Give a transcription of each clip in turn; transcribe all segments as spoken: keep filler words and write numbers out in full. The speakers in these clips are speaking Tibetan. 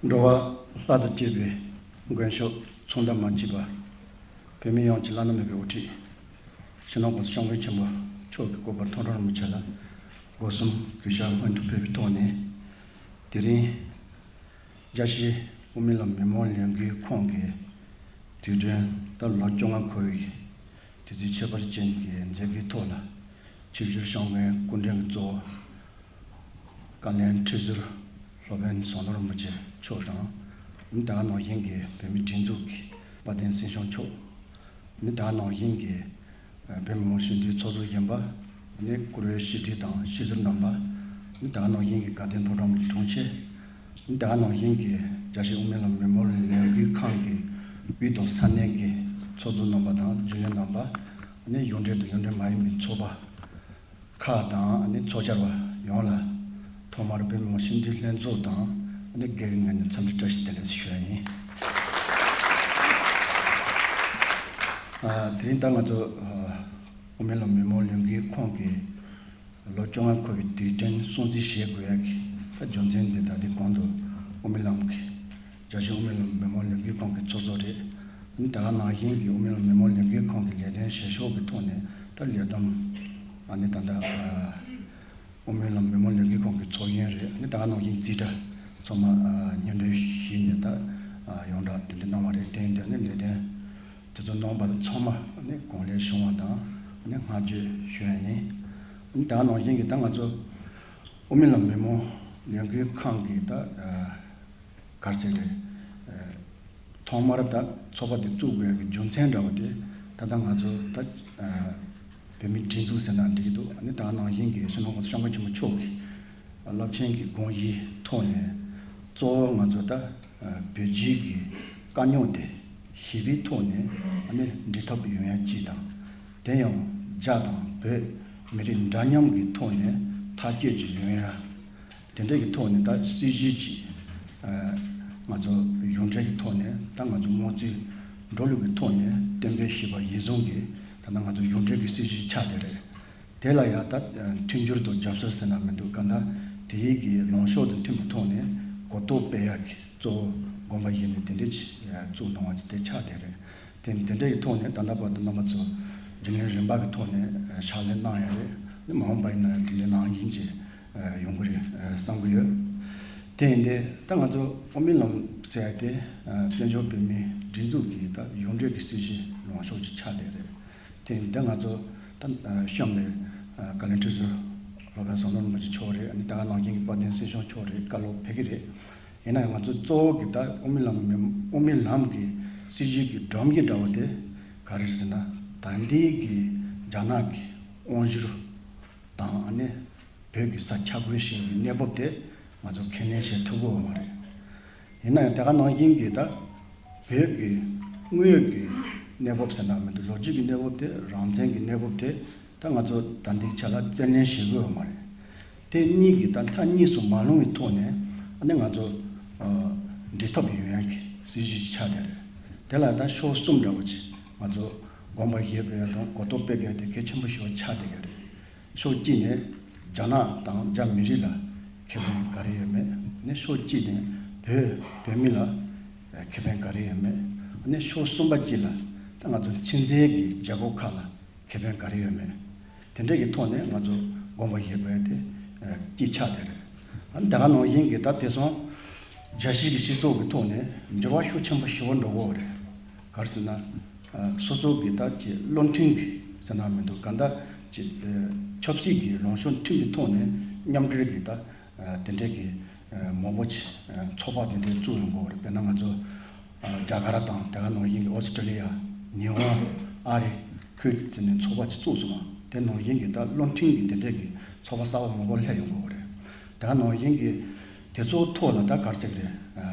འགྲོ་བ་ལྷ་དང་བཅས་པའི་མགོན་ཤོག་མཚུངས་ཟླ་མ་མཆིས་པ། བོད་མི་ཡོངས་ཀྱི་བླ་ན་མེད་པའི་དབུ་ཁྲིད། སྤྱི་ནོར་༸གོང་ས་༸སྐྱབས་མགོན་ཆེན་པོ་མཆོག་གི་སྐུ་པར་མཐོང་གྲོལ་རིན་པོ་ཆེ་ལ་སྒོ་གསུམ་གུས་ཞབས་སྔོན་དུ་ཕེབས་པའི་ཐོག་ནས། དེ་རིང་རྒྱལ་སྤྱིའི་དབུ་མའི་ལམ་མི་མང་ལས་འགུལ་ཁང་གི་དུས་དྲན་ད་ལོ་བཅོ་ལྔ་འཁོར་བའི་དུས་ཚིགས་ཁྱད་པར་ཅན་གྱི་མཛད་སྒོའི་ཐོག་ལ། ཆིབས་བསྒྱུར་བསྐྱངས་མཁན་སྐུ་མགྲོན་གྱི་གཙོ་བོ་བཀའ་བློན་ཁྲི་ཟུར་སློབ་དཔོན་ཟམ་གདོང་རིན་པོ་ཆེ་མཆོག་དང་། ད་ག་ནང་བཞིན་གྱི་བོད་མིའི་སྒྲིག་འཛུགས་ཀྱི་དཔལ་ལྡན་སྲིད་སྐྱོང་མཆོག་ད་ག་ནང་བཞིན་གྱི་བོད་མི་མང་སྤྱི་འཐུས་ཚོགས་གཙོ་གཞོན་པ། བཀུར་འོས་སྤྱི་འཐུས་དང་སྤྱི་ཟུར་རྣམ་པ། ད་ག་ནང་བཞིན་གྱི་དགའ་ལྡན་ཕོ་བྲང་གི་དྲུང་ཆེ། ད་ག་ནང་བཞིན་གྱི་རྒྱལ་སྤྱིའི་དབུ་མའི་ལམ་མི་མང་ལས་འགུལ་ཁང་གི་དབུས་དང་ས་གནས་ཀྱི་ཚོགས་གཙོ་རྣམ་པ་དང་རྒྱུན་ལས་རྣམ་པ། གཞུང་འབྲེལ་དང་གཞུང་འབྲེལ་མ་ཡིན་པའི་ཚོགས་པ་ཁག་དང་ཚོགས་བཅར་བ་ཡོངས་ལ། ཐོག་མར་བོད་མི་མང་སྤྱི་འཐུས་ལྷན་ཚོགས་དང་སྒེར་གྱི་ངོས་ནས་འཚམས་འདྲི་བཀྲ་ཤིས་བདེ་ལེགས་ཞུ་ཡ་ཡིན། དེ་རིང་ད་ང་ཚོ་དབུ་མའི་ལམ་མི་མང་ལས་འགུལ་ཁང་གི་ལོ་བཅོ་ལྔ་འཁོར་བའི་དུས་དྲན་སྲུང་བརྩི་བྱེད་དགོས་ཡ་གི་ད་རྒྱུ་མཚན་དེ་ད་ལྟའི་གོང་དུ་དབུ་མའི་ལམ་གྱི་རྒྱལ་སྤྱིའི་དབུ་མའི་ལམ་མི་མང་ལས་འགུལ་ཁང་གི་ཚོགས་གཙོ་རེད། ད་ག་ནང་བཞིན་གྱི་དབུ་མའི་ལམ་མི་མང་ལས་འགུལ་ཁང་གི་ལས་དོན་བྱེད་ཕྱོགས་ཀྱི་ཐོག་ནས་ད་ལས་བསྡོམས་ད་ལྟ་དབུ་མའི་ལམ་མི་མང་ལས་འགུལ་ཁང་གི་ཚོགས་གཞོན་རེད། ད་ག་ནང་བཞིན་རྩིས་ཁྲ་ཚང་མ་སྙན་སྒྲོན་ཞུས་ནས་ད་ཡོངས་གྲགས་དེ་འདྲ་གནང་བ་རེད། དེ་ཡིན་དུས་ལས་དོན་དེ་ཚོ་གནང་བ་ཚང་མ་གོང་ལས་བྱུང་བ་དང་བསྔགས་བརྗོད་ཞུ་ཡ་ཡིན། ད་ག་ནང་བཞིན་གྱི་ད་ང་ཚོ་དབུ་མའི་ལམ་མི་མང་ལས་འགུལ་ཁང་གི་ད་ག་རེ་ཟེར་རེད། ཐོག་མར་ད་ཚོགས་པ་དེ་བཙུགས་དགོས་ཀྱི་རྒྱུ་མཚན་འདྲ་བ་དེ་ད་ལྟ་ང་ཚོ་ད་བོད་མིའི་སྒྲིག་འཛུགས་ཟེར་ན་འགྲིག་གི་འདུག་ད་ག་ནང་བཞིན་གྱི་སྤྱི་ནོར་༸གོང་ས་༸སྐྱབས་མགོན་ཆེན་པོ་མཆོག་གི་རླབས་ཆེན་གྱི་དགོངས་གཞིའི་ཐོག་ནས་གཙོ་བོ་ང་ཚོ་ད་བོད་བརྒྱུད་ཀྱི་དཀའ་རྙོག་དེ་ཞི་བའི་ཐོག་ནས་འབྲི་ཐབས་ཡོང་ཡ་གཅིག་དང་། དེ་ཡང་རྒྱ་དང་བོད་མི་རིགས་འདྲ་མཉམ་གྱི་ཐོག་ནས་ཐག་གཅོད་ཅིག་ཡོང་ཡ། དེ་འདྲ་གི་ཐོག་ནས་ད་སྲིད་ཇུས་ཅིག་ང་ཚོ་གཞུང་འབྲེལ་གྱི་ཐོག་ནས་ད་ང་ཚོ་དམངས་གཙོའི་འགྲོ་ལུགས་ཀྱི་ཐོག་ནས་གཏན་འབེབས་ཞུས་པ་གཞིར་བཟུང་གིས་ད་ལྟ་ང་ཚོ་གཞུང་འབྲེལ་གྱི་སྲིད་ཇུས་ཆགས་བསྡད་རེད། དེ་ལ་ཡང་ད་མཐུན་འགྱུར་དང་རྒྱབ་སྐྱོར་ཟེར་ན་མི་འདུག་ག་ད་དེ་ཡི་གི་ལངས་ཕྱོགས་དང་མཐུན་པའི་ཐོག་ནས་གོ་རྟོགས་སྤེལ་ཡག་གི་གཙོ་བོ་དགོངས་པ་བཞེས་ནས་དེ་འདྲ་ཅིག་བཙུགས་གནང་བ་ཅིག་དེ་ཆགས་བསྡད་རེད། དེ་དེ་འདྲ་གི་ཐོག་ནས་ད་ལྟ་བར་དུ་རྣམ་པ་ཚོ་རྒྱུན་ལས་རིམ་པ་གི་ཐོག་ནས་ཕྱག་ལས་གནང་ཡ་རེད། མ་འོངས་པ་ཡིན་ན་ཡང་དེ་འདྲའི་ནང་བཞིན་ཅིག་ཡོང་གི་རེད་བསམ་གི་ཡོད། དེ་ཡིན་དུས་ད་ང་ཚོ་དབུ་མའི་ལམ་ཟེར་ཡ་དེ་བཙན་བྱོལ་བོད་མིའི་སྒྲིག་འཛུགས་ཀྱི་ད་གཞུང་འབྲེལ་གྱི་སྲིད་ཇུས་ལངས་ཕྱོགས་ཅིག་ཆགས་བསྡད་རེད། དེ་ཡིན་དུས་ང་ཚོ་ད་གཤམ་ནས་བཀའ་བློན་ཁྲི་ཟུར་སློབ་དཔོན་ཟམ་གདོང་རིན་པོ་ཆེ་མཆོག་རེད། ད་ག་ནང་བཞིན་གྱི་དཔལ་ལྡན་སྲིད་སྐྱོང་མཆོག་རེད། བཀའ་སློབ་ཕེབས་ཀྱི་རེད། ཡིན་ན་ཡང་ང་ཚོ་གཙོ་བོ་གི་ད་དབུ་མའི་ལམ་མི་དབུ་མའི་ལམ་གྱི་སྲིད་ཇུས་ཀྱི་སྒྲོམ་གཞི་འདྲ་བོ་དེ་ག་རེ་རེད་ཟེར་ན། ད་ལྟའི་གི་རྒྱ་ནག་གི་དབང་བསྒྱུར་དང་ཨ་ནི་བོད་ཀྱི་ས་ཆ་བགོས་བཞིན་པའི་གནས་བབ་དེ་ང་ཚོ་ཁས་ལེན་བྱེད་ཐུབ་ཀྱི་ཡོད་མ་རེད། ཡིན་ན་ཡང་དེ་ག་ནང་བཞིན་གྱི་ད་བོད་ཀྱི་དངོས་ཡོད་ཀྱི་གནས་བབ་ཟེར་ན་མི་འདུག་ལོ་རྒྱུས་ཀྱི་གནས་བབ་དེ་རང་བཙན་གྱི་གནས་བབ་དེ་ད་ང་ཚོ་ད་ལྟའི་ཆ་ལ་བཙན་ལེན་བྱེད་དགོས་ཡོད་མ་རེད། དེ་གཉིས་ཀྱི་ད་མཐའ་གཉིས་སུ་མ་ལྷུང་བའི་ཐོག་ནས་ཨ་ནི་ང་ཚོ་འབྲི་ཐབས་ཡོང་ཡག་གི་སྲིད་ཇུས་ཆགས་བསྡད་རེད། དེ་ལ་ད་ཕྱོགས་གསུམ་འདྲ་བོ་ཅིག་ང་ཚོ་དགོངས་པ་བཞེས་དགོས་ཡ་དང་གོ་རྟོགས་སྤེལ་དགོས་ཡ་དེ་གལ་ཆེན་པོ་ཞིག་ཆགས་བསྡད་ཡོད་རེད། ཕྱོགས་གཅིག་ནས་རྒྱ་ནག་དང་རྒྱ་མི་རིགས་ལ་ཁེ་ཕན་ག་རེ་ཡོད་མེད། ཨ་ནི་ཕྱོགས་གཅིག་ནས་བོད་བོད་མི་ལ་ཁེ་ཕན་ག་རེ་ཡོད་མེད། ཨ་ནི་ཕྱོགས་གསུམ་པ་གཅིག་ལ་ད་ང་ཚོ་ཕྱི་རྒྱལ་གྱི་རྒྱལ་ཁབ་ཁག་ལ་ཁེ་ཕན་ག་རེ་ཡོད་མེད། དེ་འདྲ་གི་ཐོག་ནས་ང་ཚོ་དགོངས་པ་བཞེས་དགོས་ཡ་དེ་གཅིག་ཆགས་བསྡད་རེད། ཨ་ནི་དེ་ག་ནང་བཞིན་གྱི་ད་དེང་སང་རྒྱལ་སྤྱི་གི་སྤྱི་ཚོགས་ཀྱི་ཐོག་ནས་འགྱུར་བ་ཤུགས་ཆེན་པོ་ཞིག་འགྲོ་གི་ཡོད་རེད། ག་རེ་ཟེར་ན། སོ་སོ་གི་ད་ཅིག་བློ་མཐུན་གྱི་ཟེར་ན་མི་འདུག་ག་ད་ཅིག་ཆབ་སྲིད་ཀྱི་ལངས་ཕྱོགས་མཐུན་པའི་ཐོག་ནས་མཉམ་འབྲེལ་གྱི་ད་ དེ་འདྲས་ཀྱི་མང་པོ་ཅིག་ཚོགས་པ་དེ་འདྲས་བཙུགས་ཡོང་གི་ཡོད་རེད། དཔེར་ན་ང་ཚོ་རྒྱ་གར་དང་དེ་ག་ནང་བཞིན་གྱི་ཨོ་སི་ཀྲི་ལི་ཡ། ཉི་ཧོང་། ཨ་རི་ཁུལ་ཟེར་ནས་ཚོགས་པ་ཅིག་བཙུགས་སོང་བ། དེ་ནང་བཞིན་གྱི་ད་བློ་མཐུན་གྱི་དེ་འདྲས་ཀྱི་ཚོགས་པ་གསར་པ་མང་པོ་སླེབས་ཡོང་གི་ཡོད་རེད། དེ་ག་ནང་བཞིན་གྱི་དེ་ཚོའི་ཐོག་ལ་ད་ག་རེ་ཟེར་གི་རེད། ཨ་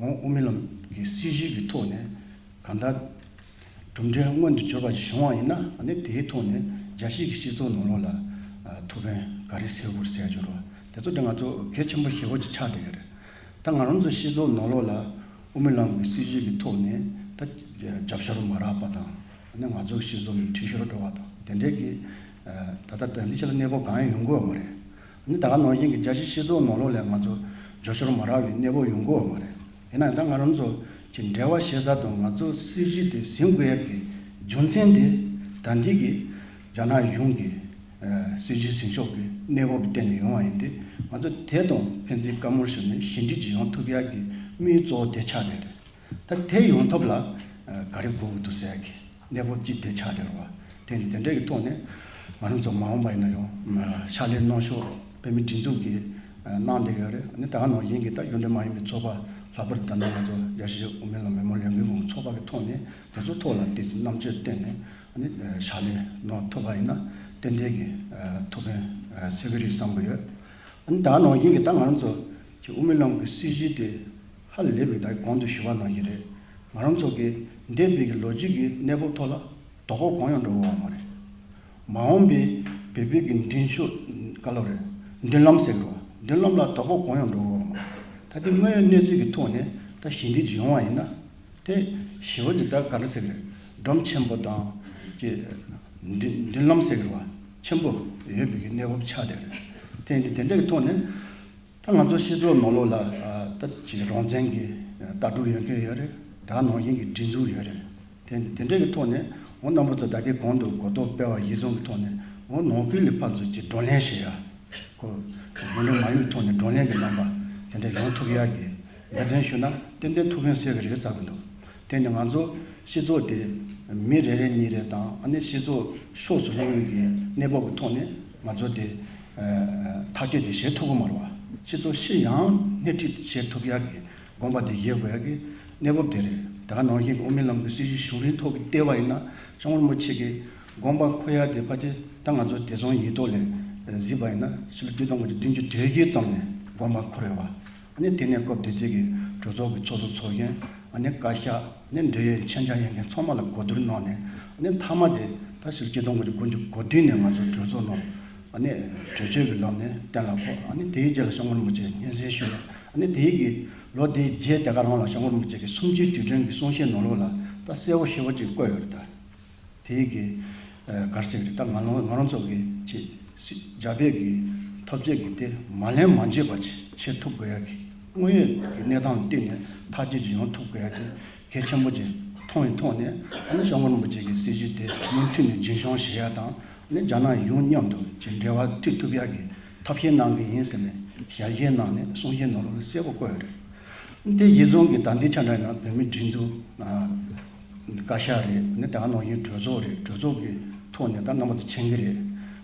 འོང་དབུ་མའི་ལམ་གྱི་སྲིད་བྱུས་ཀྱི་ཐོག་ནས་གང་ལྟར་གྲུབ་འབྲས་མངོན་དུ་གྱུར་པ་ཞིག་བྱུང་བ་ཡིན་ན། ཨ་ནི་དེའི་ཐོག་ནས་རྒྱལ་སྤྱིའི་སྤྱི་ཚོགས་ནང་ལོགས་ལ་ཨ་ཐུགས་ཕན་ག་རེ་གསོས་དགོས་ཟེར་རྒྱུ་རེད་བ། དེ་ཚོ་དེ་ང་ཚོ་གལ་ཆེན་པོ་ཞེ་པོ་ཅིག་ཆགས་བསྡད་ཀྱི་རེད། ད་ང་རང་ཚོ་སྤྱི་ཚོགས་ནང་ལོགས་ལ་དབུ་མའི་ལམ་གྱི་སྲིད་བྱུས་ཀྱི་ཐོག་ནས་ད་རྒྱབ་སྐྱོར་མ་རག་པ་དང་། ཨ་ནི་ང་ཚོ་སྤྱི་ཚོགས་ནས་འཐུས་ཤོར་འགྲོ་བ་དང་དེ་འདྲས་ཀྱི་ཨ་ད་ལྟ་ད་འདི་ཕྱི་ལ་གནས་བབ་གང་ཡང་ཡོང་གི་ཡོད་མ་རེད། ཨ་ནི་ད་ག་ནང་བཞིན་གྱི་རྒྱལ་སྤྱིའི་སྤྱི་ཚོགས་ནང་ལོགས་ལ་ང་ཚོ་རྒྱབ་སྐྱོར་མ་རག་པའི་གནས་བབ་ཡོང་གི་ཡོད་མ་རེད། ཡིན་ན་ཡང་ད་ང་རང་ཚོ་གི་འབྲེལ་བ་བྱེད་ས་དང་ང་ཚོ་སྲིད་བྱུས་དེ་ཟིན་དགོས་ཡག་གི་རྒྱུ་མཚན་དེ་ད་འདི་གི་རྒྱ་ནག་གཞུང་གི་ཨ་སྲིད་བྱུས་ཟིན་ཕྱོགས་ཀྱི་གནས་བབ་ཀྱི་སྟེང་ནས་ཡོང་བ་ཡིན་ཏེ། ང་ཚོ་དེ་དང་ཕན་ཚུན་བཀའ་མོལ་ཞུས་ནས་ཞི་འགྲིག་ཅིག་ཡོང་ཐུབ་ཡག་གི་དམིགས་ཡུལ་གཙོ་བོ་དེ་ཆགས་བསྡད་རེད། ད་དེ་ཡོང་ཐབས་ལ་ཨ་ག་རེ་དགོས་ཀྱི་འདུག་ཟེར་ཡག་གི་གནས་བབ་ཅིག་དེ་ཆགས་བསྡད་རེད་བ། དེ་ནི་དེ་འདྲའི་གི་ཐོག་ནས་ང་རང་ཚོ་མ་འོངས་པ་ཡིན་ན་ཡང་ཕྱག་ལས་གནང་ཕྱོགས་བོད་མིའི་སྒྲིག་འཛུགས་ཀྱིས་ཨ་གནང་བསྡད་ཀྱི་ཡོད་རེད། ཨ་ནི་ད་ག་ནང་བཞིན་གྱི་ད་གཞུང་འབྲེལ་མ་ཡིན་པའི་ཚོགས་པ་ལྷག་པར་དུ་ད་ལྟ་ང་ཚོ་རྒྱལ་སྤྱིའི་དབུ་མའི་ལམ་མི་མང་ལས་འགུལ་ཁང་ཚོགས་པ་གི་ཐོག་ནས་དེ་ཚོ་ཐོག་ལ་དེ་རྣམ་དཔྱོད་བཏོན་ནས་ཨ་ནི་ཕྱག་ལས་གནང་ཐུབ་པ་ཡིན་ན་ཏན་ཏན་གྱི་ཨ་ཐུགས་ཕན་ཨ་གསོས་ཀྱི་རེད་བསམ་གྱི་ཡོད། ཨ་ནི་ད་ག་ནང་བཞིན་གྱི་ད་ང་རང་ཚོ་གི་དབུ་མའི་ལམ་གྱི་སྲིད་བྱུས་དེ་ཧ་ལས་པའི་ད་གོང་དུ་ཞུས་པ་ནང་བཞིན་རེད། ང་རང་ཚོ་གི་འདས་པའི་གི་ལོ་རྒྱུས་ཀྱི་གནས་བབ་ཐོག་ལ་དོ་ཕོག་གང་ཡང་འགྲོ་གི་ཡོད་མ་རེད། མ་འོངས་པའི་བོད་པའི་གི་མདུན་ཕྱོགས་ག་ལོ་རེད། མདུན་ལམ་ཟེར་གི་རེད་བ། མདུན་ལམ་ལ་དོ་ཕོག་གང་ཡང་འགྲོ་གི་ཡོད་མ་རེད། ད་དེ་དངོས་ཡོད་གནས་ཚུལ་གྱི་ཐོག་ནས་ད་ཞི་འགྲིག་ཅིག་ཡོང་བ་ཡིན་ན། དེ་ཞི་བ་འདི་ད་ག་རེ་ཟེར་གི་རེད། སྒྲོམ་ཆེན་པོ་དང་ཀྱི་མདུན་མདུན་ལམ་ཟེར་གི་རེད་བ། ཆེན་པོ་ཡོད་པའི་གི་གནས་བབ་ཆགས་བསྡད་རེད། དེ་ཡིན་དུས་དེ་འདྲ་གི་ཐོག་ནས་ད་ང་ཚོ་སྤྱི་ཚོགས་ནང་ལོགས་ལ་ཨ་ད་ཅིག་རང་བཙན་གྱི་ཨ་ལྟ་གྲུབ་ཡོད་མཁན་ཡོད་རེད། ད་ནང་བཞིན་གྱི་སྒྲིག་འཛུགས་ཡོད་རེད། དེ་དེ་འདྲ་གི་ཐོག་ནས་འོ་རྣམ་པ་ཚོ་ད་གིན་གོང་དུ་གོ་རྟོགས་སྤེལ་བ་ཡིན་ཙང་གི་ཐོག་ནས་འོ་ནང་ཁུལ་ལ་ཕར་ཚུར་ཅིག་བགྲོ་གླེང་བྱེད་ཡ། ཁོ་གཞུང་འབྲེལ་མ་ཡིན་པའི་ཐོག་ནས་བགྲོ་གླེང་གི་རྣམ་པ་དེ་འདྲ་ཡོང་ཐུབ་ཡག་གི་འབད་བརྩོན་ཞུས་ན་ཏན་ཏན་ཐུགས་ཕན་གསོས་ཀྱི་རེད་བསམ་གྱི་འདུག་དེ་ནི་ང་ཚོ་སྤྱི་ཚོགས་དེ་མི་རེ་རེ་གཉིས་རེ་དང་ཨ་ནི་སྤྱི་ཚོགས་ཕྱོགས་སུ་ལྷུང་བའི་གི་གནས་བབ་ཀྱི་ཐོག་ནས་ང་ཚོ་དེ་ཐག་གཅོད་དེ་བྱེད་ཐུབ་ཀྱི་མ་རེད་བ། སྤྱི་ཚོགས་ཕྱི་ཡང་སྣེ་ཁྲིད་བྱེད་ཐུབ་ཡག་གི་དགོངས་པ་དེ་བཞེས་དགོས་ཡག་གི་གནས་བབ་དེ་རེད། ད་ག་ནང་བཞིན་གྱི་དབུ་མའི་ལམ་གྱི་སྲིད་བྱུས་གཞུང་རིང་ཐོག་གི་བལྟས་པ་ཡིན་ན་སྐྱབས་མགོན་རིན་པོ་ཆེ་གི་དགོངས་པ་འཁུར་ཡག་དེ་ཕལ་ཆེར་ད་ང་ཚོ་དེང་སང་ཡིག་ཐོག་ལ་གཟིགས་པ་ཡིན་ན་ཕྱི་ལོ་ཆིག་སྟོང་དགུ་བརྒྱ་བདུན་ཅུ་དོན་བཞི་ཙམ་ནས་དགོངས་པ་འཁུར་ཡོད་པ། ཨ་ནི་དེ་ནས་སྐབས་དེ་དུས་ཀྱི་གྲོས་ཚོགས་ཀྱི་ཚོགས་གཙོ་ཚོགས་གཞོན། ཨ་ནི་བཀའ་ཤག་ཨ་ནི་འབྲེལ་ཡོད་མཆན་འགྱུར་ཡོད་མཁན་ཚང་མ་ལ་གོ་བསྡུར་གནང་ནས། ཨ་ནི་མཐའ་མ་དེ་ད་ཕྱི་ལོ་ཆིག་སྟོང་དགུ་བརྒྱ་དགུ་བཅུ་གོ་བདུན་ནས་ང་ཚོ་གྲོས་ཚོགས་ནང་ཨ་ནི་གྲོས་ཆོད་ཀྱི་ལམ་ནས་གཏན་ལ་ཕབ། ཨ་ནི་དེའི་རྗེས་ལ་སྐྱབས་མགོན་རིན་པོ་ཆེ་སྙན་སེང་ཞུས་ནས། ཨ་ནི་དེའི་གི་ལོ་དེའི་རྗེས་དེ་ག་རང་ལ་སྐྱབས་མགོན་རིན་པོ་ཆེ་གི་གསུམ་བཅུའི་དུས་དྲན་གྱི་གསུང་བཤད་ནང་ལོགས་ལ་ད་གསལ་པོ་ཞེ་པོ་ཅིག་བཀོད་ཡོད་རེད་ད། དེའི་གི་ཨ་ག་རེ་ཟེར་གི་རེད། ད་ང་རང་ང་རང་ཚོ་གི་ཅིག་སྲིད་རྒྱ་བོད་ཀྱི་འཐབ་རྩོད་ཀྱི་དེ་མ་ལན་མ་འབྱེད་པ་ཅིག་བྱེད་ཐུབ་དགོས་ཡག་གི་དངོས་ཡོད་ཀྱི་གནས་སྟངས་ལ་བལྟས་ནས་ཐག་གཅོད་ཅིག་ཡོང་ཐུབ་དགོས་ཡག་གི་གལ་ཆེན་པོ་ཅིག་མཐོང་བའི་ཐོག་ནས། ཨ་ནི་སྐྱབས་མགོན་རིན་པོ་ཆེ་གི་སྲིད་བྱུས་དེ་མུ་མཐུད་ནས་རྒྱུན་འཁྱོངས་བྱེད་ཡག་དང་། ཨ་ནི་རྒྱ་ནག་གཞུང་མཉམ་དུ་ཅིག་འབྲེལ་བ་མཐུད་ཐུབ་ཡག་གི་ཐབས་ཤེས་གནང་གི་ཡིན་ཟེར་ནས་ཞལ་བཞེས་གནང་ནས་གསུང་བཤད་ནང་ལོགས་ལ་གསལ་པོ་བཀོད་ཡོད་རེད། དེ་གཞི་བཟུང་གི་ད་ལྟའི་ཆ་འདྲ་ཡིན་ན་བོད་མིའི་སྒྲིག་འཛུགས་ཨ། བཀའ་ཤག་རེད། ཨ་ནི་ད་ག་ནང་བཞིན་གྲོས་ཚོགས་རེད། གྲོས་ཚོགས་ཀྱི་ཐོག་ནས་ད་རྣམ་པ་ཚོ་མཁྱེན་གྱི་རེད།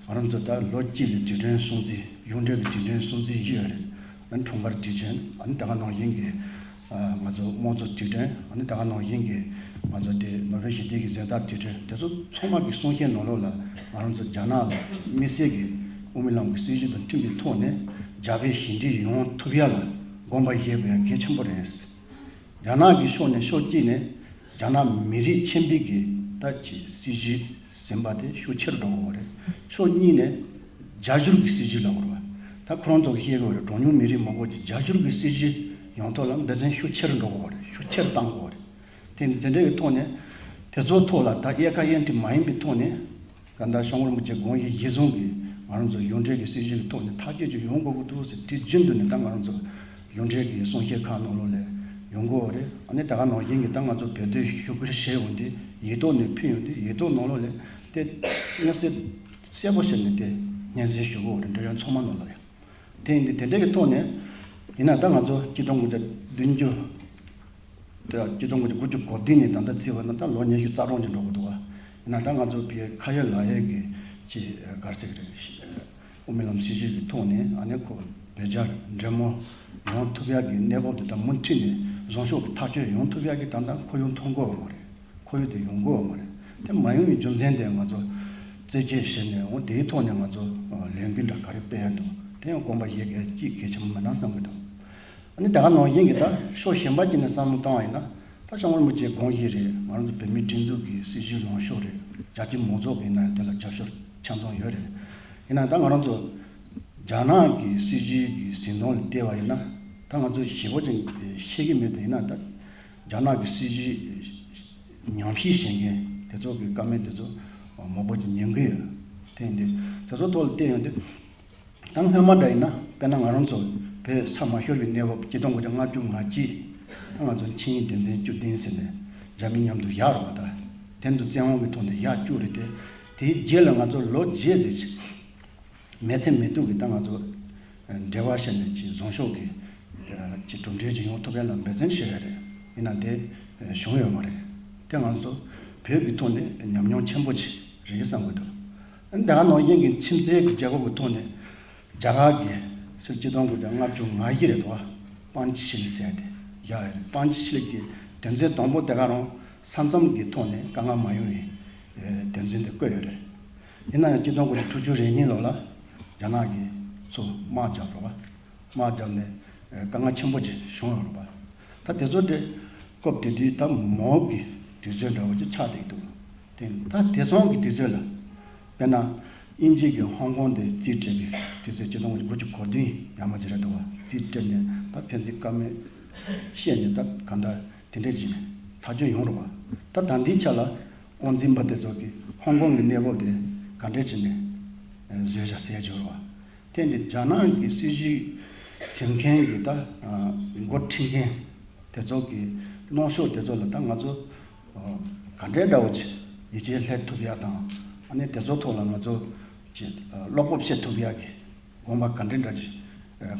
ང་རང་ཚོ་ད་ལོ་གཅིག་ལ་དུས་དྲན་སྲུང་བརྩི། གཞུང་འབྲེལ་གྱི་དུས་དྲན་སྲུང་བརྩི་བཞི་ཡོད་རེད། ཨ་ནི་འཁྲུངས་སྐར་དུས་ཆེན། ཨ་ནི་ད་ག་ནང་བཞིན་གྱི་ཨ་ང་ཚོ་དམངས་གཙོ་དུས་དྲན། ཨ་ནི་ད་ག་ནང་བཞིན་གྱི་ང་ཚོ་དེ་ནོ་བེལ་ཞི་བདེ་གི་གཟེངས་རྟགས་དུས་དྲན། དེ་ཚོ་ཚང་མ་གི་གསུང་བཤད་ནང་ལོགས་ལ་ང་རང་ཚོ་རྒྱ་ནག་ལ་དམིགས་བསལ་གྱི་དབུ་མའི་ལམ་གྱི་སྲིད་བྱུས་དང་མཐུན་པའི་ཐོག་ནས་རྒྱ་བོད་ཞི་འགྲིག་ཡོང་ཐུབ་ཡ་ལ་དགོངས་པ་བཞེས་དགོས་ཡ་གལ་ཆེན་པོ་རེད། རྒྱ་ནག་གི་ཕྱོགས་ནས་ཕྱོགས་གཅིག་ནས་རྒྱ་ནག་མི་རིགས་ཆེན་པོའི་གི་ད་ཅིག་སྲིད་བྱུས་ཟིན་པ་དེ་ཤུགས་ཆེར་འགྲོ་གི་ཡོད་རེད། ཕྱོགས་གཉིས་ནས་རྒྱ་སྒྱུར་གྱི་སྲིད་བྱུས་ལབ་དགོས་རེད་བ། ད་ཁོ་རང་ཚོ་གིས་བཤད་གི་ཡོད་རེད། གྲངས་ཉུང་མི་རིགས་མང་པོ་ཅིག་རྒྱ་སྒྱུར་གྱི་སྲིད་བྱུས་ཡོང་ཐབས་ལ་འབད་བརྩོན་ཤུགས་ཆེར་འགྲོ་གི་ཡོད་རེད། ཤུགས་ཆེར་བཏང་གི་ཡོད་རེད། དེ་ནི་དེ་འདྲ་གི་ཐོག་ནས་དེ་ཚོའི་ཐོག་ལ་ད་དབྱེ་ཁ་དབྱེ་འབྱེད་མ་ཡིན་པའི་ཐོག་ནས། གང་ལྟར་སྐྱབས་མགོན་རིན་པོ་ཆེ་དགོངས་གཞི་གཞིར་བཟུང་གིས་ང་རང་ཚོ་གཞུང་འབྲེལ་གྱི་སྲིད་བྱུས་ཀྱི་ཐོག་ནས་ཐག་གཅོད་ཅིག་ཡོང་དགོས་ཀྱི་འདུག་ཟེར། དེ་རྒྱུན་དུ་ནས་ད་ང་རང་ཚོ་གཞུང་འབྲེལ་གྱི་གསུང་བཤད་ཁག་ནང་ལོགས་ལ་ཡོང་གི་ཡོད་རེད། ཨ་ནི་ད་ག་ནང་བཞིན་གྱི་ད་ང་ཚོ་བོད་དོན་ཞུ་སྐུལ་བྱས་ཡོང་དུས་ཡིག་ཐོག་ནས་ཕུལ་ཡོང་དུས་ཡིག་ཐོག་ནང་ལོགས་ལ་དེ་མངོན་གསལ་གསལ་པོ་བྱས་ནས་དེ་སྙན་སེང་ཞུ་གི་ཡོད་རེད། འབྲེལ་ཡོད་ཚང་མ་ནང་ལ་ཡང་། དེ་ཡིན་དུས་དེ་འདྲ་གི་ཐོག་ནས་ཡིན་ན་ད་ང་ཚོ་ཆིག་སྟོང་དགུ་བརྒྱ་བདུན་ཅུ། དེ་ཆིག་སྟོང་དགུ་བརྒྱ་དགུ་བཅུ་གོ་བདུན་ནས་ད་ལྟ་བརྩིས་པ་ན་ད་ལོ་ཉི་ཤུ་རྩ་གྲངས་ཅིག་འགྲོ་གི་འདུག་བ། ཡིན་ན་ད་ང་ཚོ་བོད་ཁ་ཡོད་ལག་ཡོད་ཀྱི་ཅིག་ག་རེ་ཟེར་གི་རེད། དབུ་མའི་ལམ་སྲིད་བྱུས་ཀྱི་ཐོག་ནས་ཨ་ནི་ཁོ་ བོད་རྒྱ་འབྲེལ་མོལ་ཡོང་ཐུབ་ཡག་གི་གནས་བབ་དེ་དང་མུ་མཐུད་ནས་བཟང་ཕྱོགས་ཀྱི་ཐག་གཅོད་ཡོང་ཐུབ་ཡག་གི་ད་ལྟ་ཁོར་ཡུག་མཐུན་དགོས་པ་མ་རེད། ཁོར་ཡུག་དེ་ཡོང་དགོས་པ་མ་རེད། དེ་མ་ཡོང་བའི་རྒྱུ་མཚན་དེ་ང་ཚོ་རྩད་གཅོད་བྱས་ནས་འོ་དེའི་ཐོག་ནས་ང་ཚོ་ལས་འགུལ་འདྲ་ག་རེ་སྤེལ་ཡ་འདུག་དེ་ཡང་དགོངས་པ་བཞེས་གལ་གཅིག་གལ་ཆེན་པོ་མིན་ན་བསམ་གྱི་འདུག་ཨ་ནི་ད་ག་ནང་བཞིན་གྱི་ད་ཕྱོགས་གཞན་པ་ཅིག་ནས་བསམ་བློ་བཏང་བ་ཡིན་ན། ད་སྐྱབས་མགོན་རིན་པོ་ཆེ་དགོངས་བཞེས་རེད། ང་རང་ཚོ་བོད་མིའི་སྒྲིག་འཛུགས་ཀྱི་སྲིད་བྱུས་ལངས་ཕྱོགས་རེད། རྒྱལ་སྤྱིའི་མང་ཚོགས་ཀྱི་ནང་དེ་ལ་རྒྱབ་སྐྱོར་ཆ་ཚང་ཡོད་རེད། ཡིན་ན་ད་ང་རང་ཚོ་རྒྱ་ནག་གི་སྲིད་བྱུས་ཀྱི་ཟིན་ཐོ་ལ་བལྟས་པ་ཡིན་ན། ད་ང་ཚོ་ཞེ་པོ་ཅིག་ཤེས་ཀྱི་མེད་དེ། ཡིན་ན་ད་རྒྱ་ནག་གི་སྲིད་བྱུས་ཉམས་ཞིབ་བྱེད་མཁན་དེ་ཚོ་གི་བཀའ་མོལ་དེ་ཚོ་མང་པོ་ཅིག་ཉན་གྱི་ཡོད། དེ་ཡིན་དུས་དེ་ཚོ་ཐོག་ལ་བལྟས་ཡོང་དུས། ད་སྔོན་མ་འདྲ་ཡིན་ན། དཔེར་ན་ང་རང་ཚོ་བོད་ས་མ་ཤོར་བའི་གནས་བབ་ཆིག་སྟོང་དགུ་བརྒྱ་ལྔ་བཅུ་ང་གཅིག་ད་ང་ཚོ་ཆིངས་ཡིག་དོན་ཚན་བཅུ་བདུན་ཟེར་ནས་རྒྱ་མི་མཉམ་དུ་བཞག་རོགས་པ། ད་དོན་དུ་བཙན་དབང་གི་ཐོག་ནས་བཞག་བཅུག་རེད་དེ། དེའི་རྗེས་ལ་ང་ཚོ་ལོ་བརྒྱད་ཙམ་ཅིག་མེད་ཚེ་མེད་དུས་ཀྱི་ད་ང་ཚོ་འབྲེལ་བ་བྱས་ནས་ཅིག་བཟང་ཕྱོགས་ཀྱི་ཅིག་གྲུབ་འབྲས་ཅིག་ཡོང་ཐུབ་ཡ་ལ་འབད་བརྩོན་བྱས་ཡོད་རེད། ཡིན་ན་དེ་བྱུང་ཡོད་མ་རེད། དེ་ང་ཚོ་བོད་ཀྱི་ཐོག་ནས་ཉམས་མྱོང་ཆེན་པོ་ཅིག་རེད་བསམ་གྱི་འདུག་ད་ག་ནང་བཞིན་གྱི་ཁྱིམ་མཚེས་ཀྱི་རྒྱལ་ཁབ་ཀྱི་ཐོག་ནས་རྒྱ་གར་གྱི་ཕྱི་ལོ་ཆིག་སྟོང་དགུ་བརྒྱ་ལྔ་བཅུ་ང་བཞི་རེད་འདུག་བ། པཱན་ཅི་ཤི་ལི་ཟེར་ཏེ་ཡ་ཡ་རེད། པཱན་ཅི་ཤི་ལི་གི་དོན་ཚན་དང་པོ་དེ་ག་རང་ས་མཚམས་ཀྱི་ཐོག་ནས་དཀའ་ངལ་མ་ཡོང་བའི་དོན་ཚན་དེ་བཀོད་ཡོད་རེད། ཡིན་ན་ཡང་ཆིག་སྟོང་དགུ་བརྒྱ་དྲུག་ཅུ་རེ་གཉིས་ལོ་ལ་རྒྱ་ནག་གིས་ཚུར་དམག་བརྒྱབ་རེད་བ། དམག་བརྒྱབ་ནས་དཀའ་ངལ་ཆེན་པོ་ཅིག་བྱུང་ཡོད་རེད་བ། ད་དེ་ཚོ་དེ་སྐབས་དེ་དུས་ད་མོ་གི་དུས་ཚོད་འདྲ་བོ་ཅིག་ཆགས་བསྡད་འདུག་དེ་ད་དེང་སང་གི་དུས་ཚོད་ལ་དཔེར་ན་དབྱིན་ཇི་གི་ཧོང་ཀོང་དེ་རྩིས་སྤྲད་པའི་དུས་ཚོད་ཆིག་སྟོང་དགུ་བརྒྱ་དགུ་བཅུ་གོ་བདུན་ཡར་མར་ཅིག་རེད་འདུག་བ། རྩིས་སྤྲད་ནས་ད་ཕན་ཚུན་བཀའ་མོལ་བཤད་ནས་ད་གང་ལྟར་དེ་འདྲས་ཅིག་ཐག་གཅོད་ཡོང་རེད་བ། ད་ད་ལྟའི་ཆ་ལ་དབང་འཛིན་པ་དེ་ཚོ་གིས་ཧོང་ཀོང་གི་གནས་བབ་དེ་ག་འདྲས་བྱས་ནས་བཟོས་བཞག་ཟེར་བརྗོད་རེད་བ། དེ་འདི་རྒྱ་ནག་གི་སྲིད་བྱུས་ཟིན་མཁན་གྱི་ད་འགོ་ཁྲིད་མཁན་དེ་ཚོ་གི་གནོན་ཤུགས་དེ་ཚོ་ལ་ད་ང་ཚོ་ག་འདྲས་འདྲ་བོ་ཅིག་ཡིད་ཆེས་སླེབས་ཐུབ་ཡ་དང་། ཨ་ནི་དེ་ཚོ་ཐོག་ལ་ང་ཚོ་ཅིག་བློ་སྤོབས་བྱེད་ཐུབ་ཡ་གི་དགོངས་པ་ག་འདྲས་འདྲ་ཅིག་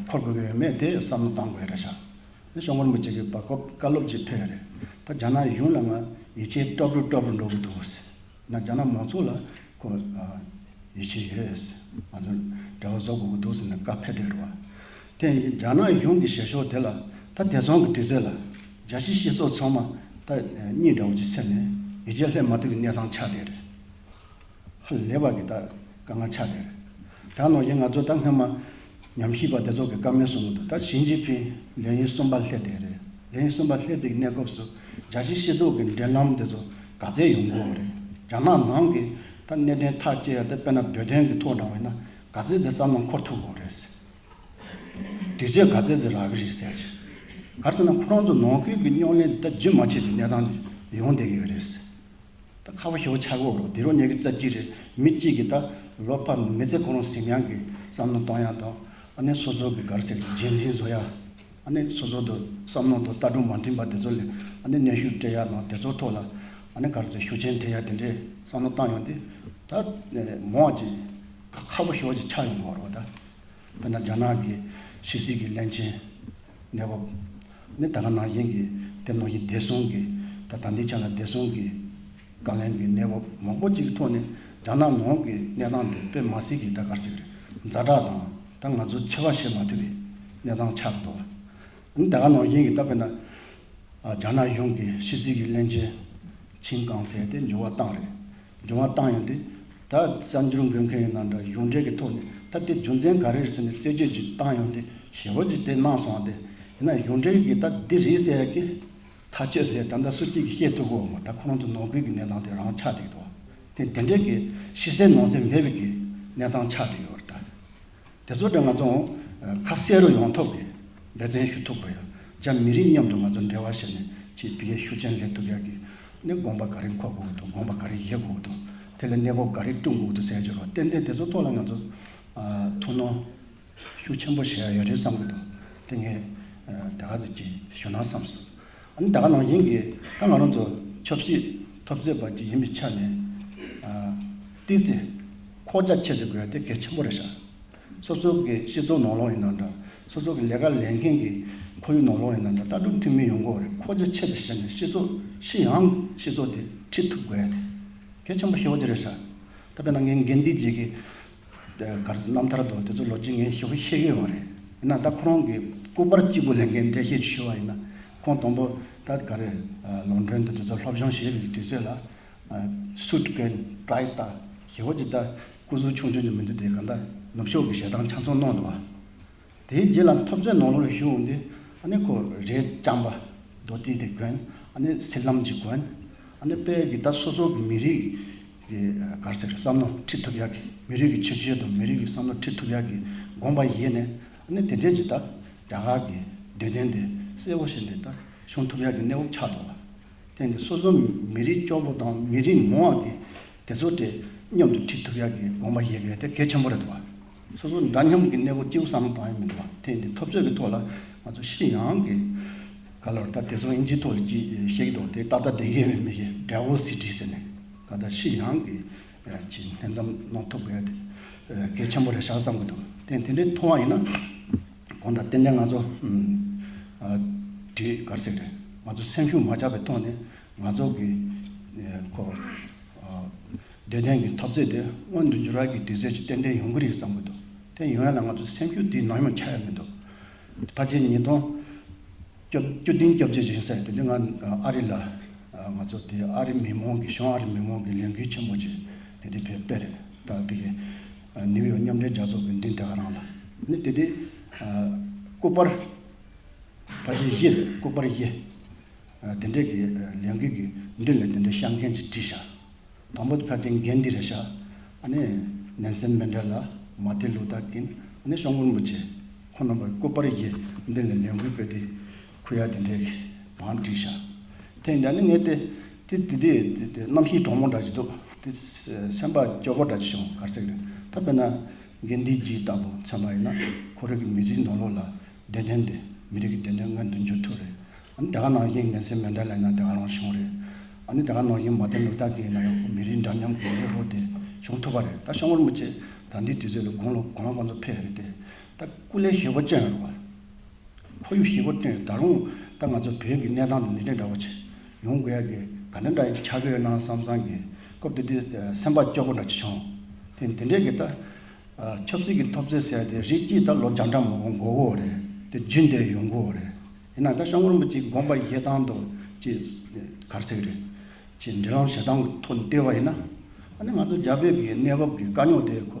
འཁོར་དགོས་ཀྱི་ཡོད་མེད་དེ་བསམ་བློ་གཏང་དགོས་ཡ་རེད་ཤག་ནི་སྐྱབས་མགོན་རིན་པོ་ཆེ་གིས་བར་སྐབས་བཀའ་སློབ་ཅིག་ཕེབས་ཡོད་རེད། ད་རྒྱ་ནག་གཞུང་ལ་ང་ཡིད་ཆེས་སྐྲག་རུ་སྐྲག་རུ་འགྲོ་གི་འདུག་ཟེར། ན་རྒྱ་ནག་མང་ཚོགས་ལ་ཁོ་ཡིད་ཆེས་ཡོད་ཟེར། ང་ཚོ་འབྲེལ་བ་བཟོ་དགོས་ཀྱི་འདུག་ཟེར་ནས་བཀའ་ཕེབས་བསྡད་རེད་བ། དེ་ཡིན་རྒྱ་ནག་གཞུང་གི་བྱེད་ཕྱོགས་དེ་ལ་ད་དེང་སང་གི་དུས་ཚོད་ལ་རྒྱལ་སྤྱིའི་སྤྱི་ཚོགས་ཚང་མ་ད་གཉིད་འདྲ་བོ་ཅིག་སད་ནས་ཡིད་ཆེས་སླེབས་མ་ཐུབ་པའི་གནས་སྟངས་ཆགས་བསྡད་རེད། ཧ་ལས་པ་གི་ད་དཀའ་ངལ་ཆགས་བསྡད་རེད། ད་ནང་བཞིན་ང་ཚོ་ད་སྔོན་མ་ཉམས་ཞིབ་པ་དེ་ཚོ་གི་བཀའ་མོལ་གསུང་གི་འདུག་ད་ཞི་ཅིན་ཕིང་ལན་ཡིན་གསུམ་པ་སླེབས་བསྡད་རེད། ལན་ཡིན་གསུམ་པ་སླེབས་པའི་གནས་སྐབས་སུ་རྒྱལ་སྤྱིའི་སྤྱི་ཚོགས་ཀྱི་འབྲེལ་ལམ་དེ་ཚོ་ག་ཚད་ཡོང་གི་ཡོད་རེད། རྒྱ་ནག་ནང་གི་ད་གནད་དོན་ཐག་བཅད་ཡ་དེ་དཔེར་ན་བོད་དོན་གི་ཐོག་འདྲ་བ་ཡིན་ན་ག་ཚད་ཟེར་བསམ་བློ་འཁོར་ཐུབ་ཀྱི་ཡོད་རེད། དུས་ཚོད་ག་ཚད་ཟེར་རག་གི་རེད་ཟེར་གྱི། ག་རེ་ཟེར་ན་ཁོ་རང་ཚོ་ནང་ཁུལ་གྱི་རྙོག་གླེང་ད་རྒྱུན་མ་ཆད་པའི་གནས་སྟངས་དེ་ཡོང་བསྡད་ཀྱི་ཡོད་རེད། ད་ཁག་པོ་ཞེ་པོ་ཆགས་ཀྱི་ཡོད་རེད། དུས་རབས་ཉི་ཤུ་རྩ་གཅིག་རེད། མི་གཅིག་གིས་ད་བློ་ཕམ་མི་ཚེ་ཁོ་རང་ཟིན་ཡག་གི་བསམ་བློ་གཏོང་ཡག་དང་། ཨ་ནི་སོ་སོ་གི་ག་རེ་ཟེར་རྒྱལ་འཛིན་བཟོ་ཡག་ཨ་ནི་སོ་སོ་དང་བསམ་བློ་དང་ལྟ་གྲུབ་མ་མཐུན་པ་དེ་ཚོ་ལ་ཨ་ནི་གནོན་ཤུགས་སྤྲད་ཡག་དང་དེ་ཚོ་ཐོག་ལ་ཨ་ནི་ག་རེ་ཟེར་ཤུགས་རྐྱེན་ཐེབས་ཡག་དེ་འདྲའི་བསམ་བློ་བཏང་ཡོང་དུས་ད་མང་བ་ཅིག་ཁག་པོ་ཞེ་པོ་ཅིག་ཆགས་ཡོང་གི་ཡོད་རེད་བ། ད། དཔེར་ན་རྒྱ་ནག་གི་ཕྱི་སྲིད་ཀྱི་བློན་ཆེན་གནས་བབ་ནི་ད་ག་ནང་བཞིན་གྱི་དེ་ནང་བཞིན་བདེ་སྲུང་གི་ད་ད་ལྟའི་ཆ་ལ་བདེ་སྲུང་གི་བཀའ་བློན་གྱི་གནས་བབ་མང་པོ་ཅིག་གི་ཐོག་ནས་རྒྱ་ནག་ནང་གི་གནས་སྟངས་དེ་དཔེ་མ་སྲིད་ཀྱི་ད་ག་རེ་ཟེར་གི་རེད། ཛ་དྲག་དང་ད་ང་ཚོས་ཚོད་དཔག་བྱེད་མ་ཐུབ་པའི་གནས་སྟངས་ཆགས་འདུག་ནི་ད་ག་ནང་བཞིན་གྱི་ད་དཔེར་ན་རྒྱ་ནག་གཞུང་གི་ཕྱི་སྲིད་ཀྱི་བློན་ཆེན་ཆིན་ཀང་ཟེར་དེ་འབྱོར་བ་བཏང་རེད། འབྱུང་བ་བཏང་ཡོང་དུས། ད་གསར་འགྱུར་འགོད་མཁན་ཡིན་ན་འདྲ་གཞུང་འབྲེལ་གྱི་ཐོག་ནས་ད་དེ་རྒྱུ་མཚན་ག་རེ་རེད་ཟེར་ནས་རྩད་གཅོད་ཅིག་བཏང་ཡོང་དུས་ཞེ་པོ་ཅིག་དེ་གནང་སོང་བ། དེ་ཡིན་ན་གཞུང་འབྲེལ་གྱིས་ད་འདི་རེད་ཟེར་ཡག་གི་ཐག་གཅོད་ཟེར་ཡག་ད་ལྟ་སུ་གཅིག་གིས་བཤད་ཐུབ་ཀྱི་ཡོད་མ་རེད། ད་ཁོ་རང་ཚོ་ནང་ཁུལ་གྱི་གནས་སྟངས་དེ་རང་ཆགས་བསྡད་ཀྱི་འདུག་དེ་དེ་འདྲས་ཀྱི་ཕྱི་གསལ་ནང་གསལ་མེད་པའི་གི་གནས་སྟངས་ཆགས་བསྡད་ཡོད་རེད་ད། དེ་ཚོ་དེ་ང་ཚོ་ཁ་གསལ་རུ་ཡོང་ཐབས་ཀྱི་འབད་བརྩོན་ཞུ་ཐུབ་དགོས་ཡ། རྒྱ་མི་རིགས་མཉམ་དུ་ང་ཚོ་འབྲེལ་བ་བྱས་ནས་ཅིག་ཕ་གིའི་ཤུགས་རྐྱེན་སླེབས་ཐུབ་ཡ་གི་ནི་དགོངས་པ་ག་རེ་འཁོར་དགོས་ཀྱི་འདུག་དགོངས་པ་ག་རེ་བཞེས་དགོས་ཀྱི་འདུག་དེ་ལ་གནས་བབ་ག་རེ་བསྐྲུན་དགོས་ཀྱི་འདུག་ཟེར་ཡ་ཅིག་རེད་བ། ཏན་ཏན་དེ་ཚོ་ཐོག་ལ་ང་ཚོ་ཨ་ཐུགས་སྣང་ཤུགས་ཆེན་པོ་བྱེད་ཡ་ཡོད་རེད་བསམ་གྱི་འདུག་དེ་ངས་ཨ་ད་ག་ཚོད་ཅིག་ཞུ་ན་བསམ་སོང་། ཨ་ནི་ད་ག་ནང་བཞིན་གྱི་ད་ང་རང་ཚོ་ཆབ་སྲིད་འཐབ་རྩོད་པ་ཅིག་ཡིན་པའི་ཆ་ནས་ཨ་ཏོག་ཙམ་ཁོག་རྒྱ་ཆེ་ཙམ་དགོས་ཡ་དེ་གལ་ཆེན་པོ་རེད་ཤག་སོ་སོ་གི་སྤྱི་ཚོགས་ནང་ལོགས་ཡིན་ན་འདྲ། སོ་སོ་གི་ལས་ཀ་ལས་མཁན་གྱི་ཁོར་ཡུག་ནང་ལོགས་ཡིན་ན་འདྲ། ལྟ་གྲུབ་མཐུན་མིན་ཡོང་གི་ཡོད་རེད། ཁོག་རྒྱ་ཆེ་ཙམ་བྱས་ནས་སྤྱི་ཚོགས་ཕྱི་ཡང་སྤྱི་ཚོགས་དེ་ཁྲིད་ཐུབ་དགོས་ཡ་དེ་གལ་ཆེན་པོ་ཞེ་པོ་ཅིག་རེད་ཤག་ད་དཔེར་ན་ངའི་དགེ་འདུན་ཅིག་གི་ག་རེ་ཟེར་རྣམ་ཐར་དང་དེ་ཚོ་ལོ་རྒྱུས་ངས་ཞེ་པོ་ཤེས་ཀྱི་ཡོད་མ་རེད། ཡིན་ན་ད་ཁོ་རང་གི་སྐུ་པར་གཅིག་པུ་ལེན་མཁན་འགྲེལ་བཤད་ཞུ་བ་ཡིན་ན། ཁོང་དང་པོ་ད་ག་རེ་ལོན་ཌོན་དུ་དེ་ཚོ་སློབ་སྦྱོང་བྱེད་པའི་དུས་ཚོད་ལ་སུཊ་གོན་ཊའི་བཏགས་ཞེ་པོ་ཅིག་ད་སྐུ་གཟུགས་ཆུང་ཆུང་ཅིག་མི་འདུག་དེ་ག་འདྲ་ནུབ་ཕྱོགས་ཀྱི་ཞལ་ཐང་ཆ་ཚང་གནང་འདུག་བ། དེའི་རྗེས་ལ་འཐབ་རྩོད་ནང་ལོགས་ལ་ཞུགས་འོང་དུས་ཨ་ནི་ཁོ་རས་རྐྱང་པ་དོ་ཏི་དེ་གོན། ཨ་ནི་སིལ་ལམ་ཅིག་གོན། ཨ་ནི་དཔེ་གི་ད་སོ་སོ་གི་མི་རིགས་ཀྱི་ག་རེ་ཟེར་བསམ་བློ་ཁྲིད་ཐུབ་ཡག་གི་མི་རིགས་ཀྱི་ཆོས་བརྒྱུད་དང་མི་རིགས་ཀྱི་བསམ་བློ་ཁྲིད་ཐུབ་ཡག་གི་དགོངས་པ་བཞེས་ནས། ཨ་ནི་དེ་འདྲས་ཅིག་ད་རྒྱ་གར་གྱི་འདོད་དོན་དེ་གསལ་པོ་བྱས་ནས་ད་བྱུང་ཐུབ་ཡག་གི་གནས་བབ་ཆགས་འདུག་བ། དེ་ནི་སོ་སོ་མི་རིགས་སྐྱོ་པོ་དང་མི་རིགས་མང་བ་གི་དེ་ཚོ་དེ་མཉམ་དུ་ཁྲིད་ཐུབ་ཡག་གི་དགོངས་པ་བཞེས་དགོས་དེ་གལ་ཆེན་པོ་རེད་འདུག་བ། སོ་སོ་འདྲ་མཉམ་གྱི་གནས་བབ་སྐྱིད་པོ་བསམ་བློ་བཏང་ཡག་མི་འདུག་བ། དེ་ནི་འཐབ་རྩོད་ཀྱི་ཐོག་ལ་ང་ཚོ་ཤི་ཡང་གི་ག་ལོར་ད་དེ་ཚོ་དབྱིན་ཇིའི་ཐོག་ལ་ཅིག་བཤད་ཀྱི་འདུག་དེ་ཏག་ཏག་བསྡད་ཀྱི་ཡོད་མེད་མི་ཤེས། ཌའི་ཝར་སི་ཊི་ཟེར་ནས་ག་ད་ཤི་ཡང་གི་ཅིག་སྣེ་མཚམས་གནང་ཐུབ་དགོས་ཡག་དེ་གལ་ཆེན་པོ་རེད་ཤག་བསམ་གྱི་འདུག་དེ་དེ་འདྲའི་མཐོང་བ་ཡིན་ན། གང་ལྟར་ཏན་ཏན་ང་ཚོ་ཨ་དུས་ག་རེ་ཟེར་རེད། ང་ཚོ་སེམས་ཤུགས་མ་ཆག་པའི་ཐོག་ནས་ང་ཚོ་གི་ཨ་ཁོ་ཨ་འདོད་དོན་གྱི་འཐབ་རྩོད་དེ་མངོན་དུ་འགྱུར་བ་གི་དུས་ཚོད་ཅིག་ཏན་ཏན་ཡོང་གི་རེད་བསམ་གྱི་འདུག་དེ་ཡོང་ཡ་ལ་ང་ཚོ་སེམས་ཤུགས་དེ་ནམ་ཡང་ཆག་ཡ་མི་འདུག་ཕལ་ཆེར་ཉིས་སྟོང་བཅུ་བདུན་བཅོ་བརྒྱད་ཅིག་ཡིན་ས་ཡིན། དེ་དུས་ང་ཨ་རི་ལ་ང་ཚོ་དེ་ཨ་རི་མི་མང་གི་བྱང་ཨ་རི་མི་མང་གི་ལས་འགུལ་ཆེན་མོ་ཅིག་དེ་དུས་ཕེབས་པ་རེད། ད་ཕ་གི་ནིའུ་ཡོག་མཉམ་འབྲེལ་རྒྱལ་ཚོགས་ཀྱི་མདུན་དེ་ག་རང་ལ་ནི་དེ་དུས་སྐུ་པར་ཕལ་ཆེར་བཞི་རེད། སྐུ་པར་བཞི་དེ་འདྲས་ཀྱི་ལས་འགུལ་གྱི་མདུན་ལ་དེ་འདྲའི་བཤམས་མཁན་ཅིག་བྲིས་ཤག་དང་པོ་དེ་ཕལ་ཆེར་གྷན་དྷི་རེད་ཤག་ཨ་ནི་ནེལ་སན་མན་ཌེ་ལ། མར་ཏིན་ལུ་ཐར་ཀིང་། ཨ་ནི་སྐྱབས་མགོན་རིན་པོ་ཆེ། ཁོང་རྣམ་པ་སྐུ་པར་བཞི་མདུན་ལ་ལས་འགུལ་སྤེལ་དུས་ཁུར་ཡག་དེ་འདྲའི་མང་བྲིས་ཤག་དེ་ཡིན་ད་ནི་ངས་དེ་དེ་དེ་དེ་དེ་རྣམ་ཤེས་གྲང་མོ་འདྲ་ཞིག་འདུག་དེ་སེམས་པ་སྐྱོ་པོ་འདྲ་ཞིག་བྱུང་། ག་རེ་ཟེར་གི་རེད། ད་དཔེར་ན་གྷན་དྷི་ཇི་ལྟ་བུ་མཚོན་པ་ཡིན་ན་ཁོ་རང་གི་མི་ཚེའི་ནང་ལོགས་ལ་བདེན་དོན་དེ་མི་རིགས་ཀྱི་བདེན་དོན་མངོན་དུ་འགྱུར་ཐུབ་རེད། ཨ་ནི་དེ་ག་ནང་བཞིན་ནེལ་སན་མན་ཌེ་ལ་ཡིན་ན་དེ་ག་རང་བྱུང་རེད། ཨ་ནི་དེ་ག་ནང་བཞིན་མར་ཏིན་ལུ་ཐར་ཀིང་ཡིན་ན་ཡང་མི་རིགས་འདྲ་མཉམ་གྱི་གནས་བབ་དེ་བྱུང་ཐུབ་པ་རེད། ད་སྐྱབས་མགོན་རིན་པོ་ཆེ་ད་ལྟའི་དུས་ཚོད་ལ་དགུང་ལོ་གང་ལ་གང་འཚམ་ཕེབས་རེད་དེ། ད་སྐུ་ལས་ཞེ་པོ་བསྐྱོན་ཡོད་རེད་བ། ཁོར་ཡུག་ཞེ་པོ་བསྐྲུན། ད་རུང་ད་ང་ཚོ་བོད་ཀྱི་གནས་སྟངས་དེ་འདི་འདྲ་འདྲ་བོ་ཆེ་ཡོང་དགོས་ཡ་གི་ག་འདྲ་འདྲ་ཡ་ཆགས་ཀྱི་ཡོད་ན་བསམ་བསམ་གི་སྐབས་དེ་དུས་སེམས་པ་སྐྱོ་པོ་འདྲ་ཅིག་བྱུང་། དེ་དེ་འདྲས་ཀྱི་ད་ཆབ་སྲིད་ཀྱི་འཐབ་རྩོད་ཟེར་ཡ་དེ་རིགས་གཅིག་ད་ལོ་བརྒྱ་ཕྲག་མང་པོ་འགོར་གྱི་ཡོད་རེད། དེ་རྒྱུན་དེ་ཡོང་གི་ཡོད་རེད། ཡིན་ན་ད་སྐྱབས་མགོན་རིན་པོ་ཆེའི་དགོངས་པ་བཞེས་སྟངས་དང་ཅིག་ག་རེ་ཟེར་གི་རེད། ཅིག་འབྲེལ་ལམ་བྱེད་སྟངས་ཀྱི་ཐོག་ནས་བལྟས་པ་ཡིན་ན། ཨ་ནི་ང་ཚོ་རྒྱ་བོད་ཀྱི་གནས་བབ་ཀྱི་དཀའ་རྙོག་དེ་ཁོ་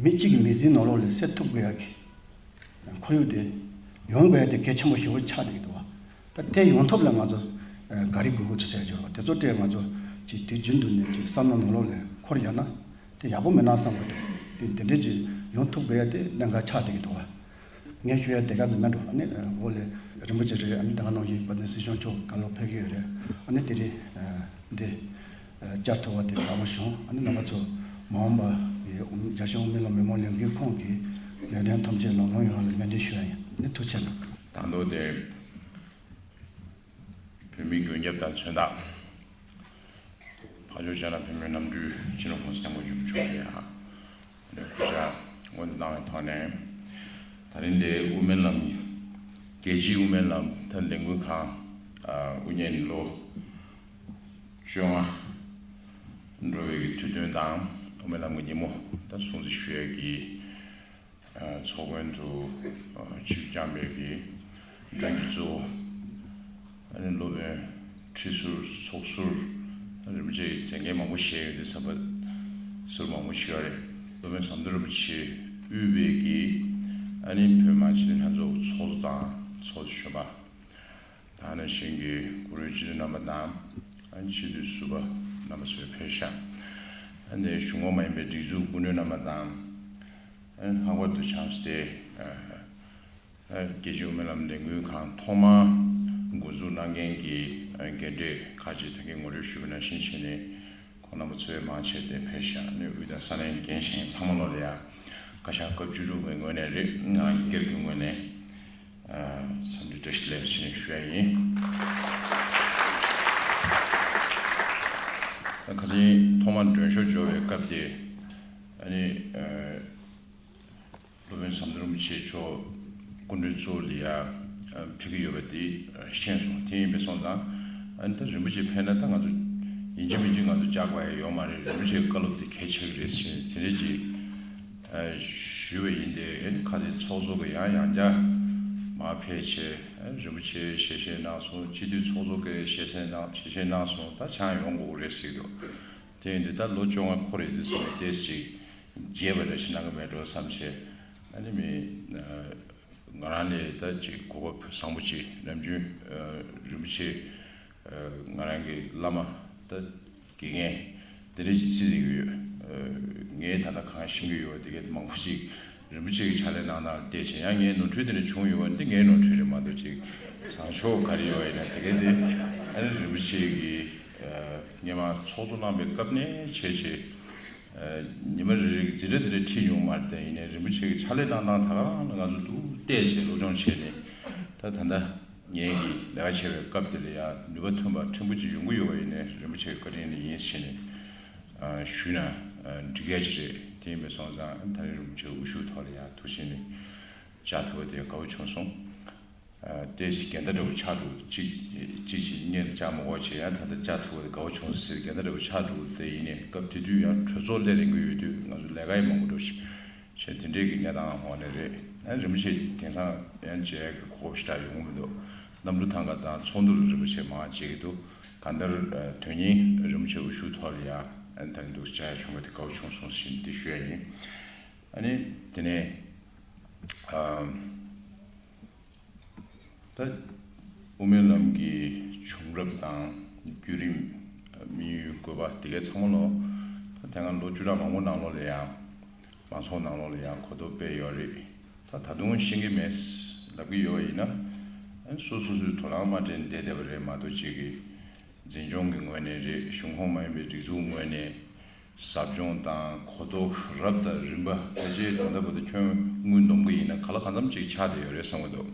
མི་གཅིག་གི་མི་ཚེའི་ནང་ལོགས་ལ་སེལ་ཐུབ་དགོས་ཡ་གི་ཁོར་ཡུག་དེ་ཡོང་དགོས་ཡ་དེ་གལ་ཆེན་པོ་ཞེ་པོ་ཆགས་བསྡད་ཀྱི་འདུག་བ། ད་དེ་ཡོང་ཐབས་ལ་ང་ཚོ་ག་རེ་དགོས་ཀྱི་འདུག་ཟེར་གྱི་རེད་བ། དེ་ཚོ་དེ་ང་ཚོ་ཅིག་དུས་རྒྱུན་དུ་ནས་ཅིག་བསམ་བློ་ནང་ལོགས་ལ་འཁོར་ཡ་ན་དེ་ཡག་པོ་མེད་ན་བསམ་གྱི་འདུག་དེ་དེ་འདྲས་ཅིག་ཡོང་ཐུབ་དགོས་ཡ་དེ་གནད་འགག་ཆགས་བསྡད་ཀྱི་འདུག་བ། ངས་ཞུ་ཡ་དེ་ག་ཙམ་མེད་འགྲོ། ཨ་ནི་འོ་ལེ་རིན་པོ་ཆེ་རེད། ཨ་ནི་ད་ག་ནང་བཞིན་དཔལ་ལྡན་སྲིད་སྐྱོང་མཆོག་ག་ལོ་ཕེབས་ཀྱི་ཡོད་རེད། ཨ་ནི་དེ་རིང་འདི་བཅར་ཐུབ་པ་དེ་དགའ་པོ་བྱུང་། ཨ་ནི་རྣམ་པ་ཚོ་མ་འོངས་པ་ཡི་རྒྱལ་སྤྱིའི་དབུ་མའི་ལམ་མི་མང་ལས་འགུལ་ཁང་གི་ལས་དོན་ཐམས་ཅད་ལམ་ལྷོང་ཡོང་བ་ལ་སྨོན་འདུན་ཞུ་ཡ་ཡིན། ཨ་ནི་ཐུགས་རྗེ་གནང་། དང་ཐོག་དེ་བོད་མིའི་མགོན་སྐྱབས་དང་མཚོན་རྟགས། འཕགས་མཆོག་སྤྱན་རས་གཟིགས་པའི་རྣམ་སྤྲུལ་སྤྱི་ནོར་༸གོང་ས་༸སྐྱབས་མགོན་ཆེན་པོ་མཆོག་ལ་ཡང་སྐུ་ཕྱག་སྔོན་དུ་བཏང་བའི་ཐོག་ནས། ད་རིང་འདིར་དབུ་མའི་ལམ་རྒྱལ་སྤྱིའི་དབུ་མའི་ལམ་མཐར་ལས་འགུལ་ཁང་དབུ་བརྙེས་ནས་ལོ་བཅོ་ལྔ་འགྲོ་བའི་དུས་སྟོན་དང་དབུ་མའི་ལམ་གྱི་ཉིན་མོ་ད་སྲུང་བརྩི་ཞུ་ཡས་ཀྱི་ཚོགས་མགོན་དུ་ཆིབས་བསྐྱངས་པའི་གི་མགྲོན་གྱི་གཙོ་བོ་ཨ་ནི་སློབ་དཔོན་ཁྲི་ཟུར་ཚོགས་ཟུར་རིན་པོ་ཆེའི་མཛད་འགན་མང་པོ་བཞེས་ཡོད་དེ་ཚོགས་པ་ཟུར་མང་པོ་ཞིག་ཡོད་རེད། སློབ་དཔོན་ཟམ་གདོང་རིན་པོ་ཆེ་དབུས་པའི་གི་ཨ་ནི་བོད་མི་མང་སྤྱི་འཐུས་ལྷན་ཚོགས་ཚོགས་གཙོ་དང་ཚོགས་གཙོ་གཞོན་པ། ད་ནང་བཞིན་གྱི་བཀུར་འོས་སྤྱི་འཐུས་རྣམ་པ་དང་། ཨ་ནི་སྤྱི་འཐུས་ཟུར་པ་རྣམ་པ་ཚོས་ཕེབས་ཤག་ཨ་ནི་གཞུང་འོག་མ་ཡིན་པའི་སྒྲིག་འཛུགས་སྐུ་མགྲོན་རྣམ་པ་དང་། ཨ་ནི་ལྷག་པར་དུ་བྱམས་བརྩེ་ཨ་རྒྱལ་སྤྱིའི་དབུ་མའི་ལམ་ལས་འགུལ་ཁང་ཐོག་མར་འགོ་འཛུགས་གནང་མཁན་གྱི་ཨ་རྒན་གྲས་ཁག་ཅིག་ད་གིན་ངོ་སྤྲོད་ཞུས་པ་ནང་བཞིན་བྱས་ནས། ཁོང་རྣམ་པ་ཚོས་མང་ཆེ་དེ་ཕེབས་ཤག་ཨ་ནི་དབུས་དང་ས་གནས་འགན་བཞེས་མཁན་ཚང་མ་ལོ་ལ་ཡ་བཀའ་ཤག་སྐབས་བཅུ་དྲུག་པའི་ངོས་ནས་རེད། ང་སྒེར་གྱི་ངོས་ནས་འཚམས་འདྲི་བཀྲ་ཤིས་བདེ་ལེགས་ཞེས་ཞུ་ཡ་ཡིན། ཁ་སང་ཐོག་མར་མགྲོན་ཤོག་འབྱོར་བའི་སྐབས་དེ་ཨ་ནི། སློབ་དཔོན་ཟམ་གདོང་རིན་པོ་ཆེ་མཆོག་སྐུ་མགྲོན་གཙོ་བོ་ལ་ཡ་ཕེབས་ཀྱི་ཡོད་པ་དེ་ཤེས་སོང་། དེ་ཡིན་པས་སོང་ཙང་ཨ་ནི་ད་རིན་པོ་ཆེ་ཕེབས་ན་ད་ང་ཚོ་ཡིན་གཅིག་མིན་གཅིག་ང་ཚོ་བཅར་དགོས་ཡ་ཡོད་མ་རེད། རིན་པོ་ཆེའི་བཀའ་སློབ་དེ་གལ་ཆེ་གི་རེད་ཟེར་དེ་འདྲས་ཅིག་ཨ་ ཞུས་པ་ཡིན་ཏེ། ཨེ་ནི་ཁ་སང་ཚོགས་གཙོ་གིས་ཡང་ཡང་བསྐྱར་མར་ཕེབས་བྱས། ཨེ་རིན་པོ་ཆེ་ཞལ་བཞེས་གནང་སོང་། སྤྱི་འཐུས་ཚོགས་གཙོ་གིས་ཞལ་བཞེས་གནང་ཞལ་བཞེས་གནང་སོང་། ད་ཆ་ཡང་ཡོང་དགོས་རེད་ཟེར་གྱི་འདུག་དེ་ཡིན་དུས་ད་ལོ་བཅོ་ལྔ་འཁོར་ཡོད་དུས་ཙམ་པ་ཏོག་ཙམ་ཅིག་རྒྱས་པ་རེ་ཞིག་གནང་གི་མེད་འགྲོ་བསམ་བྱས། ཨ་ནི་མི་ང་རང་ལས་ད་ཅིག་གོ་སྐབས་བཟང་པོ་ཅིག་ནམ་རྒྱུན་རིན་པོ་ཆེ་ང་རང་གི་བླ་མ་ད་དགེ་རྒན་དེ་འདྲ་ཞིག་བརྩི་བསྡད་ཀྱི་ཡོད། ངས་ད་ལྟ་གང་ཤེས་ཀྱི་ཡོད་པ་དེ་གའི་མང་པོ་ཅིག་རིན་པོ་ཆེ་གི་ཕྱག་ལས་གནང་སྟངས་ལ་བལྟས་བྱས། ཡང་ངའི་ནོར་འཁྲུལ་དེ་འདྲ་བྱུང་ཡོད་པ་འདི་ངའི་ནོར་འཁྲུལ་རེད་མ་གཏོགས། ཅིག་བཟང་ཕྱོགས་ག་རེ་ཡོད་པ་ཡིན་ན་དེ་གའི་དེ། ཨ་ནི་རིན་པོ་ཆེ་གི་སྔོན་མ་ཚོགས་གཙོ་གནང་པའི་སྐབས་ནས་བྱས་བྱས། ཉི་མ་རེ་རེ་གི་འཛིན་གྲྭ་དེ་འདྲ་ཁྲིད་མྱོང་མ་རེད། དེ་ཡིན་ནའི་རིན་པོ་ཆེ་གི་ཕྱག་ལས་གནང་སྟངས་ད་ག་རང་ལ་ང་ཚོ་ཏོག་ཙམ་བལྟས་བྱས་སློབ་སྦྱོང་བྱས་ནས། ད་ད་ལྟ་ངེད་ཀྱི་ལས་ཀ་བྱེད་པའི་སྐབས་དེ་ལ་ཡང་ནུས་པ་ཐོན་པ་ཕྲན་བུ་ཅིག་ཡོང་གི་ཡོད་པ་ཡིན་ནའི། རིན་པོ་ཆེ་གི་བཀའ་དྲིན་ལ་ཡིན་ཟེར་ནས་ཞུས་ན་འགྲིག་ཡ་ཅིག་རེད། དེ་ཡིན་པ་སོང་ཙང་ད་རིང་རིན་པོ་ཆེ་དབུ་བཞུགས་ཐོག་ལ་ཡང་ཐུགས་ཆེན་ནས་བཅར་ཐུབ་པ་དེ་དགའ་བོ་བྱུང་སོང་། ཨ་ཏོག་ཙམ་འགལ་ཟླ་འདྲ་བོ་ཆགས་འདུག་ཅིག་ཅིག་ཅིག་སྔོན་ལ་བཅར་མ་དགོས་བྱས། ཡང་ད་ལྟ་བཅར་ཐུབ་པ་དེ་དགའ་བོ་བྱུང་ཟེར། འགལ་ཟླ་འདྲ་བོ་ཆགས་འདུག་དེ་ཡིན་ནའི་སྐབས་དེ་དུས་ཡང་གྲོས་ཚོགས་སླེབས་རན་གྱི་ཡོད་དུས། ང་ཚོ་ལས་ཀ་ཡང་མང་པོ་འགྲོ་བཞིན་བྱས། དེ་འདྲའི་གི་གནས་སྟངས་འོག་ནས་རེད། ཨ་རིན་པོ་ཆེ་དེང་སང་ཡང་མཇལ་ཡག་གི་གོ་སྐབས་ཞེ་དྲག་ཡོང་གི་མི་འདུག་གནམ་གྲུ་ཐང་ག་དང་ཚོགས་འདུ་ལ་རིན་པོ་ཆེ་མང་བ་མཇལ་གྱི་འདུག་གང་ལྟར་དོན་སྙིང་རིན་པོ་ཆེ་དབུ་བཞུགས་ཐོག་ལ་ཡང་ད་རིང་འདུག་མཇལ་ཡག་བྱུང་བ་དེ་དགའ་བོ་བྱུང་སོང་ཞེས་འདི་ཞུ་ཡ་ཡིན། ཨ་ནི་དེ་ནས་ད་དབུ་མའི་ལམ་གྱི་བྱུང་རབས་དང་བརྒྱུད་རིམ། དམིགས་ཡུལ། དགོས་པ་དེ་གའི་ཚང་མ་ལོ། ད་དེ་སྔ་ལོ་བཅུ་ཕྲག་མང་པོ་ནང་ལོགས་ལ་ཡང་མང་ཚོགས་ནང་ལོགས་ལ་ཡང་གོ་རྟོགས་སྤེལ་ཡོད་རེད། ད་ད་དུང་ཤེས་ཀྱི་མེད་ལབ་ཀྱི་ཡོད་པ་ཡིན་ན། སོ་སོ་སོའི་དོ་སྣང་མ་སྤྲད་བསྡད་བསྡད་པ་རེད་མ་གཏོགས། ཅིག་གི་འཛིན་སྐྱོང་གི་ངོས་ནས་རེད། གཞུང་ཁོངས་མ་ཡིན་པའི་སྒྲིག་འཛུགས་ངོས་ནས་ཟབ་སྦྱོང་དང་གོ་རྟོགས་རབ་དང་རིམ་པ་ཕལ་ཆེར་ད་ལྟ་བར་དུ་ཁྱོན་དངུལ་འདོམས་ཀྱི་ཡིན་ན་ག་ལ་གང་འཚམ་ཅིག་ཆགས་བསྡད་ཡོད་རེད་བསམ་གྱི་འདུག་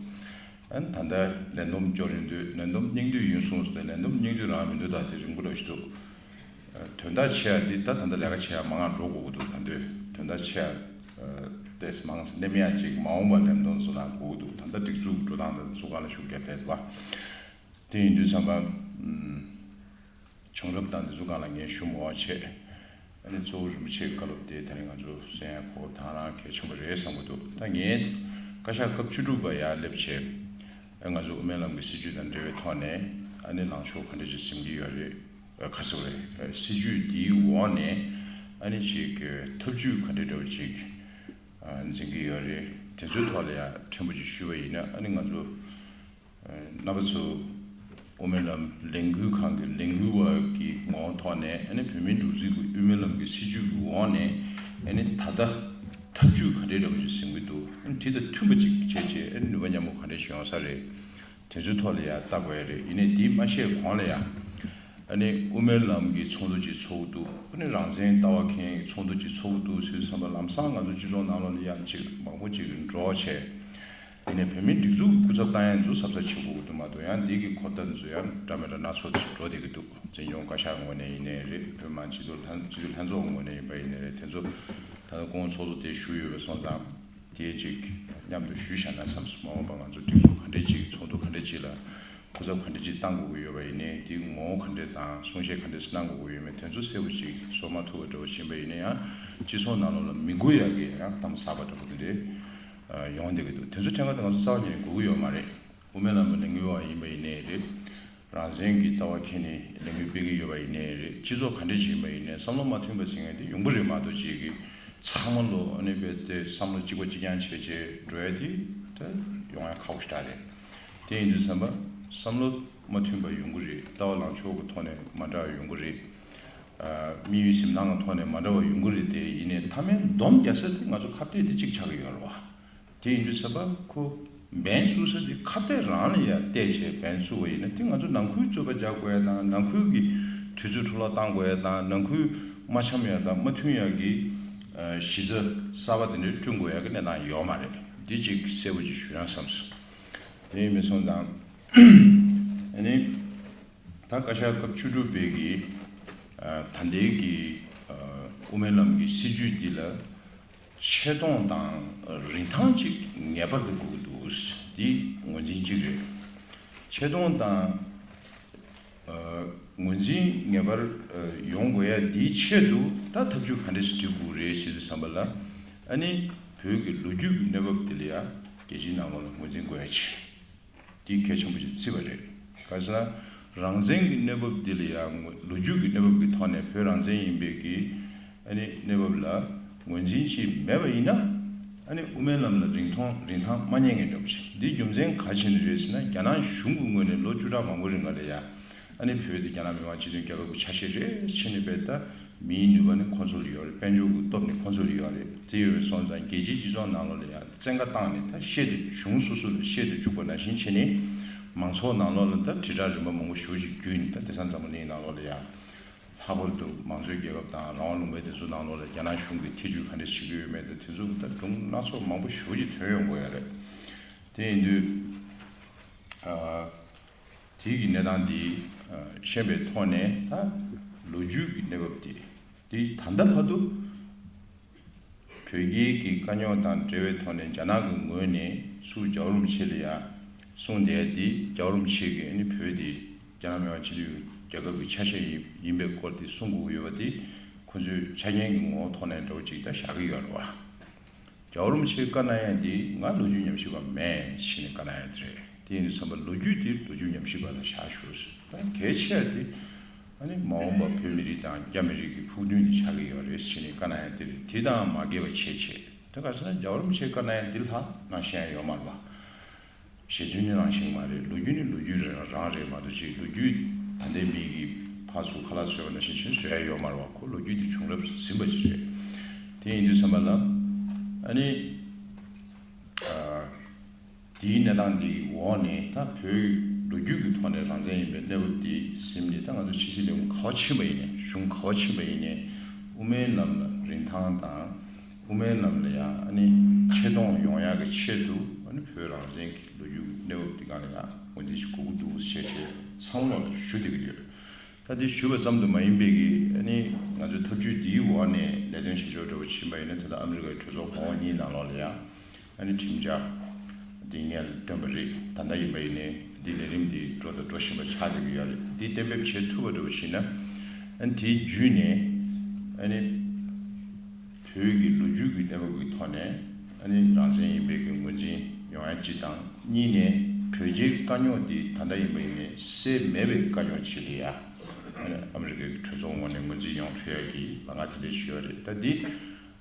ཨ་ནི་ད་ལྟ་ལས་འདོམས་སྐྱོར་ཡོང་དུས། ལས་འདོམས་སྙིང་བསྡུས་ཡིན་གསུངས་སོང་། ལས་འདོམས་སྙིང་བསྡུས་རང་མི་འདུག་ད་དེ་རིང་པོ་འདྲ་ཞིག་འདུག་དོན་དག་ཆེ་བ་འདི་ད་ད་ལྟ་ལས་ཀ་བྱེད་ཡག་མང་ང་འགྲོ་དགོས་ཀྱི་འདུག་ད་དུང་དོན་དག་ཆེ་བ་ཏོག་ཙམ་མང་ཙམ་སླེབས་ཡག་ཅིག་མ་འོངས་པ་ལས་འདོམས་སུ་ལངས་དགོས་ཀྱི་འདུག་ད་ལྟ་སྒྲིག་འཛུགས་འགྲོ་སྟངས་དང་ཚུགས་ཁག་ལ་ཤུགས་རྒྱབ་བསྡད་པ། དེ་ཡིན་དུས་ཙམ་པ། ཨམ། བྱུང་རབས་དང་འདི་ཚོ་སྒང་ལ་ངས་ཞུ་མི་དགོས་བྱས། ཨ་ནི་གཙོ་བོ་རིན་པོ་ཆེའི་བཀའ་སློབ་དེ་ད་རིང་ང་ཚོ་གསན་ཡག་གོ་སྐབས་དང་རང་གལ་ཆེན་པོ་རེད་བསམ་གྱི་འདུག་ད་ངས་བཀའ་ཤག་སྐབས་བཅུ་དྲུག་པ་ཡར་སླེབས་བྱས། ཨ་ང་ཚོ་དབུ་མའི་ལམ་གྱི་སྲིད་བྱུས་དང་འབྲེལ་བའི་ཐོག་ནས་ཨ་ནི་ལངས་ཕྱོགས་ག་འདྲ་ཞིག་འཛིན་གྱི་ཡོད་རེད། ཨ་ག་རེ་ཟེར་དགོས་རེད། སྲིད་བྱུས་འདིའི་འོག་ནས་ཨ་ནི་ཅིག་ཐབས་ཇུས་ག་འདྲ་འདྲ་བོ་ཅིག་འཛིན་གྱི་ཡོད་རེད། དེ་ཚོའི་ཐོག་ལ་ཡང་ཕྲན་བུ་ཅིག་ཞུས་པ་ཡིན་ན། ཨ་ནི་ང་ཚོ་རྣམ་པ་ཚོ་དབུ་མའི་ལམ་ལས་འགུལ་ཁང་གི་ལས་འགུལ་བ་གི་ངོ་བོ་ཐོག་ནས། ཨ་ནི་བོད་མིའི་སྒྲིག་འཛུགས་ཀྱི་དབུ་མའི་ལམ་གྱི་སྲིད་བྱུས་ཀྱི་འོག་ནས། ཨ་ནི་ད་ལྟ་ཐབས་ཇུས་ག་འདྲའི་འདྲ་བོ་ཞིག་འཛིན་གྱི་འདུག་ཨ་ནི་དེ་དང་མཐུན་པ་ཅིག་བྱས་བྱས། ཨ་ནི་ནུས་པ་མཉམ་སྤུངས་ག་འདྲ་ཞིག་ཡོང་ས་རེད། དེ་ཚོའི་ཐོག་ལ་ཡང་ལྟ་དགོས་ཡ་རེད། ཡིན་ནའི་དེ་མ་བཤད་གོང་ལ་ཡང་། ཨ་ནི་དབུ་མའི་ལམ་གྱི་ཚོགས་འདུ་ཅིག་ཚོགས་ཀྱི་འདུག་ཨ་ནི་རང་བཙན་ལྟ་བ་མཁན་གྱི་ཚོགས་འདུ་ཅིག་ཚོགས་ཀྱི་འདུག་ཟེར་བསམ་པ། ལམ་སང་ང་ཚོ་སྤྱི་ཚོགས་ནང་ལོགས་ལ་ཡང་ཅིག་མང་པོ་ཅིག་འགྲོ་བྱས། ཡིན་ནའི་བོད་མིའི་སྒྲིག་འཛུགས་ཀྱི་སྐུ་ཚབ་བཏང་ཡ་ཚོ་གཟབ་གཟབ་བྱེད་དགོས་ཀྱི་འདུག་མ་གཏོགས། ཡང་འདི་གི་གོ་བརྡ་ཚོ་ཡང་འདྲ་མི་འདྲ་སྣ་ཚོགས་ཅིག་འགྲོ་བསྡད་ཀྱི་འདུག་འཛིན་སྐྱོང་བཀའ་ཤག་ངོས་ནས་ཡིན་ནའི་རེད། བོད་མི་མང་སྤྱི་འཐུས་ལྷན་སྤྱི་འཐུས་ལྷན་ཚོགས་ངོས་ནས་ཡིན་པ་ཡིན་ནའི་རེད། དེ་ཚོ་ད་ལྟ་སྐུ་ངོ་ཚོགས་གཙོ་དེ་བཞུགས་ཡོད་པ་སོང་ཙང་། དེ་ཅིག་མཉམ་དུ་ཞུས་བཞག་ན་བསམས་སོང་། མ་འོངས་པ་ང་ཚོ་སྒྲིག་འཛུགས་ག་འདྲས་ཅིག་ཚོགས་འདུ་ག་འདྲས་ཅིག་ལ་སྐུ་ཚབ་ག་འདྲས་ཅིག་བཏང་དགོས་ཀྱི་ཡོད་པ་ཡིན་ནའི། དེའི་ངོ་བོ་ག་འདྲས་དང་གསུང་བཤད་ག་འདྲས་གནང་དགོས་ཀྱི་ཡོད་མེད་དེ་ཚོ་གསལ་པོ་ཅིག་བཟོ་མ་ཐུབ་པ་འདྲ་བོ་ཕྱིན་པ་ཡིན་ན། ཡང་སྤྱི་ཚོགས་ནང་ལོགས་ལ་མི་དགོས་ཡག་གི་ཡང་གཏམ་གསར་པ་འདྲ་བོ་དེ་འདྲས་ཡོང་བསྡད་ཀྱི་འདུག་དེ་ཚོ་ཕྲན་བུ་དེ་ང་ཚོ་རྩ་བ་ཉིད་ནས་དགོས་ཀྱི་ཡོད་མ་རེད། དབུ་མའི་ལམ་གྱི་ལས་འགུལ་བ་ཡིན་པ་ཡིན་ནའི་རེད། རང་བཙན་གྱི་ལྟ་བ་འཁྱེར་ནས་ལས་འགུལ་སྤེལ་གྱི་ཡོད་པ་ཡིན་ནའི་རེད། སྤྱི་ཚོགས་ག་འདྲས་ཅིག་ཡིན་པ་ཡིན་ནའི་བསམ་བློ་མ་མཐུན་པ་ཟེར་མཁན་དེ་ཡོང་གི་རེད་མ་གཏོགས། ཅིག་གིས་ཚང་མ་ལོ་ཨ་ནི་རྦད་དེ་བསམ་བློ་གཅིག་པ་གཅིག་རྐྱང་བྱས་བྱས་འགྲོ་ཡ་དེ་ད་ཡོང་ཡ་ཁག་པོ་ཞེ་དྲག་རེད། དེ་ཡིན་དུས་ཙམ་པ་བསམ་བློ་མ་མཐུན་པ་ཡོང་གི་རེད། ལྟ་བ་ལངས་ཕྱོགས་ཀྱི་ཐོག་ནས་མ་འདྲ་བ་ཡོང་གི་རེད། ཨ་དམིགས་ཡུལ་འཛིན་སྟངས་ཀྱི་ཐོག་ནས་མ་འདྲ་བ་ཡོང་གི་རེད། དེ་ཡིན་ནའི་མཐའ་མའི་སྡོམ་རྒྱག་ས་དེ་ང་ཚོ་ཁ་གཏད་དེ་གཅིག་ཆགས་ཀྱི་ཡོད་རེད་བ། དེ་ཡིན་དུས་ཙམ་པ་ཁོ་འབེན་བཙུགས་ས་དེ་ཁ་གཏད་རང་ལ་ཡང་གཏད་བྱས་འབེན་བཙུགས་པ་ཡིན་ན། དེ་ང་ཚོ་ནང་ཁུལ་རྩོད་པ་རྒྱག་དགོས་ཡ་དང་། ནང་ཁུལ་གྱི་དུས་ཚོད་འཕྲོ་བརླག་གཏང་དགོས་ཡ་དང་། ནང་ཁུལ་མ་འཆམ་ཡ་དང་མ་མཐུན་ཡ་གི་ཨ་གཞི་རྩ་གསར་པ་དེ་འདྲ་བསྐྲུན་དགོས་ཡ་གི་གནས་སྟངས་ཡོད་མ་རེད། འདི་གཅིག་གསལ་པོ་ཅིག་ཞུ་ན་བསམས་སོང་། དེ་ཡིན་པ་སོང་ཙང་ཨ་ནི། ད་བཀའ་ཤག་སྐབས་བཅུ་དྲུག་པའི་གི་ཨ་ད་ལྟའི་གི་ཨ་དབུ་མའི་ལམ་གྱི་སྲིད་བྱུས་འདི་ལ་ཆེ་མཐོང་དང་རིན་ཐང་ཅིག་ངེས་པར་དུ་དགོས་ཀྱི་འདུག་འདི་ངོས་འཛིན་གཅིག་རེད། ཆེ་མཐོང་དང་ཨ་ངོས་འཛིན་ངེས་པར་ཨ་ཡོང་དགོས་ཡ་འདིའི་ཆེད་དུ་ད་ཐབས་ཇུས་ག་འདྲས་སེ་སྒྲིག་དགོས་རེད་ཟེར་དུས་ཙམ་པ་ལ། ཨ་ནི་ བོད་ཀྱི་ལོ་རྒྱུས་ཀྱི་གནས་བབ་འདི་ལ་ཡང་རྒྱལ་སྤྱིའི་ནང་ལོགས་ལ་ངོས་འཛིན་དགོས་ཡ་ཆེ། འདི་གལ་ཆེན་པོ་ཞིག་བརྩིས་པ་རེད། ག་ཟེར་ན། རང་བཙན་གྱི་གནས་བབ་འདི་ལ་ཡང་ལོ་རྒྱུས་ཀྱི་གནས་བབ་ཀྱི་ཐོག་ནས་བོད་རང་བཙན་ཡིན་པའི་གི་ཨ་ནི་གནས་བབ་ལ་ངོས་འཛིན་ཅིག་མེད་པ་ཡིན་ན། ཨ་ནི་དབུ་མའི་ལམ་ལ་རིན་ཐང་རིན་ཐང་མ་རྙེད་མཁན་འདྲ་པོ་ཞིག་འདིའི་རྒྱུ་མཚན་ག་ཅི་ནས་རེད་ཟེར་ན། རྒྱ་ནག་གཞུང་གི་ངོས་ནས་ལོ་བཅུ་ཕྲག་མང་པོ་རིང་ག་ལ་ཡ། ཨ་ནི་བོད་དེ་རྒྱ་ནག་མི་དམངས་སྤྱི་མཐུན་རྒྱལ་ཁབ་ཀྱི་ཆ་ཤས་རེད་ཕྱིན་ནས་བས་ད། མིའི་ནུས་པ་ནི་ཁོ་ཚོ་ལ་ཡོད་རེད། དཔལ་འབྱོར་གྱི་སྟོབས་ནི་ཁོ་ཚོ་ལ་ཡོད་རེད། དེ་ཡོད་པའི་སོང་ཙང་རྒྱལ་སྤྱིའི་སྤྱི་ཚོགས་ནང་ལོགས་ལ་ཡང་བཙན་བཀའ་བཏང་ནས་ད་བཤད་དུ་གཞུང་སོ་སོ་ལ་བཤད་དུ་བཅུག་པ་ནང་བཞིན་བྱས་ནས། མང་ཚོགས་ནང་ལོགས་ལ་ད་དྲིལ་བསྒྲགས་རིམ་པ་མང་པོ་ཞེ་པོ་ཅིག་བརྒྱུད་ནས། ད་དེང་སང་འཛམ་བུ་གླིང་ནང་ལོགས་ལ་ཡང་ལྷག་པར་དུ་མང་གཙོའི་རྒྱལ་ཁབ་དང་རང་དབང་ལུང་པའི་དེ་ཚོ་ནང་ལོགས་ལ་རྒྱ་ནག་གཞུང་གིས་ཐེ་ཇུས་ག་འདྲ་བྱེད་ཀྱི་ཡོད་མེད་དང་། དེ་ཚོ་ད་སྒྲུང་སྣ་ཚོགས་མང་པོ་ཞེ་པོ་ཅིག་ཐོན་ཡོང་གི་ཡོད་རེད། དེ་ཡིན་དུས། ཨ། དེའི་གི་གནས་སྟངས་འདི་ཤེས་པའི་ཐོག་ནས། ད་ལོ་རྒྱུས་ཀྱི་གནས་བབ་འདི་འདི་ད་ལྟ་བར་དུ་བོད་རྒྱའི་གི་དཀའ་རྙོག་དང་འབྲེལ་བའི་ཐོག་ནས་རྒྱ་ནག་གི་ངོས་ནས་ཚུར་རྒྱལ་བ་རིན་པོ་ཆེ་ལ་ཡ་གསུངས་བསྡད་ཡ་འདི། རྒྱལ་བ་རིན་པོ་ཆེ་གིས་ཨ་ནི་བོད་འདི་རྒྱ་ནག་མི་དམངས་སྤྱི་མཐུན་རྒྱལ་ཁབ་ཀྱི་ཆ་ཤས་ཡིན་ཡིན་པའི་སྐོར་འདི་གསུང་དགོས་ཀྱི་ཡོད་པ་འདི། ཁོ་ཚོས་ཆ་རྐྱེན་གྱི་ངོ་བོ་ཐོག་ནས་འདྲ་པོ་ཅིག་ད་བཞག་གི་ཡོད་རེད་བ། རྒྱལ་བ་རིན་པོ་ཆེས་བཀའ་གནང་ཡ་འདི་ང་ལོ་རྒྱུས་ཉམས་ཞིབ་པ་མེད་ཟེར་ནས་བཀའ་གནང་ཡ་དེ་རེད། དེ་ཡིན་དུས་ཙམ་པ་ལོ་རྒྱུས་འདི་ལོ་རྒྱུས་ཉམས་ཞིབ་པ་ལ་བཞག་ཞུ། ད་གལ་ཆེ་བ་འདི་ཨ་ནི་མ་འོངས་པ་བོད་མི་རིགས་དང་རྒྱ་མི་རིགས་ཀྱི་ཕུགས་འདུན་འདི་ཆགས་ཀྱི་ཡོད་རེད་ཟེར་ནས་བཀའ་གནང་ཡ་དེ་རེད། དེ་དང་མ་འགལ་བ་བྱས་བྱས། ད་ག་ཟེར་ན་རྒྱལ་བ་རིན་པོ་ཆེས་བཀའ་གནང་ཡ་འདི་ལྷག་གནང་ཤེས་ཡ་ཡོད་མ་རེད་བ། ཞེ་ཚུལ་ནི་རང་བཞིན་མ་རེད། ལོ་རྒྱུས་ནི་ལོ་རྒྱུས་རང་རང་རེད་མ་གཏོགས་ཅིག་ལོ་རྒྱུས་ད་ལྟའི་མི་གིས་ཕར་ཚུར་ཁ་ལག་བཟོས་པ་ནང་བཞིན་བྱས་བཟོས་ཡ་ཡོད་མ་རེད་བ། ཁོ་ལོ་རྒྱུས་དེ་བྱུང་རབས་ཟིན་པ་ཅིག་རེད། དེ་ཡིན་དུས་ཙམ་པ་ལ་ཨ་ནི། ཨ། དེའི་གནས་སྟངས་འདིའི་འོག་ནས་ད་བོད་ལོ་རྒྱུས་ཀྱི་ཐོག་ནས་རང་བཙན་ཡིན་པའི་གནས་བབ་འདི་ཟིན་ནས། ད་ང་ཚོ་ཕྱི་སྲིད་ལས་ཁུངས་ག་པར་ཕྱིན་པ་ཡིན་ནའི། གཞུང་ག་པར་ཕྱིན་པ་ཡིན་ནའི། དབུ་མའི་ལམ་ལ་རིན་ཐང་དང་། དབུ་མའི་ལམ་ལ་ཡང་ཨ་ནི་ཆེ་མཐོང་ཡོང་ཡག་གི་ཆེད་དུ། ཨ་ནི་བོད་རང་བཙན་གྱི་ལོ་རྒྱུས་ཀྱི་གནས་བབ་འདི་སྒང་ལ་ཡང་ངོས་འཛིན་ཞིག་དགོས་ཀྱི་འདུག་ཟེར་བྱས་བྱས་ཚང་མ་ལ་ཞུ་བསྡད་ཀྱི་ཡོད། ད་འདི་ཞུ་བ་ཙམ་དུ་མ་ཡིན་པའི་གི་ཨ་ནི་ང་ཚོའི་ཐབས་ཇུས་འདིའི་འོག་ནས་ལས་དོན་བྱེད་ཕྱོགས་འདྲ་པོ་ཕྱིན་པ་ཡིན་ན། ད་ལྟ་ཨ་མི་རི་ཀའི་གྲོས་ཚོགས་གོང་འོག་གཉིས་ནང་ལོགས་ལ་ཡང་ཨ་ནི་ཁྲིམས་འཆར་འདི་སྔོན་ལ་བཏོན་པ་རེད། ད་ལྟ་ཡིན་པ་ཡིན་ནའི་འདི་ལས་རིམ་འདི་འགྲོ་དང་འགྲོ་བཞིན་པ་ཆགས་བསྡད་ཀྱི་ཡོད་རེད། འདི་གཏན་འབེབས་བྱེད་ཐུབ་པ་འདྲ་པོ་ཞིག་ན། ཨ་ནི་དེའི་བརྒྱུད་ནས་ཨ་ནི་བོད་ཀྱི་ལོ་རྒྱུས་ཀྱི་གནས་བབ་ཀྱི་ཐོག་ནས་ཨ་ནི་རང་བཙན་ཡིན་པའི་གི་ངོས་འཛིན་ཡོང་ཡ་གཅིག་དང་། གཉིས་ནས་བོད་རྒྱའི་དཀའ་རྙོག་འདི་ད་ལྟ་ཡིན་པ་ཡིན་ནའི་སེལ་མེད་པའི་དཀའ་རྙོག་ཅིག་ལ་ཡ། ཨ་ནི་ཨ་མི་རི་ཀའི་གྲོས་ཚོགས་ངོས་ནས་ངོས་འཛིན་ཡོང་ཐུབ་ཡ་གི་ལམ་ཁ་དེ་འདྲ་ཞིག་ཡོད་རེད། ད་འདི་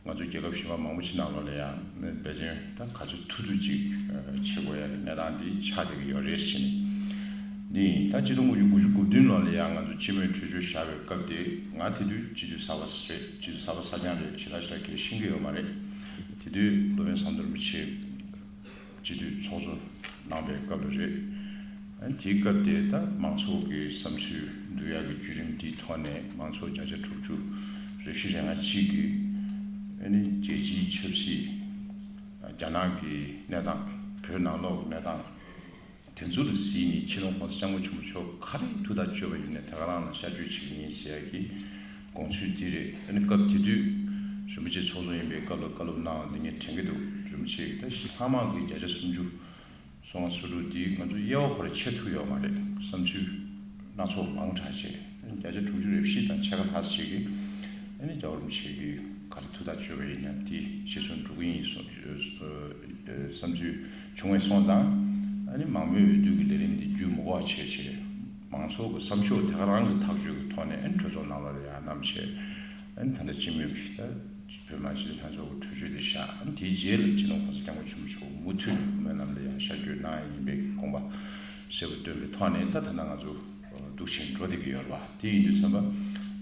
ང་ཚོ་རྒྱལ་ཁབ་གཞན་པ་མང་པོ་ཅིག་ནང་ལོགས་ལ་ཡང་འབད་བརྩོན་ད་ག་ཚོད་ཐུབ་ཐུབ་ཅིག་བྱེད་དགོས་ཡ་གི་གནས་སྟངས་འདི་ཆགས་བསྡད་ཀྱི་ཡོད་རེད་ཟེར་ནས། འདི་ཡིན། ད་ཆིག་སྟོང་དགུ་བརྒྱ་དགུ་བཅུ་གོ་བདུན་ལོ་ལ་ཡང་ང་ཚོ་སྤྱི་མོས་གྲོས་ཆོད་བཞག་པའི་སྐབས་དེ། ང་དེ་དུས་སྤྱི་འཐུས་གསར་པ་རེད། སྤྱི་འཐུས་གསར་པ་གསར་རྐྱང་རེད། ཞེ་དྲག་ཞེ་དྲག་གལ་ཤེས་ཀྱི་ཡོད་མ་རེད། དེ་དུས་སློབ་དཔོན་ཟམ་གདོང་རིན་པོ་ཆེ་སྤྱི་འཐུས་ཚོགས་གཙོ་གནང་པའི་སྐབས་ལ་རེད། ཨ་ནི་དེའི་སྐབས་དེ་ད་མང་ཚོགས་ཀྱི་བསམ་ཚུལ་བསྡུ་ཡག་གི་བརྒྱུད་རིམ་འདིའི་ཐོག་ནས་མང་ཚོགས་བརྒྱ་ཆ་དྲུག་ཅུ་རེ་བཞི་རེ་ལྔ་གཅིག་གིས་ཨ་ནི་རྒྱལ་སྤྱིའི་ཆབ་སྲིད། རྒྱ་ནག་གི་གནས་སྟངས། བོད་ནང་ལོགས་གནས་སྟངས་དེ་ཚོ་ལ་གཟིགས་ནས་ཕྱི་ནང་གོང་ས་སྐྱབས་མགོན་ཆེན་པོ་མཆོག་ག་རེ་ཐུགས་ཐག་གཅོད་པ་ཡིན་ནའི་དེ་ག་རང་ལ་ཤར་བསྐྱོད་བྱེད་ཀྱི་ཡིན་ཟེར་ཡ་གི་དགོངས་ཚུལ་འདི་རེད། ཨ་ནི་སྐབས་དེ་དུས་རིན་པོ་ཆེ་ཚོགས་གཙོ་ཡིན་པའི་སྐབས་ལ་བཀའ་སློབ་གནང་བ་འདི་ངས་དྲན་གྱི་འདུག་རིན་པོ་ཆེ་གིས་ད་ལྷག་མ་གི་བརྒྱ་ཆ་སུམ་ཅུ། སོ་ལྔ་སོ་དྲུག་འདི་ང་ཚོ་དབྱེ་བ་ཁོ་ར་ཕྱེ་ཐུབ་ཡོད་མ་རེད། བསམ་ཚུལ་སྣ་ཚོགས་མང་དྲགས་བྱས། བརྒྱ་ཆ་དྲུག་ཅུ་རེ་བཞི་དང་ཕྱེད་ཀ་ལྷག་ཅིག་གིས་ཨ་ནི་རྒྱལ་བ་རིན་པོ་ཆེ་གིས་ག་རེ་ཐུགས་ཐག་གཅོད་པ་ཡིན་ན་དེ་གཞིར་བཟུང་འགྲོ་གི་ཡིན་གསུངས། བསམ་ཚུལ་བྱུང་བས་སོང་ཙང་། ཨ་ནི་མང་མོས་འོས་བསྡུ་གི་ལས་རིམ་འདི་བརྒྱུད་མི་དགོས་པ་བྱས་བྱས། མང་ཚོགས་ཀྱི་བསམ་ཤོག་དེ་ག་རང་གི་ཐག་གཅོད་ཀྱི་ཐོག་ནས་ཨ་ནི་གྲོས་ཚོགས་ནང་ལ་ཡར་བསྣམས་བྱས། ཨ་ནི་ད་ལྟ་སྤྱི་མོས་ཀྱིས་ད་བོད་མི་མང་སྤྱི་འཐུས་ལྷན་ཚོགས་ཀྱི་གྲོས་ཆོད་དེ་བཞག་ཨ་ནི་དེའི་རྗེས་ལ་སྤྱི་ནོར་གོང་ས་སྐྱབས་མགོན་ཆེན་པོ་མཆོག་མུ་མཐུད་དབུ་མའི་ལམ་ལ་ཡང་ཤར་བསྐྱོད་གནང་ཡ་ཡིན་པའི་དགོངས་པ་གསལ་པོ་བཏོན་པའི་ཐོག་ནས། ད་ད་ལྟ་ང་ཚོ་འདུག་བྱས་འགྲོ་བསྡད་ཀྱི་ཡོད་རེད་བ། དེ་ཡིན་དུས་ཙམ་པ་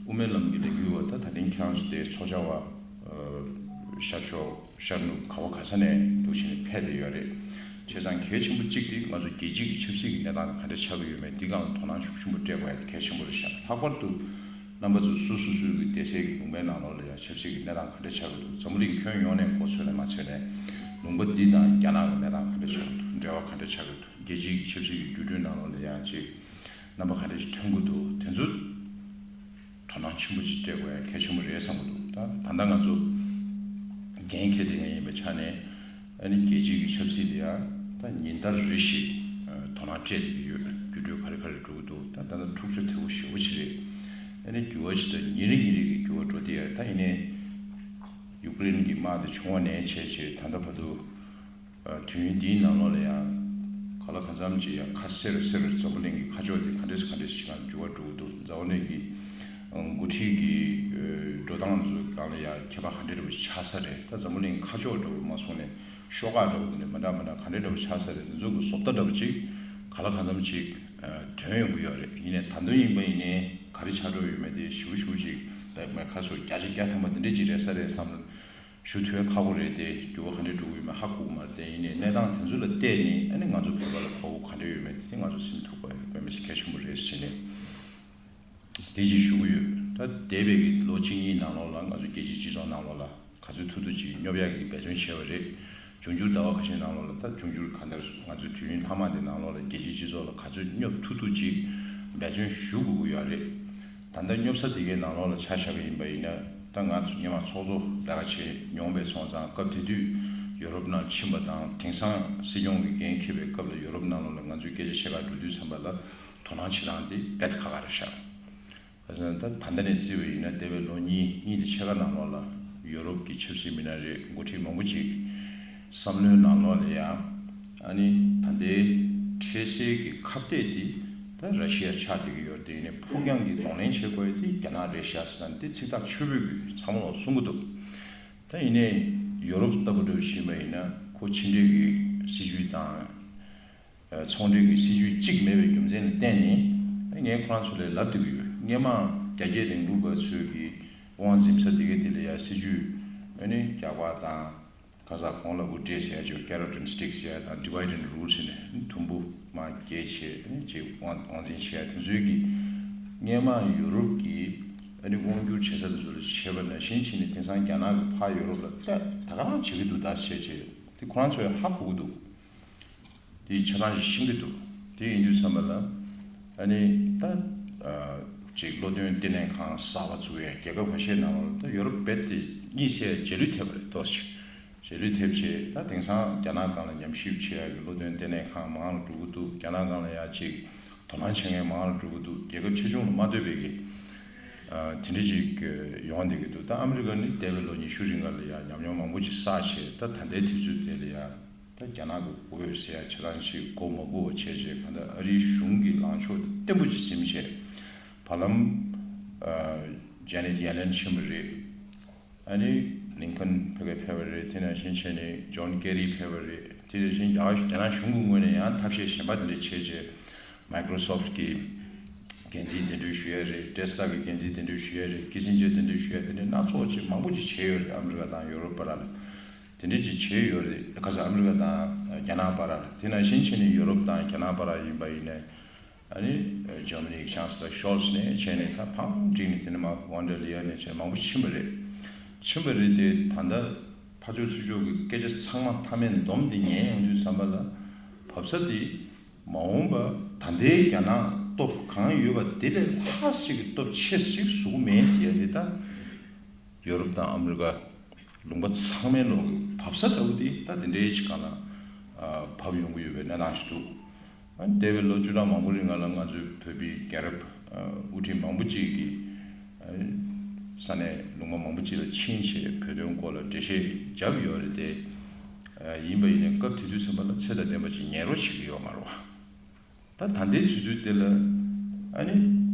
དབུ་མའི་ལམ་གྱི་ལས་འགུལ་བ་ད་ད་ཐེངས་ཁྱེད་རང་ཚོ་དེ་ཚོགས་བཅར་བ་ཤར་ཕྱོགས་ཤར་ནུབ་ག་བ་ག་ས་ནས་འདུག་བྱས་ནས་ཕེབས་བསྡད་ཡོད་རེད། བྱས་ཙང་གལ་ཆེན་པོ་གཅིག་དེ་ང་ཚོ་རྒྱལ་སྤྱི་གི་ཆབ་སྲིད་ཀྱི་གནས་སྟངས་ག་འདྲ་ཆགས་ཀྱི་ཡོད་མེད་འདི་སྒང་ལ་དོ་སྣང་ཤུགས་ཆེན་པོ་སྤྲད་དགོས་ཡ་དེ་གལ་ཆེན་པོ་རེད་ཤག་ལྷག་པར་དུ་རྣམ་པ་ཚོ་སོ་སོ་སོའི་གི་སྡེ་ཚན་གྱི་ལུང་པའི་ནང་ལོགས་ལ་ཡང་ཆབ་སྲིད་ཀྱི་གནས་སྟངས་ག་འདྲ་ཆགས་ཀྱི་འདུག་འཛམ་བུ་གླིང་ཁྱོན་ཡོངས་ནས་མགོ་ཚོས་ནས་མ་ཚོས་ནས་ལུང་པ་འདི་དང་རྒྱ་ནག་གི་གནས་སྟངས་ག་འདྲ་ཆགས་ཀྱི་འདུག་འབྲེལ་བ་ག་འདྲ་ཆགས་ཀྱི་འདུག་རྒྱལ་སྤྱིའི་གི་ཆབ་སྲིད་ཀྱི་འགྱུར་འགྲོས་ནང་ལོགས་ལ་ཡང་ཅིག་རྣམ་པ་ག་འདྲ་ཞིག་ཐོན་གྱི་འདུག་དེ་ཚོ་དོ་སྣང་ཆེན་པོ་ཅིག་སྤྲད་དགོས་ཡ་གལ་ཆེན་པོ་རེད་བསམ་གྱི་འདུག་ད་ད་ལྟ་ང་ཚོ་འགན་འཁྱེར་བསྡད་མཁན་ཡིན་པའི་ཆ་ནས་ཨ་ནི་རྒྱལ་སྤྱིའི་གི་ཆབ་སྲིད་ལ་ཡ་ད་ཉིན་ལྟར་རེ་བཞིན་དོ་སྣང་སྤྲད་བསྡད་ཀྱི་ཡོད། འགྱུར་འགྲོས་ག་རེ་ག་རེ་འགྲོ་གི་འདུག་ད་ད་ལྟ་འཁྲུག་ཆ་དོད་པོ་ཞེ་པོ་ཅིག་རེད། ཨ་ནི་འགྱུར་བ་ཞིག་ད་ཉིན་རེ་ཉིན་རེ་གི་འགྱུར་བ་འགྲོ་བསྡད་ཡ། ད་ཡིན་ནའི་ ཡུཀ་རེན་གྱི་དམག་དེ་བྱུང་བ་ནས་བྱས་བྱས་ད་ལྟ་བར་དུ་ཨ་དུས་ཡུན་འདིའི་ནང་ལོགས་ལ་ཡང་ག་ལ་གང་འཚམ་ཅིག་ཡང་ཁ་གསལ་རུ་གསལ་རུ་འཛམ་བུ་གླིང་གི་ཁ་ཕྱོགས་དེ་ག་འདྲས་ག་འདྲས་ཤིག་ལ་འགྱུར་བ་འགྲོ་གི་འདུག་འཛམ་བུ་གླིང་གི་འགོ་ཁྲིད་ཀྱི་འགྲོ་སྟངས་ཚོ་སྒང་ལ་ཡང་ཁྱད་པར་ག་འདྲས་འདྲ་བོ་ཆགས་ས་རེད། ད་འཛམ་བུ་གླིང་ཁ་ཕྱོགས་འདྲ་བོ་མ་སོང་ནས་ཤོག་ཁག་འདྲ་བོ་ནས་མི་འདྲ་མི་འདྲ་ག་འདྲས་འདྲ་བོ་ཆགས་ས་རེད། འདི་ཚོ་གི་བཟོ་ལྟ་འདྲ་བོ་ཅིག་ག་ལ་གང་འཚམ་ཅིག་ཐོན་ཡོང་གི་ཡོད་རེད། ཡིན་ནའི་ད་དུང་ཡིན་པ་ཡིན་ནའི་ག་རེ་ཆགས་འགྲོ་ཡོད་མེད་དེ་ཞིབ་ཞིབ་ཅིག་ད་མེད་ཁ་སོ་བརྒྱ་ཆ་བརྒྱ་ཐམ་པ་འདི་འདྲས་ཅིག་རེད་ས་རེད་བསམ་ཞུ་ཐུབ་ཡ་ཁག་པོ་རེད་དེ། འགྱུར་བ་ག་འདྲས་འགྲོ་གི་ཡོད་མེད་ཧ་གོ་གི་མ་རེད་དེ། ཡིན་ནའི་གནས་སྟངས་དེ་ཚོ་ལ་བལྟས་ནས་ཨ་ནི་ང་ཚོ་བོད་པ་ལ་གོ་བ་ག་འདྲས་ཡོད་མེད་དེ་ང་ཚོ་སེམས་ཐུག་པ་དཔེ་མི་སྲིད་གལ་ཆེན་པོ་རེད་ཟེར་ནས། དེ་ཅིག་ཞུ་གི་ཡོད། ད་འདས་པའི་གི་ལོ་གཅིག་གཉིས་ནང་ལོགས་ལ་ང་ཚོ་རྒྱལ་སྤྱིའི་སྤྱི་ཚོགས་ནང་ལོགས་ལ་ག་ཚོད་ཐུབ་ཐུབ་ཅིག་སྙོབ་ཡག་གི་འབད་བརྩོན་བྱས་པ་རེད། འབྱུང་འགྱུར་ཟླ་བ་ཁ་ཤས་ནང་ལོགས་ལ་ད་འབྱུང་འགྱུར་ག་འདྲ་ང་ཚོའི་དུས་ཡུན་ལྷག་མ་དེ་ནང་ལོགས་ལ་རྒྱལ་སྤྱིའི་སྤྱི་ཚོགས་ལ་ག་ཚོད་སྙོབ་ཐུབ་ཐུབ་ཅིག་འབད་བརྩོན་ཞུ་དགོས་ཀྱི་ཡོད་རེད། ད་ལྟ་སྙོབ་ས་དེ་གའི་ནང་ལོགས་ལ་ཆ་བཞག་གི་ཡིན་པ་ཡིན་ན། ད་ང་ཚོ་སྔོན་མ་ཚོགས་གཙོ་ལས་ཀ་བྱེད་མྱོང་བའི་སོང་ཙང་སྐབས་དེ་དུས་ཡོ་རོབ་ནང་ཕྱིན་པ་དང་དེང་སང་སྲིད་སྐྱོང་གི་འགན་འཁྱེར་བའི་སྐབས་ལ་ཡོ་རོབ་ནང་ལོགས་ལ་ང་ཚོའི་སྐད་ཆ་བཤད་གར་འགྲོ་དུས་ཙམ་པ་ལ། དོ་སྣང་བྱེད་སྟངས་དེ་རྦད་དེ་ཁག་ཁག་རེད་ཤག་བྱས་ཙང་ད་ད་ལྟ་ནས་བརྩིས་པ་ཡིན་ན་འདས་པའི་ལོ་གཉིས་གཉིས་དེ་ཕྱེད་ཀ་ནང་ལོགས་ལ་ཡོ་རོབ་ཀྱི་ཆབ་སྲིད་མི་སྣ་རེད། འགོ་ཁྲིད་མང་པོ་ཅིག་བསམ་བློའི་ནང་ལོགས་ལ་ཡང་ཨ་ནི་ད་ལྟའི་འཕྲལ་སེལ་གྱི་ཁ་གཏད་དེ་ད་ར་ཤི་ཡ་ཆགས་བསྡད་ཀྱི་ཡོད་རེད། དེ་ཡིན་ནའི་ཕུགས་རྒྱང་གི་གདོང་ལེན་བྱེད་དགོས་དེ་རྒྱ་ནག་རེད་ཤག་ཟེར་ན་འདི་ཚིག་ཐག་ཆོད་པོས་ཚང་མ་ལ་གསུང་གི་འདུག་ད་ཡིན་ནའི་ཡོ་རོབ་ལྟ་བུ་འདྲ་བོ་ཞིག་ཡིན་པ་ཡིན་ན་ཁོ་ཕྱི་འབྲེལ་གྱི་སྲིད་ཇུས་དང་། ཚོང་འབྲེལ་གྱི་སྲིད་ཇུས་གཅིག་མེད་པའི་རྒྱུ་མཚན་ལ་བརྟེན་ནས་ངས་ཁོ་རང་ཚོ་ལ་ལབ་བསྡད་ཀྱི་ཡོད། སྔོན་མ་རྒྱ་སྐྱེད་རིང་ལུགས་པ་ཚོས་ཀྱི་དབང་འཛིན་ས་དེ་གའི་དེ་ལ་ཡ་སྲིད་ཇུས་ཨ་ནི་རྒྱག་པ་དང་ག་ས་གོང་ལ་འུར་སྒྲས་བྱས་ཅིག་carrot and stick་བྱས་དང་divide and rule་ཟེར་ནས་དུམ་བུ་མ་བརྒྱད་བྱས་ཨ་ནི་ཅིག་དབང་དབང་འཛིན་བྱས་དེ་ཚོའི་གི་སྔོན་མ་ཡུ་རོབ་ཀྱི་ཨ་ནི་དབང་སྒྱུར་བྱེད་ས་དེ་ཚོ་ལ་བྱས་པ་ནང་བཞིན་བྱས་ནས་དེང་སང་རྒྱ་ནག་གི་ཕར་ཡུ་རོབ་ལ་ལྟ་ད་ག་རང་བྱེད་ཀྱི་འདུག་ད་བྱས་བྱས་དེ་ཁོ་རང་ཚོས་ཧ་གོ་གི་འདུག་དེའི་ཆ་ཚང་ཞིག་ཤེས་ཀྱི་འདུག་དེ་ཡིན་དུས་ཙམ་པ་ལ་ཨ་ནི་ད་ཅིག་བློ་འདོན་ལྟེ་གནས་ཁང་གསར་པ་བཙུགས་ཡས་རྒྱལ་ཁབ་ཁ་ཤས་ནང་ལ་ད་ཡོ་རོབ་རྦད་དེ་གཉིད་སད་རྗེས་ལུས་ཐེབས་པ་རེད། ཏོག་ཙམ་རྗེས་ལུས་ཐེབས་བྱས་ད་དེང་སང་རྒྱ་ནག་སྒང་ལ་ཉམས་ཞིབ་བྱེད་ཡག་གི་བློ་འདོན་ལྟེ་གནས་ཁང་མང་ལ་འགྲོ་གི་འདུག་རྒྱ་ནག་སྒང་ལ་ཡ་ཅིག་དོ་སྣང་བྱེད་མཁན་མང་ལ་འགྲོ་གི་འདུག་རྒྱལ་ཁབ་ཆེ་ཆུང་ལ་མ་ལྟོས་པའི་གི་དེ་འདྲ་ཅིག་ཡོང་བསྡད་ཀྱི་འདུག་ད་ཨ་མི་རི་ཀ་ནི་འདས་པའི་ལོ་ཉི་ཤུ་རིང་ག་ལ་ཡ་ཉམས་མྱོང་མང་པོ་ཅིག་བསགས་བྱས་ད་ད་ལྟའི་དུས་ཚོད་དེ་ལ་ཡ། ད་རྒྱ་ནག་གི་འོས་ཟེར་ཡ་ཆ་ཚང་ཞིག་མགོ་མ་སྒུར་བ་བྱས་བྱས་གང་ལྟར་ཨ་རིའི་གཞུང་གི་ལངས་ཕྱོགས་དེ་བརྟན་པོ་ཅིག་ཟིན་བྱས་བར་ལམ་ཇེ་ནེ་ཊི་ཡེ་ལེན་ཕྱིན་པ་རེད། ཨ་ནི་ལིན་ཁན་ཕ་གིར་ཕེབས་པ་རེད། དེ་ནང་བཞིན་བྱས་ནས་ཇོན་ཀེ་རི་ཕེབས་པ་རེད། དེ་ནང་བཞིན་རྒྱ་རྒྱ་ནག་གཞུང་གི་ངོས་ནས་ཡང་ཐབས་ཤེས་གཞན་པ་དེ་འདྲ་བྱས་བྱས། Microsoft་གི་འགན་འཛིན་གདན་འདྲེན་ཞུ་ཡ་རེད། Tesla་གི་འགན་འཛིན་གདན་འདྲེན་ཞུ་ཡ་རེད། Kissinger་གདན་འདྲེན་ཞུ་ཡ་དེ་འདྲའི་སྣ་ཚོགས་ཅིག་མང་པོ་ཅིག་བྱས་ཡོད་རེད། ཨ་མི་རི་ཀ་དང་ཡོ་རོབ་བར་ལ་དེ་འདྲ་ཅིག་བྱས་ཡོད་རེད། ཁ་སང་ཨ་མི་རི་ཀ་དང་རྒྱ་ནག་བར་ལ་དེ་ནང་བཞིན་བྱས་ནས་ཡོ་རོབ་དང་རྒྱ་ནག་བར་ཡིན་པ་ཡིན་ནའི་ཨ་ནི་ཇར་མ་ནི་གི་ཅང་སི་ལར་ཤོལ་ཚ་ནས་བྱས་ནས་ད་ཕང་བསྒྲིགས་ནས་དེ་ནས་མ་ཝན་ཌར་ལི་ཡན་ནས་བྱས་མང་པོ་ཕྱིན་པ་རེད། ཕྱིན་པ་རེད་དེ་ད་ལྟ་ཕར་ཕྱོགས་ཚུར་ཕྱོགས་ཀྱི་སྐད་ཆ་ཚང་མ་མཐའ་མའི་འདོམས་དེ་ཉན་ཡོང་དུས་ཙམ་པ་ལ་བབས་ས་དེ། མ་འོངས་པ་ད་ལྟའི་རྒྱ་ནག་སྟོབས་གང་ཡོད་པ་དེ་ལས་ལྷག་ཅིག་གི་སྟོབས་ཆེ་ཞིག་བཟོ་གི་མེད་ཟེར་ཡ་དེ་ད་ཡོ་རོབ་དང་ཨ་མི་རི་ཀ་ལུང་པ་ཚང་མའི་ནང་གི་བབས་ས་ལྟ་བུ་དེ་ད་དེ་འདྲའི་ཅིག་གང་ལ་བབས་ཡོང་གི་ཡོད་པའི་གནས་སྟངས་ཤིག་འདུག་ཨ་ནི་འདས་པའི་ལོ་བཅུ་ཕྲག་མང་པོ་རིང་ལ་ང་ཚོའི་བོད་པའི་རྒྱལ་རབས་དབུ་ཁྲིད་མང་པོ་ཅིག་གིས་ས་གནས་ལུང་པ་མང་པོ་ཅིག་ལ་ཕྱིན་བྱས་བོད་དོན་སྐོར་ལ་འགྲེལ་བཤད་བརྒྱབ་ཡོད་རེད་དེ། ཡིན་པ་ཡིན་ནའི་སྐབས་དེ་དུས་ཙམ་པ་ལ་ཚད་དང་ལྡན་པ་ཅིག་ཉན་རོགས་བྱེད་ཀྱི་ཡོད་མ་རེད་བ། ད་ད་ལྟའི་དུས་ཚོད་དེ་ལ་ཨ་ནི་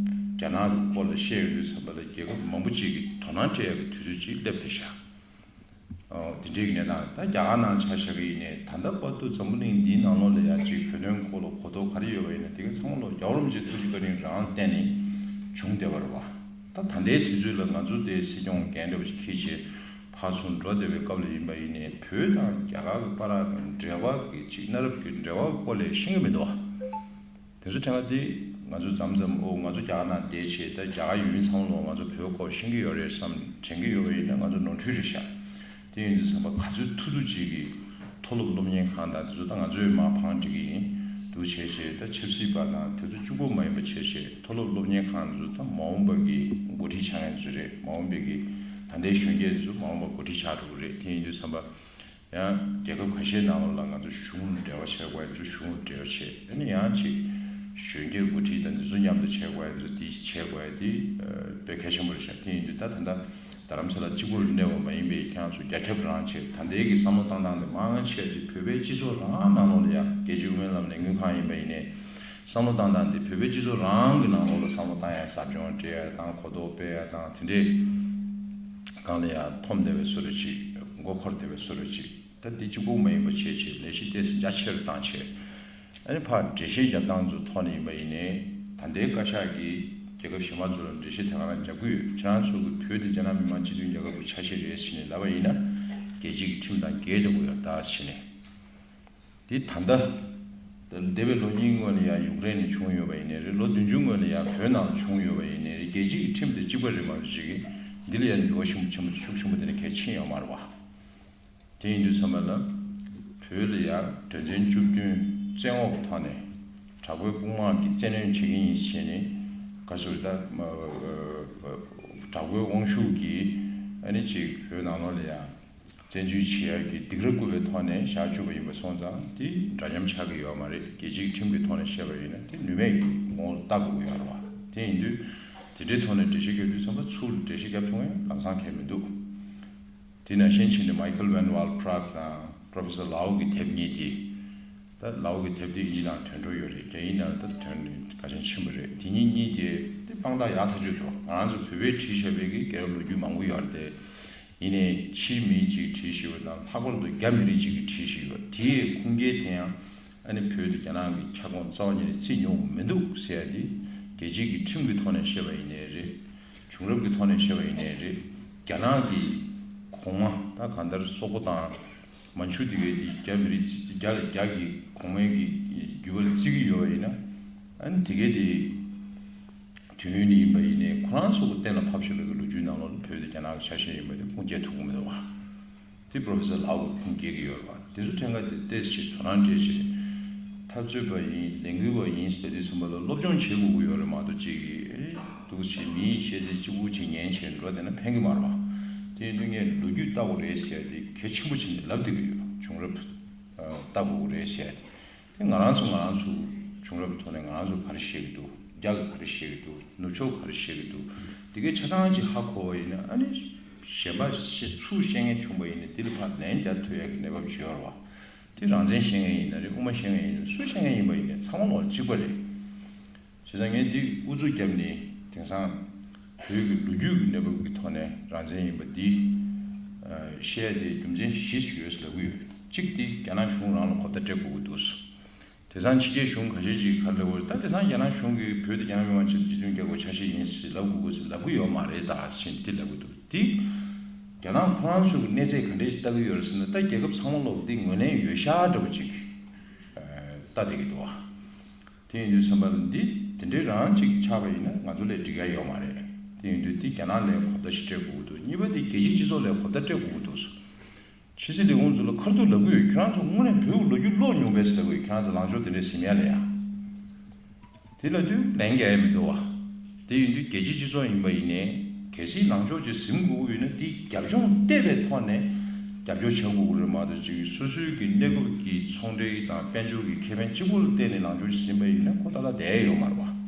རྒྱ་ནག་གི་སྐོར་ལ་བཤད་ཡོང་དུས་ཙམ་པ་ལ་རྒྱལ་ཁབ་མང་པོ་ཅིག་གིས་དོ་སྣང་སྤྲད་ཡག་གི་དུས་ཚོད་ཅིག་སླེབས་བསྡད་ཤག་ཨོ། དེ་འདྲའི་གནས་སྟངས་ད་རྒྱ་གར་ནང་ཆ་བཞག་གི་ཡིན་ནའི་ད་ལྟ་བར་དུ་འཛམ་བུ་གླིང་འདིའི་ནང་ལོགས་ལ་ཡ་གཅིག་བོད་དོན་སྐོར་ལ་གོ་རྟོགས་ག་རེ་ཡོད་པ་ཡིན་ན་དེ་ག་ཚང་མ་ལོག་རྒྱལ་བ་རིན་པོ་ཆེ་ཐུགས་རྗེ་བཀའ་དྲིན་རང་བརྟེན་ནས་བྱུང་བསྡད་པ་རེད་བ། ད་ད་ལྟའི་དུས་ཚོད་ལ་ང་ཚོ་དེ་སྲིད་སྐྱོང་འགན་འདྲ་བ་ཞིག་འཁྱེར་བྱས་ཕར་ཚུར་འགྲོ་བསྡད་པའི་སྐབས་ལ་ཡིན་པ་ཡིན་ནའི་བོད་དང་རྒྱ་གར་གྱི་བར་གྱི་འབྲེལ་བ་གི་གཅིག་གནའ་རབས་ཀྱི་འབྲེལ་བ་སྐོར་ལས་ཤེས་ཀྱི་མི་འདུག་བ། དེ་ཚོ་དྲན་པ་དེ་ང་ཚོ་མཚམས་མཚམས་ཨོ་ང་ཚོ་རྒྱ་གར་ནང་བསྡད་བྱས་ད་རྒྱ་གར་ཡུལ་མི་ཚང་མ་ལོག་ང་ཚོ་བོད་སྐོར་ཤེས་ཀྱི་ཡོད་རེད་བསམ་དྲན་གྱི་ཡོད་པ་ཡིན་ན་ང་ཚོ་ནོར་འཁྲུལ་རེད་ཤག་དེ་ཡིན་དུས་ཙམ་པ་ག་ཚོད་ཐུབ་ཐུབ་ཅིག་གིས་མཐོ་སློབ་སློབ་གཉེར་ཁང་དང་དེ་ཚོ་ད་ང་ཚོས་མར་བང་སྒྲིག་གི་ཡིན་འདུག་བྱས་བྱས་ད་ཆབ་སྲིད་པ་དང་དེ་ཚོ་གཅིག་པོ་མ་ཡིན་པ་བྱས་བྱས་མཐོ་སློབ་སློབ་གཉེར་ཁང་དེ་ཚོ་ད་མ་འོངས་པ་གི་འགོ་ཁྲིད་ཆགས་མཁན་ཚོ་རེད། མ་འོངས་པའི་གི་ད་ལྟའི་གཞོན་སྐྱེས་དེ་ཚོ་མ་འོངས་པ་འགོ་ཁྲིད་ཆགས་འགྲོ་གི་རེད། དེ་ཡིན་དུས་ཙམ་པ། ཡང་རྒྱལ་ཁབ་ཁ་ཤས་ནང་ལོགས་ལ་ང་ཚོ་གཞུང་ལ་འབྲེལ་བ་བྱེད་དགོས་ཡ་ཚོ་གཞུང་ལ་འབྲེལ་བ་བྱེད། ཨ་ནི་ཡང་ཅིག་གཞོན་སྐྱེས་འགོ་ཁྲིད་དང་འདི་ཚོ་མཉམ་དུ་བྱེད་དགོས་ཡ་ཚོ་འདི་བྱེད་དགོས་ཡ་འདི་དཔེ་གལ་ཆེན་པོ་རེད་ཤག་དེ་ཡིན་དུས་ད་ད་ལྟ་ རྡ་རམ་ས་ལ་གཅིག་པུར་གནས་པ་མ་ཡིན་པའི་ཁྱེད་རང་ཚོ་རྒྱ་ཁྱབ་རང་བྱས། ད་ལྟའི་གི་བསམ་བློ་བཏང་སྟངས་དེ་མང་ཆེ་ཅིག་བོད་པའི་སྤྱི་ཚོགས་རང་ནང་ལོགས་ལ་ཡང་རྒྱལ་སྤྱིའི་དབུ་མའི་ལམ་ལས་འགུལ་ཁང་ཡིན་པ་ཡིན་ནའི་བསམ་བློ་བཏང་སྟངས་དེ་བོད་པའི་སྤྱི་ཚོགས་རང་གི་ནང་ལོགས་ལ་བསམ་བློ་བཏང་ཡ་ཟབ་སྦྱོང་སྤྲད་ཡ་དང་གོ་རྟོགས་སྤེལ་ཡ་དང་དེ་འདྲའི་སྒང་ལ་ཡང་འཐོམ་བསྡད་པའི་བཟོ་འདྲ་ཅིག་མགོ་འཁོར་བསྡད་པའི་བཟོ་འདྲ་ཅིག་ད་འདི་གཅིག་པུ་མ་ཡིན་པ་བྱས་བྱས་ལས་གཞི་ཏོག་ཙམ་རྒྱ་ཆེ་རུ་བཏང་བྱས། ཨ་ནི་ཕར་འགྲེལ་བཤད་རྒྱབ་སྟངས་ཚོ་ཐོག་ནས་ཡིན་པ་ཡིན་ནའི་ད་ལྟའི་བཀའ་ཤག་གིས་རྒྱལ་ཁབ་གཞན་པ་ཚོ་ལ་འགྲེལ་བཤད་དེ་ག་རང་རྒྱབ་ཀྱི་ཡོད། ཁྱེད་རང་ཚོ་གི་བོད་དེ་རྒྱ་ནག་མི་དམངས་སྤྱི་མཐུན་རྒྱལ་ཁབ་ཀྱི་ཆ་ཤས་རེད་ཟེར་ནས་ལབ་པ་ཡིན་ན་རྒྱལ་སྤྱི་གི་ཁྲིམས་དང་འགལ་འགྲོ་གི་ཡོད་ད་ཟེར་ནས། དེ་ད་ལྟ་འདས་པའི་ལོ་གཉིས་སྔོན་ལ་ཡང་ཡུཀ་རེན་ནས་བྱུང་ཡོད་པ་ཡིན་ནའི་རེད། ལོ་བདུན་ཅུ་སྔོན་ལ་ཡང་བོད་ནང་ལ་བྱུང་ཡོད་པ་ཡིན་ནའི་རེད། རྒྱལ་སྤྱི་གི་ཁྲིམས་དེ་གཅིག་པ་རེད་མ་རེད་ཅིག་གིས་འདི་ལ་ཡང་འགྱུར་བ་ཤུགས་ཆེན་པོ་ཤུགས་ཆེན་པོ་དེ་འདྲ་གལ་ཕྱིན་ཡོད་མ་རེད་བ། དེ་ཡིན་དུས་ཙམ་པ་ལ་བོད་ལ་ཡང་དོན་ཚན་བཅུ་བདུན་བཙན་འོག་གི་ཐོག་ནས་དྲག་པོའི་དཔུང་དམག་གིས་བཙན་གནོན་བྱེད་ཀྱི་ཡིན་ཞེས་ནས་ག་ཚོད་ད་དྲག་པོའི་དབང་ཤུགས་ཀྱིས་ཨ་ནི་ཅིག་བོད་ནང་ལོགས་ལ་ཡང་བཙན་འཛུལ་བྱེད་ཡག་གི་སྡིགས་ར་བསྐུལ་བའི་ཐོག་ནས་བཞག་བཅུག་པ་ཡིན་པ་སོང་ཙང་དེ་འདྲ་མཉམ་ཆགས་ཀྱི་ཡོད་མ་རེད། རྒྱལ་སྤྱིའི་ཁྲིམས་ཀྱི་ཐོག་ནས་བཤད་པ་ཡིན་ན་དེ་ནུས་མེད་ཀྱི་ངོ་བོ་ལ་ལྟ་དགོས་ཀྱི་ཡོད་རེད་བ། དེ་ཡིན་དུས་དེ་འདྲའི་ཐོག་ནས་འགྲེལ་བཤད་རྒྱག་དུས་ཙམ་པ་ཚུར་འགྲེལ་བཤད་རྒྱབ་ཐུབ་མཁན་ལམ་སང་གང་ཡང་མི་འདུག་དེ་ནང་བཞིན་ཕྱིན་ནས་Michael Van Wall Praag དང་Professor Lau གི་དེབ་གཉིས་དེ། ད་ལའོ་གི་དེབ་དེ་ཨིན་ཇི་ནང་དོན་འགྲོ་ཡོད་རེད། རྒྱ་ཡིག་ནང་ད་དོན་ག་ཅན་ཆེན་པོ་རེད། དེ་གཉིས་གཉིས་དེ་དེ་དཔང་རྟགས་ཡག་ཐག་ཆོད་འདུག་ང་རང་ཚོ་བོད་པས་བྲིས་བཞག་པའི་གི་རྒྱལ་རབས་ལོ་རྒྱུས་མང་པོ་ཡོད་རེད། ཡིན་ནའི་ཕྱིའི་མི་གཅིག་བྲིས་བཞག་པ་དང་ལྷག་པར་དུ་རྒྱ་མི་རིགས་གཅིག་གིས་བྲིས་བཞག་ཡོད། དེའི་ཁུངས་སྐྱེལ་དེ་ཡང་ཨ་ནི་བོད་དུ་རྒྱ་ནག་གི་ཁྱབ་ཁོངས་རྩ་བ་ཉིད་ནས་བརྩིས་མྱོང་མི་འདུག་ཟེར་ཡ་དེ་རྒྱལ་སྤྱིའི་གི་ཁྲིམས་ཀྱི་ཐོག་ནས་བཤད་པ་ཡིན་ནའི་རེད། བྱུང་རབས་ཀྱི་ཐོག་ནས་བཤད་པ་ཡིན་ནའི་རེད། རྒྱ་ནག་གི་གོང་མ་ད་གང་ལྟར་སོག་པོ་དང་། མན་ཇུ་དེ་གའི་དེ་རྒྱ་མི་རིགས་རྒྱ་རྒྱ་གི་གོང་མའི་གི་རྒྱུད་པར་བརྩི་གི་ཡོད་པ་ཡིན་ན། ཨ་ནི་དེ་གའི་དེ་དུས་ཡུན་ནི་ཡིན་པ་ཡིན་ནའི་ཁོ་རང་ཚོ་གི་གཏན་ལ་ཕབ་བཞག་པའི་གི་ལོ་རྒྱུས་ནང་ལོགས་ལ་བོད་དེ་རྒྱ་ནག་གི་ཆ་ཤས་ཡིན་པ་དེ་ཁུངས་སྐྱེལ་ཐུབ་ཀྱི་མི་འདུག་བ། དེ་Professor Lau གིས་ཁུངས་སྐྱེལ་གི་ཡོད་རེད་བ། དེ་ཚོ་ཕྲན་ཁ་དེ་ཏོག་ཙམ་དོ་སྣང་སྤྲད་བྱས། འཐབ་རྩོད་པ་ཡིན་ལས་འགུལ་བ་ཡིན་ཟེར་དུས་ཙམ་པ་ལ་སློབ་སྦྱོང་བྱེད་དགོས་ཀྱི་ཡོད་རེད་མ་གཏོགས་གཅིག་གིས་ཨེ་འདུག་བྱས་མིའི་ཤེས་ཚད་གཅིག་པུ་གཅིག་ཉན་བྱས་འགྲོ་བསྡད་ན་ཕན་གི་མ་རེད་བ། དེ་ཡིན་དུས་ངས་ལོ་རྒྱུས་ལྟ་དགོས་རེད་ཟེར་ཏེ་གལ་ཆེན་པོ་བྱས་ནས་ལབ་བསྡད་ཀྱི་ཡོད། བྱུང་རབས་ལྟ་དགོས་རེད་ཟེར་ཏེ། དེ་ང་རང་ཚོ་ང་རང་ཚོ་བྱུང་རབས་ཐོག་ནས་ང་རང་ཚོ་ག་རེ་བཤད་ཀྱི་འདུག་རྒྱ་གི་ག་རེ་བཤད་ཀྱི་འདུག་ནུབ་ཕྱོགས་ག་རེ་བཤད་ཀྱི་འདུག་དེ་གའི་ཆ་ཚང་ཅིག་ཧ་གོ་བ་ཡིན་ན་ཨ་ནི་གཞན་པ་ཤེས་ཚུར་བཤད་མཁན་བྱུང་བ་ཡིན་ན་དེ་ལ་ཕར་ལན་རྒྱག་ཐུབ་ཡག་གི་གནས་བབ་ཅིག་ཡོད་རེད་བ། དེ་རང་བཙན་བཤད་མཁན་ཡིན་ན་རེད། དབུ་མ་བཤད་མཁན་ཡིན་ན་རེད། སུ་བཤད་མཁན་ཡིན་པ་ཡིན་ན་ཚང་མ་ལོག་གཅིག་པ་རེད། བྱས་ཙང་ངས་འདི་ཨུ་ཚུགས་བརྒྱབ་ནས་དེང་སང་བོད་ཀྱི་ལོ་རྒྱུས་ཀྱི་གནས་བབ་ཀྱི་ཐོག་ནས་རང་བཙན་ཡིན་པ་འདི་ཨ་བཤད་དེ་རྒྱུ་མཚན་བཞི་ཞིག་ཡོད་ཟེར་ལབ་ཀྱི་ཡོད། གཅིག་དེ་རྒྱ་ནག་གཞུང་རང་ལ་གོ་བརྡ་སྤྲད་དགོས་ཀྱི་འདུག་དེང་སང་ཕྱི་རྒྱལ་གཞུང་ཁ་ཤས་ཅིག་ག་རེ་ལབ་ཀྱི་ཡོད་རེད། ད་དེང་སང་རྒྱ་ནག་གཞུང་གིས་བོད་དེ་རྒྱ་ནག་མི་དམངས་སྤྱི་མཐུན་རྒྱལ་ཁབ་ཆ་ཤས་ཡིན་ཟེར་ལབ་དགོས་ཀྱི་ཟེར་ལབ་ཀྱི་ཡོད་མ་རེད་ད་ཟེར་དེ་ལབ་ཀྱི་འདུག་དེ་རྒྱ་ནག་ཁོ་རང་ཚོ་གི་གནས་ཚད་ག་འདྲས་ཞིག་ལྟ་གི་ཡོད་རེད་ཟེར་ན། ད་རྒྱལ་ཁབ་ཚང་མ་ལོག་འདི་ངོས་ལེན་ཡོད་ཤག་འདྲ་པོ་ཅིག་ལྟ་བསྡད་ཀྱི་འདུག་བ། དེ་ཡིན་དུས་ཙམ་པ་ལ་འདི་དེ་འདྲའི་རང་ཅིག་ཆགས་པ་ཡིན་ན་ང་ཚོ་ལས་འགྲིག་ཡ་ཡོད་མ་རེད། དེ་ཡིན་དུས་འདི་རྒྱ་ནག་ལ་གོ་བརྡ་ཞིག་སྤྲད་དགོས་ཀྱི་འདུག་གཉིས་པ་དེ་རྒྱལ་སྤྱིའི་སྤྱི་ཚོགས་ལ་གོ་བརྡ་སྤྲད་དགོས་ཀྱི་འདུག་ཕྱི་སྲིད་ལས་ཁུངས་ཚོ་ལ་ཁ་ཐུག་ལབ་ཀྱི་ཡོད། ཁྱོད་རང་ཚོ་དངོས་གནས་བོད་ཀྱི་ལོ་རྒྱུས་ཀློག་མྱོང་པས་ཟེར་ལབ་ཀྱི་ཡོད། ཁྱོད་རང་ཚོ་ལངས་ཕྱོགས་དེ་འདྲས་ཟིན་ཡ་ལ་ཡ། དེ་ལབ་དུས་ལན་རྒྱག་ཡ་མི་འདུག་བ། དེ་ཡིན་དུས་རྒྱལ་སྤྱིའི་སྤྱི་ཚོགས་ཡིན་པ་ཡིན་ནའི་གལ་སྲིད་ལངས་ཕྱོགས་ཅིག་ཟིན་དགོས་ཀྱི་ཡོད་ན་དེ་རྒྱབ་ལྗོངས་བལྟས་པའི་ཐོག་ནས་རྒྱབ་སྐྱོར་བྱ་དགོས་ཀྱི་རེད་མ་གཏོགས་ཅིག་སོ་སོའི་གི་གནས་སྐབས་ཀྱི་ཚོང་འབྲེལ་དང་དཔལ་འབྱོར་གྱི་ཁེ་ཕན་གཅིག་པུ་ལ་བལྟས་ནས་ལངས་ཕྱོགས་ཅིག་ཟིན་པ་ཡིན་ན་ཁོ་ཏག་ཏག་བསྡད་ཡ་ཡོད་མ་རེད་བ།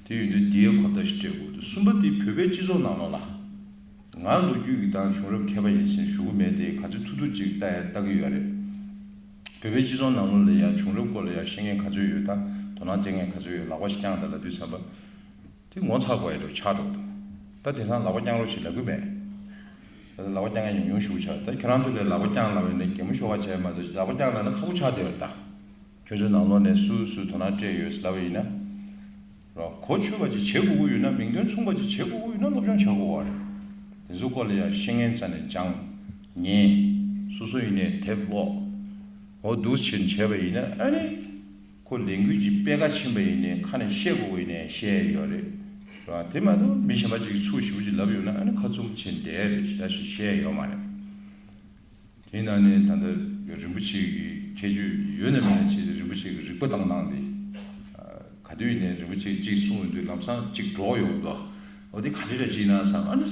དེ་ཡིན་དུས་འདིའི་གོ་བརྡ་ཞིག་སྤྲད་དགོས་འདུག་གསུམ་པ་དེ་བོད་པའི་སྤྱི་ཚོགས་ནང་ལོགས་ལ། ང་ལོ་རྒྱུས་ཀྱི་དང་བྱུང་རབས་མཁས་པ་ཡིན་ཟེར་ཞུ་གི་མེད་དེ། ག་ཚོད་ཐུབ་ཐུབ་ཅིག་ལྟ་ཡ་ལྟ་གི་ཡོད་རེད། བོད་པའི་སྤྱི་ཚོགས་ནང་ལོགས་ལ་ཡང་བྱུང་རབས་སྐོར་ལ་ཡང་ཤེས་མཁན་ག་ཚོད་ཡོད་དང་དོ་སྣང་སྤྲད་མཁན་ག་ཚོད་ཡོད། ལག་པ་ཞིག་བརྐྱངས་དང་ལབ་དུས་ཙམ་པ་དེ་ངོ་ཚ་དགོས་ཡ་འགྲོ་ཆགས་འགྲོ་འདུག་ད་དེང་སང་ལག་པ་བརྐྱངས་རོགས་ཞེས་ལབ་གི་མེད། ད་ལག་པ་བརྐྱངས་མཁན་ཉུང་ཉུང་ཞིག་ཆགས། ད་ཁྱེད་རང་ཚོ་ལས་ལག་པ་བརྐྱངས་ལབ་ཡིན་ན་གད་མོ་ཤོར་བ་བྱས་མ་གཏོགས་ལག་པ་བརྐྱངས་ལབ་ན་ཁག་པོ་ཆགས་བསྡད་ཡོད་ད། ཁྱོད་ཚོའི་ནང་ལོགས་ནས་སུ་སུས་དོ་སྣང་སྤྲད་ཡོད་ལབ་པ་ཡིན་ན། རོ། གོ་ཆོད་པ་ཅིག་བྱེད་དགོས་ཀྱི་ཡོད་ན། མིང་དོན་མཚུངས་པ་ཅིག་བྱེད་དགོས་ཀྱི་ཡོད་ན་སློབ་སྦྱོང་བྱ་དགོས་པ་རེད། དེ་ཚོ་སྐོར་ལ་ཡང་ཤེས་མཁན་རྩ་ནས་སྦྱང་། ཉན། སོ་སོ་ཡིན་ནའི་དེབ་ཀློག་འོ་འདུག་བྱེད་བྱས་པ་ཡིན་ན་ཨ་ནི། ཁོ་ལས་འགུལ་གྱི་སྤེལ་ཁ་ཕྱིན་པ་ཡིན་ནའི་ཁ་ནས་བཤད་དགོས་པ་ཡིན་ནའི་བཤད་ཡ་ཡོད་རེད། རོ། དེ་མ་གཏོགས་མི་གཞན་པ་ཅིག་གིས་ཚུར་ཞེ་པོ་ཅིག་ལབ་ཡོད་ན་ཨ་ནི་ཁ་བཙུམ་བྱས་བསྡད་རེད། ཞེ་དྲག་ཞིག་བཤད་ཡ་ཡོད་མ་རེད། དེའི་ནང་ནས་ད་ལྟ་རིན་པོ་ཆེ་གི་ཁྱད་ཆོས་ཡོད་ན་མེད་ན་ཆེད་དུ་རིན་པོ་ཆེ་གི་རིག་པ་བཏང་སྟངས་དེ། ག་དུས་ཡིན་ནའི་རིན་པོ་ཆེ་གཅིག་གསུངས་ཡོང་དུས་ལམ་སང་གཅིག་སྒྲོག་ཡོང་འདུག་འོ་དེ་ག་འདྲ་ཅིག་ཡིན་ན་བསམ། ཨ་ནི་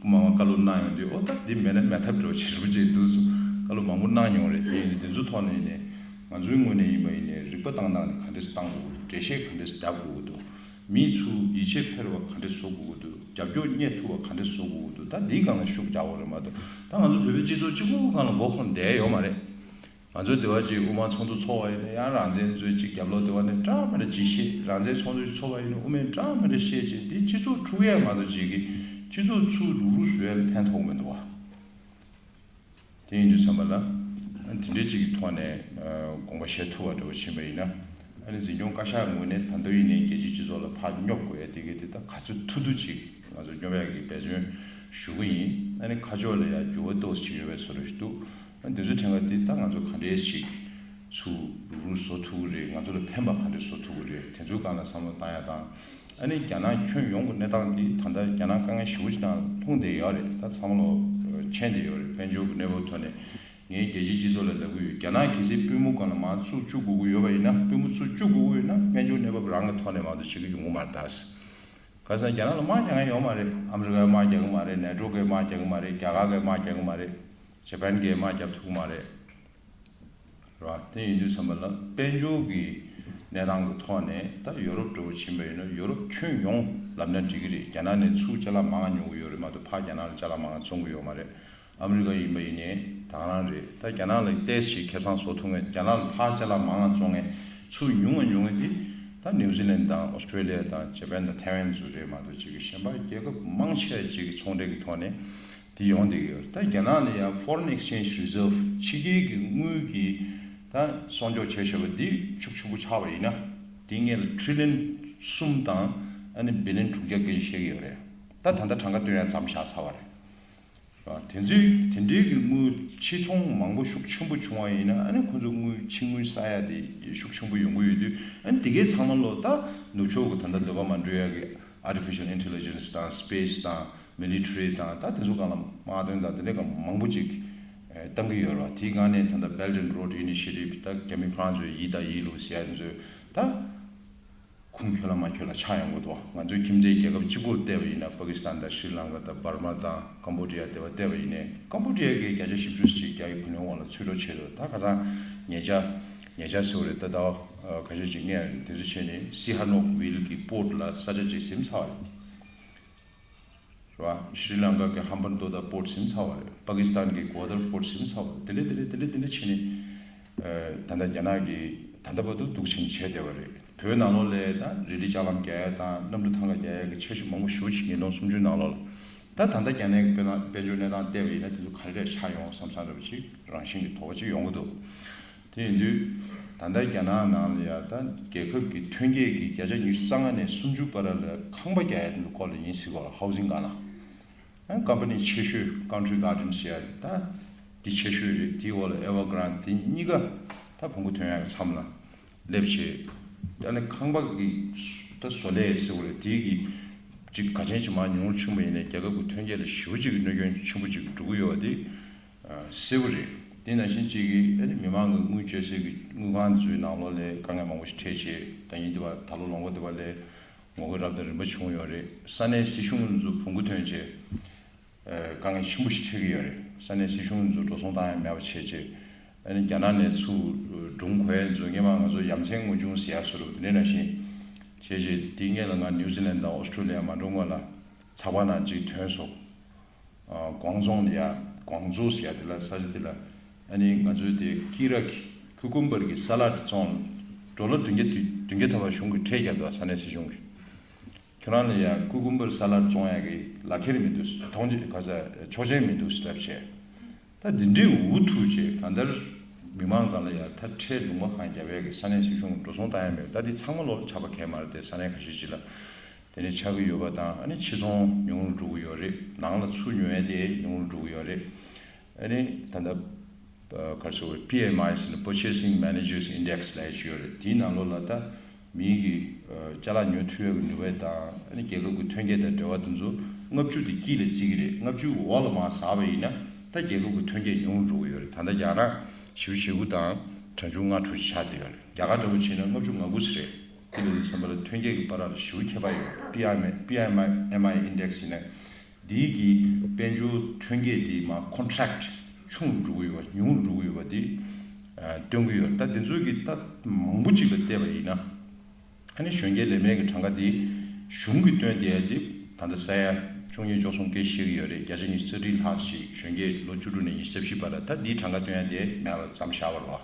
མང་བ་བཀའ་སློབ་གནང་ཡོང་དུས་འོ་ད་འདི་མེད་ན་མེད་ཐབས་འགྲོ་ཆེ་རིན་པོ་ཆེ་འདུག་སུ་བཀའ་སློབ་མང་པོ་གནང་མྱོང་རེད། དེ་ཡིན་དུས་དེ་ཚོ་ཐོག་ནས་ཡིན་ནའི་ང་ཚོའི་ངོས་ནས་ཡིན་པ་ཡིན་ནའི་རིག་པ་བཏང་སྟངས་དེ་ག་འདྲས་སེ་བཏང་དགོས་ཀྱི་འདུག་འགྲེལ་བཤད་ག་འདྲས་སེ་རྒྱབ་དགོས་ཀྱི་འདུག་མི་ཚོས་ཡིད་ཆེས་འཕེར་བ་ག་འདྲས་བཟོ་དགོས་ཀྱི་འདུག་རྒྱབ་སྐྱོར་རྙེད་ཐུབ་པ་ག་འདྲས་བཟོ་དགོས་ཀྱི་འདུག་ད་འདིའི་སྒང་ལ་ཤུགས་རྒྱག་དགོས་རེད་མ་གཏོགས། ད་ང་ཚོ་བོད་པའི་སྤྱི་ཚོགས་གཅིག་པུའི་སྒང་ལ་མགོ་འཁོར་བསྡད་ཡོད་མ་རེད། ང་ཚོ་སྡེ་བ་གཅིག་དབུ་མ་ཚོགས་འདུ་ཚོགས་པ་ཡིན་ན་ཡང་རང་བཙན་ཚོས་གཅིག་རྒྱབ་ལོགས་སྡེ་བ་ནས་འདྲ་མི་འདྲ་ཅིག་བཤད། རང་བཙན་ཚོགས་འདུ་ཚོགས་པ་ཡིན་ན་དབུ་མས་འདྲ་མི་འདྲ་བཤད་བྱས། འདི་སྤྱི་ཚོགས་འཁྲུག་ཡས་མ་གཏོགས་ཅིག་གིས་སྤྱི་ཚོགས་ཚུར་རུག་རུག་བཟོ་ཡས་ལ་ཕན་ཐོགས་མི་འདུག་བ། དེ་ཡིན་དུས་ཙམ་པ་ལ། དེ་འདྲའི་ཅིག་གི་ཐོག་ནས་དགོངས་པ་བཞེས་ཐུབ་པ་འདྲ་བོ་ཕྱིན་པ་ཡིན་ན། ཨ་ནི་འཛིན་སྐྱོང་བཀའ་ཤག་ངོས་ནས་ད་ལྟ་ཡིན་ནའི་རྒྱལ་སྤྱིའི་སྤྱི་ཚོགས་ལ་ཕར་སྙོབ་དགོས་ཡ་དེ་གའི་དེ་ད་ག་ཚོད་ཐུབ་ཐུབ་ཅིག་ང་ཚོ་སྙོབ་ཡ་གི་འབད་བརྩོན་ཞུ་གི་ཡིན། ཨ་ནི་ཁ་ཕྱོགས་ལ་ཡ་འགྱུར་བ་ཏོག་ཙམ་ཅིག་ཡོད་པའི་བཟོ་འདྲ་ཞིག་འདུག་ཨ་ནི་དེ་ཚོ་ཐད་ཀ་དེ་ད་ང་ཚོ་ག་འདྲས་ཤིག་ཚུར་རུག་རུག་བཟོ་ཐུབ་ཀྱི་རེད། ང་ཚོ་ལ་ཕན་པ་ག་འདྲས་བཟོ་ཐུབ་ཀྱི་རེད། དེ་ཚོའི་སྒང་ལ་བསམ་བློ་བཏང་ཡ་དང་། ཨ་ནི་རྒྱ་ནག་ཁྱོན་ཡོངས་ཀྱི་གནས་སྟངས་འདི་ད་ལྟ་རྒྱ་ནག་དཀའ་ངལ་ཞེ་པོ་ཅིག་ནང་ལྷུང་བསྡད་ཡོད་རེད། ད་ཚང་མ་ལོ་མཁྱེན་བསྡད་ཡོད་རེད། དཔལ་འབྱོར་གྱི་གནས་བབ་ཐོག་ནས་ངས་རྒྱལ་སྤྱིའི་སྤྱི་ཚོགས་ལ་ལབ་ཀྱི་ཡོད། རྒྱ་ནག་གལ་སྲིད་པུས་མོ་སྒང་ལ་མར་བཙུགས་བཅུག་དགོས་ཀྱི་ཡོད་པ་ཡིན་ན། པུས་མོ་བཙུགས་བཅུག་དགོས་ཀྱི་ཡོད་ན་དཔལ་འབྱོར་གནས་བབ་རང་གི་ཐོག་ནས་མ་གཏོགས་བྱེད་ཀྱི་ཡོང་གི་མ་རེད། ད་ག་ས་རྒྱ་ནག་ལ་དམག་རྒྱག་མཁན་ཡོད་མ་རེད། ཨ་མི་རི་ཀས་དམག་རྒྱག་གི་མ་རེད། ནེ་ཊོ་གིས་དམག་རྒྱག་གི་མ་རེད། རྒྱ་གར་གིས་དམག་རྒྱག་གི་མ་རེད། ཇ་པན་གིས་དམག་རྒྱབ་ཐུབ་ཀྱི་མ་རེད། རེད་བ། དེ་ཡིན་དུས་ཙམ་པ་ལ་དཔལ་འབྱོར་གྱི་གནས་སྟངས་ཀྱི་ཐོག་ནས་ད་ཡོ་རོབ་འདྲ་བོ་ཕྱིན་པ་ཡིན་ན་ཡོ་རོབ་ཁྱོན་ཡོངས་ལབ་ན་འགྲིག་གི་རེད། རྒྱ་ནག་ནས་ཚུར་ཅ་ལག་མང་ང་ཉོ་གི་ཡོད་རེད་མ་གཏོགས་ཕར་རྒྱ་ནག་ལ་ཅ་ལག་མང་ང་བཙོང་གི་ཡོད་མ་རེད། ཨ་མི་རི་ཀ་ཡིན་པ་ཡིན་ནའི་ད་ག་རང་རེད། ད་རྒྱ་ནག་ལ་ཏོག་ཙམ་ཁེ་བཟང་བཟོ་ཐུབ་མཁན། རྒྱ་ནག་ལ་ཕར་ཅ་ལག་མང་ང་བཙོང་མཁན་ཚུར་ཉུང་ང་ཉུང་ང་དེ་ད་ནིའུ་ཛི་ལན་དང་ཨོ་སི་ཀྲེ་ལི་ཡ་དང་ཇ་པན་དང་ཐའེ་ཝན་ཚོ་རེད་མ་གཏོགས་ཅིག་གི་གཞན་པ་རྒྱལ་ཁབ་མང་ཆེ་བ་ཅིག་གི་ཚོང་འབྲེལ་གྱི་ཐོག་ནས། དེ་ཡོང་བསྡད་ཀྱི་ཡོད་རེད། ད་རྒྱ་ནག་ལ་ཡང་foreign exchange reserve ཕྱི་རྒྱལ་གྱི་དངུལ་གྱི་ད་གསོག་འཇོག་བྱས་བཞག་པ་འདི་ཤུགས་ཆེན་པོ་ཆགས་པ་ཡིན་ན། དེ་སྔོན་ལ་ཊི་རི་ལི་ཡོན་གསུམ་དང་ཨ་ནི་བི་ལི་ཡོན་དྲུག་བརྒྱ་སྐད་ཆ་བཤད་ཀྱི་ཡོད་རེད། ད་ད་ལྟ་གྲངས་ཀ་སྟོན་ཡ་མཚམས་བཞག་ཚར་བ་རེད། རེད་བ། དེ་ཚོའི་དེ་འདྲའི་གི་དངུལ་ཕྱིར་ཚོང་མང་པོ་ཤུགས་ཆེན་པོ་བྱུང་བ་ཡིན་ན། ཨ་ནི་ཁོ་ཚོ་དངུལ་ཕྱི་དངུལ་བསགས་ཡ་དེ་ཤུགས་ཆེན་པོ་ཡོང་གི་ཡོད་དུས། ཨ་ནི་དེ་གའི་ཚང་མ་ལོ་ད་ནུབ་ཕྱོགས་ཀྱི་ད་ལྟ་འདོད་པ་མ་འགྲུབ་ཡ་གི་artificial intelligence དང་སི་པེ་སི་དང་། མི་ལི་ཊ་རི་དང་། ད་དེ་ཚོ་སྒང་ལ་དམག་དོན་དང་དེ་འདྲའི་སྒང་མང་པོ་ཅིག་ཨེ་བཏང་གི་ཡོད་རེད་བ། དེའི་སྒང་ནས་ད་ལྟ་Belt and Road Initiative ད་རྒྱ་མི་ཁོ་རང་ཚོའི་ཡིད་དང་ཡིད་ལུགས་ཟེར་ཡ་དེ་ཚོ་ད་ཁུངས་འཁྱོལ་ལ་མ་འཁྱོལ་ལ་ཆགས་ཡོང་གི་འདུག་ང་ཚོའི་ཁྱིམ་མཚེས་རྒྱལ་ཁབ་གཅིག་པོར་བལྟས་པ་ཡིན་ན། པ་ཀི་སི་ཐན་དང་ཤྲི་ལང་ཀ་དང་འབར་མ་དང་ཀམ་བོ་ཌི་ཡ་དེ་བ་བལྟས་པ་ཡིན་ནའི། ཀམ་བོ་ཌི་ཡ་གིས་བརྒྱ་ཆ་བཞི་བཅུ་ཅིག་རྒྱ་ཡི་བུ་ལོན་འོག་ལ་ཚུད་འགྲོ་བྱས་འདུག་ད་ཁ་སང་ཉེ་ཆར་ཉེ་ཆར་ཟེར་བ་རེད། ད་ཟླ་བ་ཁ་ཤས་ཅིག་སྔོན་དེ་ཚོ་བྱས་ནས་སི་ཧ་ནོག་ཝིལ་གྱི་པོར་ཊི་ལ་ས་ཆ་ཅིག་ཟིན་ཚར་བ་རེད། རེད་བ། ཤྲི་ལང་ཀ་གི་ཧམ་བན་ཏོ་ད་པོར་ཊི་ཟིན་ཚར་བ་རེད། པ་ཀི་སི་ཐན་གྱི་གོ་དར་པོར་ཊི་ཟིན་ཚར་བ་རེད། དེ་འདྲ་དེ་འདྲ་དེ་འདྲ་དེ་འདྲ་བྱས་ནས། ཨ་ད་ལྟ་རྒྱ་ནག་གིས་ད་ལྟ་བར་དུ་སྡུག་ཆེན་བྱས་བསྡད་པ་རེད། བོད་ནང་ལོགས་ལ་ད་རི་ལི་ལྕགས་ལམ་རྒྱག་ཡ་དང་གནམ་གྲུ་ཐང་ག་རྒྱག་ཡ་གི་འཆར་གཞི་མང་པོ་ཞེ་པོ་ཅིག་ཉིས་སྟོང་སུམ་ཅུ་ནང་ལོགས་ལ། ད་ད་ལྟ་རྒྱ་ནག་གི་དཔེར་ན་དཔལ་འབྱོར་གནས་སྟངས་བལྟས་པ་ཡིན་ན་དེ་ཚོ་ག་རེ་རེད་ཆགས་ཡོང་བསམ་བསམ་འདྲ་པོ་ཅིག་རང་བཞིན་གྱི་དོགས་པ་ཅིག་ཡོང་གི་འདུག་དེ་ཡིན་དུས་ད་ལྟ་རྒྱ་ནག་ནང་ལ་ཡ་ད་རྒྱལ་ཁབ་ཀྱི་ཐོན་སྐྱེད་ཀྱི་བརྒྱ་ཆ་ཉི་ཤུ་རྩ་ལྔ་ནས་སུམ་ཅུ་བར་ལ་ཁང་པ་རྒྱག་ཡ་དེ་ཚོ་སྐོར་ལ་ཡིན་སྲིད་པ། ཧའུ་ཟིང་སྒང་ལ། ཨ་ཀམ་པ་ནི་ཆེ་ཤོས་Country Garden ཟེར་ཡ་རེད། ད་འདི་ཆེ་ཤོས་རེད། དེའི་འོག་ལ་Evergrande དེ་གཉིས་ཀ་ད་བོང་གུ་ཐོན་ཡག་གི་མཚམས་ལ་སླེབས་བྱས། ད་ནི་ཁང་པ་གི་ད་བཟོ་ལས་ཟེར་བ་རེད། དེ་གི་ཅིག་ག་ཅན་ཅིག་མར་ཉུང་རུ་ཕྱིན་པ་ཡིན་ནའི་རྒྱལ་ཁབ་ཀྱི་ཐོན་སྐྱེད་ལ་ཞེ་པོ་ཅིག་གི་གནོད་སྐྱོན་ཆེན་པོ་ཅིག་འགྲོ་གི་ཡོད་པ་དེ་གསལ་པོ་རེད། དེ་ནང་བཞིན་ཅིག་གི་ཨ་ནི་མི་མང་གི་དངུལ་སྤྱོད་སའི་གི་དངུལ་ཁང་ཚོའི་ནང་ལོགས་ལ་དཀའ་ངལ་མང་པོ་ཞིག་འཕྲད་བྱས། ད་ཡིན་དུས་བ་ད་ལོ་ལོ་མགོ་དེ་བ་ལ། ངོ་རྒོལ་རབ་དང་རིམ་པ་བྱུང་ཡོད་རེད། ས་གནས་སྲིད་གཞུང་ཚོ་བོང་གུ་ཐོན་བྱས། ཨ་དཀའ་ངལ་ཆེན་པོ་ཞིག་འཕྲད་ཀྱི་ཡོད་རེད། ས་གནས་སྲིད་གཞུང་ཚོ་འགྲོ་སོང་བཏང་ཡ་མེད་པ་བྱས་བྱས། ཨ་ནི་རྒྱ་ནག་ནས་ཚུར་སྒྲུང་གོ་ཡ་ཚོ་སྔོན་མ་ང་ཚོ་ཡ་མཚན་སྔོན་བྱུང་ཟེར་ཡ་བཟོ་འདྲ་པོ་དེ་འདྲ་ནང་བཞིན་བྱས་བྱས། དེའི་སྔོན་ལ་ང་ནིའུ་ཛི་ལན་དང་ཨོ་སི་ཀྲོ་ལི་ཡ་མ་འགྲོ་སྔོན་ལ་ཚགས་པར་ནང་ཅིག་ཐོན་སོང་། ཨ་ཀོང་ཙོང་ལ་ཡ། ཀོང་ཙོ་ཟེར་ཡ་དེ་ལ་ས་ཆ་དེ་ལ། ཨ་ནི་ང་ཚོའི་དེ་ཀི་ར་གི་ཁུ་ཀུམ་བར་གྱི་ས་ལད་བཙོང་། ཌོ་ལར་བདུན་བརྒྱ་བདུན་བརྒྱ་ཐམ་པ་གཞུང་གིས་ཁྲལ་བརྒྱབ་འདུག་ས་གནས་སྲིད་གཞུང་གིས། ཁྱོད་རང་ལ་ཡ་ཀུ་ཀུམ་བར་ས་ལད་བཙོང་ཡ་གི་ལག་ཁྱེར་མི་འདུག་མཐོང་ཆེན་ག་ས་ཆོག་མཆན་མི་འདུག་ལབ་བྱས། ད་འདི་འདྲའི་འུ་ཐུག་བྱས་གང་ལྟར་མི་མང་སྒང་ལ་ཡ་ད་ཁྲལ་ལུང་པ་གང་བརྒྱབ་ཡ་གི་ས་གནས་སྲིད་གཞུང་འགྲོ་སོང་བཏང་ཡ་མེད། ད་འདི་ཚང་མ་ལོག་ཆགས་པ་གས་མ་རེད་དེ། ས་གནས་ཁ་ཤས་ཅིག་ལ་དེ་ནས་ཆགས་ཀྱི་ཡོད་པ་དང་། ཨ་ནི་ཕྱིར་ཚོང་ཉུང་རུ་འགྲོ་གི་ཡོད་རེད། ནང་ལ་ཚུར་ཉོ་ཡ་དེ་ཉུང་རུ་འགྲོ་གི་ཡོད་རེད། ཨ་ནི་ད་ལྟ་ཨ་ག་རེ་ཟེར་དགོས་རེད། པི་ཨེམ་ཨའི་ཟེར་ན་Purchasing Managers Index ལབ་ཡ་ཅིག་ཡོད་རེད། དེའི་ནང་ལོགས་ལ་ད་མིའི་གི་ཨ་ཅ་ལག་ཉོ་ཐུབ་ཡ་གི་ནུས་པ་དང་། ཨ་ནི་རྒྱལ་ཁབ་ཀྱི་ཐོན་སྐྱེད་དང་འབྲེལ་བ་དེ་ཚོ་ལྔ་བཅུ་དེ་དཀྱིལ་ལ་བརྩི་གི་རེད། ལྔ་བཅུ་འོག་ལ་མར་ཟགས་པ་ཡིན་ན་ད་རྒྱལ་ཁབ་ཀྱི་ཐོན་སྐྱེད་ཉུང་རུ་འགྲོ་གི་ཡོད་རེད། ད་ལྟ་རྒྱ་ནག་བཞི་བཅུ་ཞེ་དགུ་དང་གྲངས་ཆུང་ལྔ་དྲུག་ཅིག་ཆགས་བསྡད་ཡོད་རེད། རྒྱ་གར་འདྲ་པོ་བྱས་ན་ལྔ་བཅུ་ང་དགུ་ཙམ་རེད། དེ་ལ་དུས་ཙམ་པ་ལ་ཐོན་སྐྱེད་ཀྱི་བར་ལ་ཞེ་པོ་ཁྱད་པར་ཡོད། པི་ཨེམ་ཨའི། པི་ཨེམ་ཨའི་ཨེམ་ཨའི་ཨིན་ཌེག་སི་ཟེར་ནས། འདིའི་གི་དཔལ་འབྱོར་ཐོན་སྐྱེད་དེ་མར་ཀོན་ཊེག་ཆུང་རུ་འགྲོ་གི་ཡོད་པ། ཉུང་རུ་འགྲོ་གི་ཡོད་པ་དེ་ཨ་སྟོན་གྱི་ཡོད། ད་དེ་ཚོའི་གི་ད་མང་པོ་ཅིག་ལ་བལྟས་པ་ཡིན་ན། ཨ་ནི་གཞོན་སྐྱེས་ལས་མེད་ཀྱི་གྲངས་ཀ་འདི་གཞུང་གིས་བཏོན་བསྡད་ཡ་འདི་ད་ལྟ་ས་ཡ་བཅུ་གཉིས་བཅུ་གསུམ་སྐད་བཤད་ཀྱི་ཡོད་རེད། བརྒྱ་ཆ་ཉི་ཤུ་རྩ་དྲུག་ལྷག་ཞིག་གཞོན་སྐྱེས་ལོ་བཅུ་དྲུག་ནས་ཉི་ཤུ་རྩ་བཞི་བར་ལ། ད་འདིའི་གྲངས་ཀ་བཏོན་ཡ་དེ་མེད་པ་མཚམས་བཞག་པ་རེད་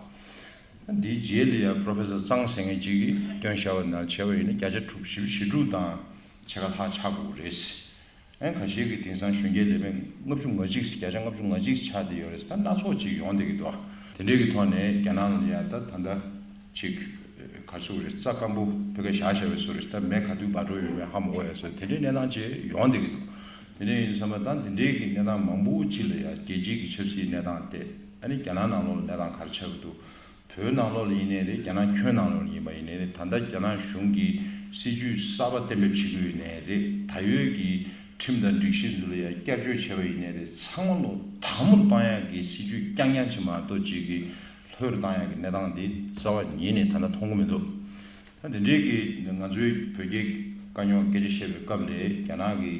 བ། འདིའི་རྗེས་ལ་ཡ་པོ་རོ་ཕེ་སར་གཙང་ཟེར་མཁན་ཅིག་གིས་བཏོན་བཞག་པ་ནང་བྱས་པ་ཡིན་ན་བརྒྱ་ཆ་དྲུག་ཅུ་ཞེ་དྲུག་དང་ཕྱེད་ཀ་ལྷག་ཆགས་དགོས་རེད། ཨ་ཁ་ཤས་ཀྱིས་དེང་སང་གཞོན་སྐྱེས་ལས་མེད་ལྔ་བཅུ་ང་གཅིག་བརྒྱ་ཆ་ལྔ་བཅུ་ང་གཅིག་ཆགས་བསྡད་ཡོད་རེད། ད་སྣ་ཚོགས་ཅིག་ཡོང་བསྡད་ཀྱི་འདུག་དེ་འདྲས་ཀྱི་ཐོག་ནས་རྒྱ་ནག་ལ་ཡ་ད་ད་ལྟ་ཅིག་ག་རེ་ཟེར་དགོས་རེད། རྩྭ་སྐམ་པོ་ཕ་གིར་བཞག་བཞག་པའི་བཟོ་རེད། ད་མེ་ག་དུས་འབར་འགྲོ་ཡོད་མེད་ཧ་མ་གོ་ཡ་བཟོ་དེ་འདྲའི་གནས་སྟངས་ཅིག་ཡོང་བསྡད་ཀྱི་འདུག་དེ་འདྲས་ཡིན་དུས་ཙམ་པ་ད་དེ་འདྲས་ཀྱི་གནས་སྟངས་མང་པོ་ཅིག་ལ་ཡ་རྒྱལ་སྤྱིའི་གི་ཆབ་སྲིད་གནས་སྟངས་དེ། ཨ་ནི་རྒྱ་ནག་ནང་ལོགས་ལ་གནས་སྟངས་ག་རེ་ཆགས་ཀྱི་འདུག་བོད་ནང་ལོགས་ལ་ཡིན་ནའི་རེད། རྒྱ་ནག་ཁྱོན་ནང་ལོགས་ལ་ཡིན་པ་ཡིན་ནའི་རེད། ད་ལྟ་རྒྱ་ནག་གཞུང་གིས་སྲིད་ཇུས་གསར་པ་གཏན་འབེབས་བྱེད་ཀྱི་ཡོད་ནའི་རེད། ད་ཡོད་ཀྱི་ཁྲིམས་དང་སྒྲིག་གཞི་ཚོ་ལ་ཡང་བསྐྱར་བཅོས་བྱས་པ་ཡིན་ནའི་རེད། ཚང་མ་ལོ་དྭངས་མོ་བཏང་ཡག་གི་སྲིད་ཇུས་རྐྱང་རྐྱང་ཅིག་མ་གཏོགས་ཅིག་གི་ལྷོད་བཏང་ཡག་གི་གནས་སྟངས་འདི་རྩ་བ་ཉིད་ནས་ད་ལྟ་མཐོང་གི་མི་འདུག་ད་དེ་འདྲའི་གི་ང་ཚོའི་བོད་རྒྱའི་དཀའ་རྙོག་སྐད་ཆ་བཤད་པའི་སྐབས་ལ་རྒྱ་ནག་གི་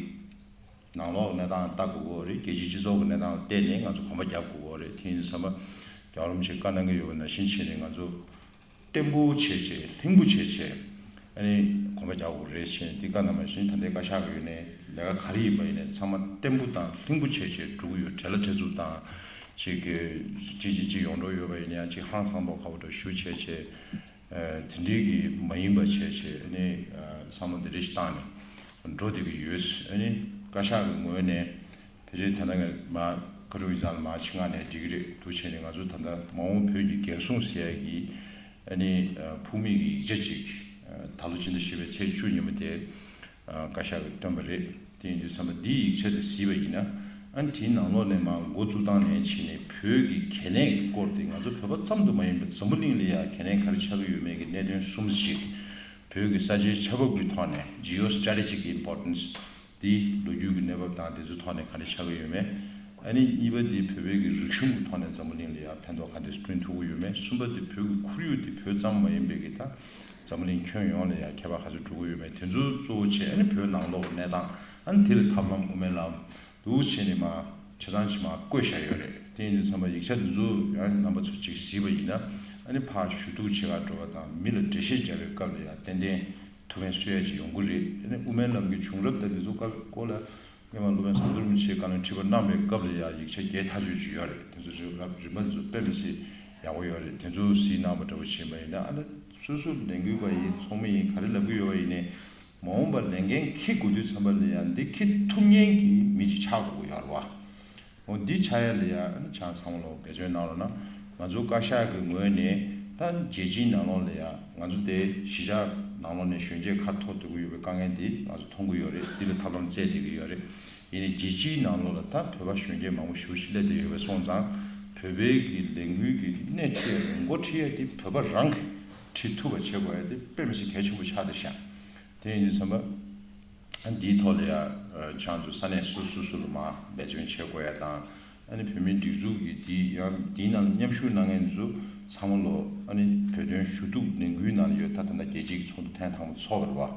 ནང་ལོགས་གནས་སྟངས་ལྟ་དགོས་ཀྱི་རེད། རྒྱལ་སྤྱིའི་སྤྱི་ཚོགས་ཀྱི་གནས་སྟངས་ལ་བལྟས་ནས་ང་ཚོ་གོམ་པ་རྒྱག་དགོས་ཀྱི་རེད། དེ་ཡིན་དུས་ཙམ་པ་རྒྱལ་བ་རིན་པོ་ཆེས་བཀའ་གནང་གི་ཡོད་པ་ནང་བཞིན་བྱས་ནས་ང་ཚོ་བརྟན་པོ་བྱས་བྱས་ལྷིང་པོ་བྱས་བྱས་ཨ་ནི་གོམ་པ་རྒྱག་དགོས་རེད་ཞེས་འདི་བཀའ་གནང་བ་བཞིན། ད་ལྟའི་བཀའ་ཤག་གི་ཡོད་ནས་ལས་ཀ་ག་རེ་ཡིན་པ་ཡིན་ནས་ཚང་མ་བརྟན་པོ་དང་ལྷིང་པོ་བྱས་བྱས་འགྲོ་གི་ཡོད། བྲེལ་ལ་བྲེལ་འཚུབ་དང་ཅིག་གི་ཅིག་ཅིག་ཅིག་ཡོང་འགྲོ་ཡོད་པ་ཡིན་ན་ཡང་ཅིག་ཧང་སང་མདོག་ཁ་པོ་འདྲ་ཞུ་བྱས་བྱས། ཨ་དེ་འདྲའི་གི་མ་ཡིན་པ་བྱས་བྱས་ཨ་ནི་ཨ་བསམ་བློ་འདི་འདྲ་ཞིག་བཏང་ནས་འགྲོ་བསྡད་ཀྱི་ཡོད། ཨ་ནི་བཀའ་ཤག་གི་ངོས་ནས་ཕལ་ཆེར་ད་ལྟ་ང་མ་ཁ་ཐུག་ཡིག་ཚང་ལ་མ་ཕྱི་ནང་ནས་འགྲིག་གི་རེད་འདུག་བྱས་ནས་ང་ཚོ་ད་ལྟ་མ་འོངས་བོད་ཀྱི་འགན་སྲུང་ཟེར་ཡག་གི་ཨ་ནི་ཨ་ཕུགས་དམིགས་ཀྱི་ཡིག་ཆ་ཅིག་ཨ་ད་ལོ་ཕྱི་ཟླ་བཞི་པའི་ཚེས་བཅུ་ཉིན་མོ་དེ་ཨ་བཀའ་ཤག་གིས་བཏོན་པ་རེད། དེ་ཡིན་དུས་ཙམ་པ་འདིའི་ཡིག་ཆ་དེ་གཟིགས་པ་ཡིན་ན། ཨ་ནི་དེའི་ནང་ལོགས་ནས་མར་འགོ་བཙུགས་སྟངས་ནས་བྱས་ནས་བོད་ཀྱི་གལ་གནད་ཀྱི་སྐོར་དེ་ང་ཚོ་བོད་པ་ཙམ་དུ་མ་ཡིན་པར་འཛམ་བུ་གླིང་ལ་ཡང་གལ་གནད་ག་རེ་ཆགས་ཀྱི་ཡོད་མེད་ཀྱི་གནད་དོན་གསུམ་ཞིག་བོད་ཀྱི་ས་ཆའི་ཆ་བབ་ཀྱི་ཐོག་ནས་Geostrategic Importance དེ་ལོ་རྒྱུས་ཀྱི་གནས་བབ་དང་དེ་ཚོའི་ཐོག་ནས་ག་འདྲ་ཆགས་ཀྱི་ཡོད་མེད། ཨ་ནི་གཉིས་པ་དེ་བོད་པའི་གི་རིག་གཞུང་གི་ཐོག་ནས་འཛམ་བུ་གླིང་ལ་ཡང་ཕན་ཐོགས་ག་འདྲ་བསྐྲུན་ཐུབ་ཀྱི་ཡོད་མེད། གསུམ་པ་དེ་བོད་ཀྱི་ཁོར་ཡུག་དེ་བོད་ཙམ་མ་ཡིན་པའི་གི་ད་འཛམ་བུ་གླིང་ཁྱོན་ཡོངས་ལ་ཡང་ཁྱད་པར་ག་ཚོད་འགྲོ་གི་ཡོད་མེད། དེ་ཚོ་གཙོ་བོ་བྱས་ཨ་ནི་བོད་ནང་ལོགས་ཀྱི་གནས་སྟངས། ཨ་ནི་དེ་ལ་ཐབས་ལམ་དབུ་མའི་ལམ་འདུག་བྱས་ནས་མར་ཆ་ཚང་ཅིག་མར་བཀོད་བཞག་ཡོད་རེད། དེ་ཡིན་དུས་ཙམ་པ་ཡིག་ཆ་འདི་ཚོ་ཡང་རྣམ་པ་ཚོ་ཅིག་གཟིགས་པ་ཡིན་ན། ཨ་ནི་ཕར་ཞུ་གཏུག་བྱེད་གར་འགྲོ་བ་དང་མི་ལ་འགྲེལ་བཤད་རྒྱག་པའི་སྐབས་ལ་ཡང་ཏན་ཏན་ཐུགས་ཕན་གསོས་ཡ་ཅིག་ཡོང་གི་རེད། ཨ་ནི་དབུ་མའི་ལམ་གྱི་བྱུང་རབས་དང་དེ་ཚོ་སྐོར་ལ་སྔོན་མ་སློབ་དཔོན་ཟམ་གདོང་རིན་པོ་ཆེས་བཀའ་བློན་ཁྲི་པ་གནང་བའི་སྐབས་ལ་ཡང་ཡིག་ཆ་རྒྱས་ཐག་ཆོད་ཅིག་ཡོད་རེད། དེ་ཚོ་རིམ་རིམ་པ་འདི་ཚོ་དཔེ་མི་སྲིད་ཡག་པོ་ཡོད་རེད། དེ་ཚོ་གཟིགས་གནང་བ་འདྲ་བོ་བྱས་པ་ཡིན་ན། ཨ་ནི་སོ་སོ་ལས་འགུལ་བ་ཡིན་ཚོགས་མི་ཡིན་ག་རེ་ལབ་ཀྱི་ཡོད་པ་ཡིན་ནའི། མ་འོངས་པར་ལས་འགན་འཁྱེར་དགོས་དུས་ཙམ་པ་ལ་ཡང་འདི་འཁྱེར་ཐུབ་མཁན་གྱི་མི་ཅིག་ཆགས་དགོས་ཀྱི་ཡོད་རེད་བ། འོ་འདི་ཆགས་ཡ་ལ་ཡང་ཨ་ནི་ཆང་ཚང་མ་ལོ་འབད་བརྩོན་གནང་རོགས་གནང་། ང་ཚོ་བཀའ་ཤག་གི་ངོས་ནས་ད་རྒྱལ་སྤྱིའི་ནང་ལོགས་ལ་ཡང་ང་ཚོ་དེ་གཞིས་ཆགས་ནང་ལོགས་ནས་གཞོན་སྐྱེས་ཁ་ཐོར་སྡོད་ཀྱི་ཡོད་པའི་དཀའ་ངལ་འདི་ང་ཚོ་མཐོང་གི་ཡོད་རེད། འདི་ལ་ཐབས་ལམ་བཙལ་བསྡད་ཀྱི་ཡོད་རེད། ཡིན་ནའི་རྒྱལ་སྤྱིའི་ནང་ལོགས་ལ་ད་བོད་པ་གཞོན་སྐྱེས་མང་པོ་ཞེ་པོ་ཞིག་སླེབས་བསྡད་ཡོད་པ་སོང་ཙང་། བོད་པའི་གི་ལས་འགུལ་གྱི་སྣེ་ཁྲིད་ཡ་འགོ་ཁྲིད་ཡ་དེ་བོད་པ་རང་གིས་ཁྲིད་ཐུབ་པ་བྱེད་དགོས་ཡ་དེ་དཔེ་མི་སྲིད་གལ་ཆེན་པོ་ཆགས་བསྡད་ཤག་དེ་ཡིན་དུས་ཙམ་པ། འདིའི་ཐོག་ལ་ཡང་ཆང་དུ་ས་གནས་སོ་སོ་སོ་ལ་མར་འབད་བརྩོན་བྱེད་དགོས་ཡ་དང་། ཨ་ནི་བོད་མིའི་སྒྲིག་འཛུགས་ཀྱི་དེའི་ཡང་དེའི་ནང་ལ་མཉམ་ཞུགས་གནང་མཁན་ཚོ་ཚང་མ་ལོ་ཨ་ནི་བོད་དོན་ཞུ་གཏུག་ལས་འགུལ་ནང་ལ་ཡོད། ད་ད་ལྟ་རྒྱལ་སྤྱིའི་ཚོགས་འདུ་ཐེངས་དང་པོ་ཚོགས་པ་རེད་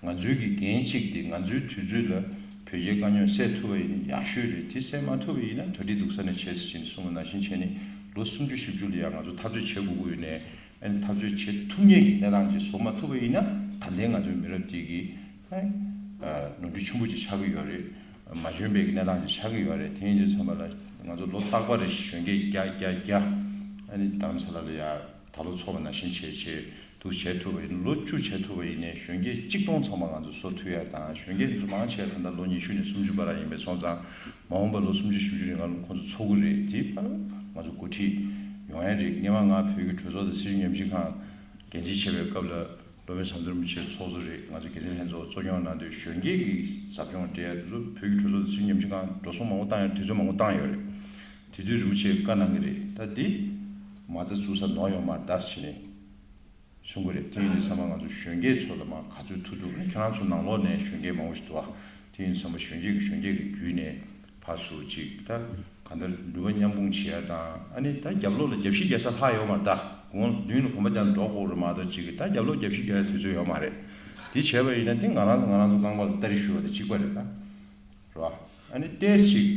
བ། ང་ཚོའི་གི་འགན་གཅིག་དེ་ང་ཚོའི་དུས་ཚོད་ལ་བོད་རྒྱའི་དཀའ་རྙོག་སེལ་ཐུབ་པ་ཡིན་ན་ཡག་ཤོས་རེད། དེ་སེལ་མ་ཐུབ་པ་ཡིན་ན་གྲ་སྒྲིག་སྡུག་ས་ནས་བྱེད་ཟེར་བཞིན་གསུངས་པ་ནང་བཞིན་བྱས་ནས་ལོ་སུམ་ཅུ་བཞི་བཅུ་ལ་ཡང་ང་ཚོ་འཐབ་རྩོད་བྱེད་དགོས་ཀྱི་ཡོད་ནས། ཨ་ནི་འཐབ་རྩོད་བྱེད་ཐུབ་མཁན་གྱི་གནས་སྟངས་ཅིག་བཟོ་མ་ཐུབ་པ་ཡིན་ན་ད་ལྟའི་ང་ཚོའི་མི་རབས་འདི་གི་ཨ་ནོར་འཁྲུལ་ཆེན་པོ་ཅིག་ཆགས་ཀྱི་ཡོད་རེད། མ་འཇོན་པའི་གི་གནས་སྟངས་ཅིག་ཆགས་ཀྱི་ཡོད་རེད། དེ་ཡིན་དུས་ཙམ་པ་ལ་ང་ཚོ་ལོ་རྟག་པར་རེ་བཞིན་གཞོན་སྐྱེས་བརྒྱ་བརྒྱ་བརྒྱ་ཨ་ནི་རྡ་རམ་ས་ལ་ལ་ཡ་ད་ལོ་ཚོགས་པ་ནང་བཞིན་བྱས་བྱས་འདུག་བྱས་ཐུབ་པ་ཡིན་ན། ལོ་བཅུ་བྱས་ཐུབ་པ་ཡིན་ནའི་གཞོན་སྐྱེས་གཅིག་སྟོང་ཚང་མ་ང་ཚོ་བཟོ་ཐུབ་ཡ་དང་། གཞོན་སྐྱེས་འདི་ཚོ་མང་ཆེ་བ་ད་ལྟ་ལོ་ཉི་ཤུ་ནས་སུམ་ཅུ་བར་ཡིན་པས་སོང་ཙང་། མ་འོངས་པ་ལོ་སུམ་ཅུ་བཞི་བཅུ་རིང་ལ་ཁོང་ཚོ་འཚོ་གི་རེད། དེའི་བར་ང་ཚོ་འགོ་ཁྲིད་ཡོང་ཡ་རེད། སྔོན་མ་ང་བོད་ཀྱི་གྲོས་ཚོགས་དང་སྲིད་བྱུས་ཉམས་ཞིབ་ཁང་འགན་འཛིན་བྱེད་པའི་སྐབས་ལ་སློབ་དཔོན་ཟམ་གདོང་རིན་པོ་ཆེ་ཚོགས་གཙོ་རེད། ང་ཚོ་འགན་འཛིན་ལྷན་ཚོགས་གཙོ་སྐྱོང་གནང་དུས་གཞོན་སྐྱེས་ཀྱི་ཟབ་སྦྱོང་སྤྲད་ཡ་དེ་ཚོ་བོད་ཀྱི་གྲོས་ཚོགས་དང་སྲིད་བྱུས་ཉམས་ཞིབ་ཁང་འགྲོ་སོང་མང་པོ་བཏང་ཡ་དུས་ཚོད་མང་པོ་བཏང་ཡོད་རེད། དེ་དུས་རིན་པོ་ཆེས་བཀའ་གནང་གི་རེད། ད་འདི་མ་རྩ་བཙུགས་ས་ནོར་ཡོད་མ་རེད་ད་ཟེར་ནས། གསུང་གི་རེད། དེ་ཡིན་དུས་ཚང་མ་ང་ཚོ་གཞོན་སྐྱེས་ཚོ་ལ་མ་ག་ཚོད་ཐུག་ཐུབ་ནི། ཁྱེད་རང་ཚོ་ནང་ལོགས་ནས་གཞོན་སྐྱེས་མང་པོ་ཞིག་འདུག་ཨ། དེ་ཡིན་དུས་ཚང་མ་གཞོན་སྐྱེས་ཀྱི་གཞོན་སྐྱེས་ཀྱི་བརྒྱུད་ནས་ཕར་ཚུར་ཅིག་ད་གང་ལྟར་ནུས་པ་མཉམ་སྤུངས་བྱེད་ཡ་དང་། ཨ་ནི་ད་རྒྱབ་ལོགས་ལ་རྒྱབ་བཤིག་རྒྱག་ས་ལྷག་ཡོད་མ་རེད་ད། དགུང་མདུན་ལ་གོམ་པ་རྒྱག་ནས་འགྲོ་དགོས་རེད་མ་གཏོགས་ཅིག་གི་ད་རྒྱབ་ལོགས་རྒྱབ་བཤིག་རྒྱག་ཡ་དུས་ཚོད་ཡོད་མ་རེད། དེ་བྱས་པ་ཡིན་ན་དེ་ང་རང་ཚོ་ང་རང་ཚོ་རྐང་པ་ལ་སྟ་རེ་གཞུ་བ་དེ་གཅིག་པ་རེད་ད། རེད་བ། ཨ་ནི་ཏོག་ཙམ་ཅིག་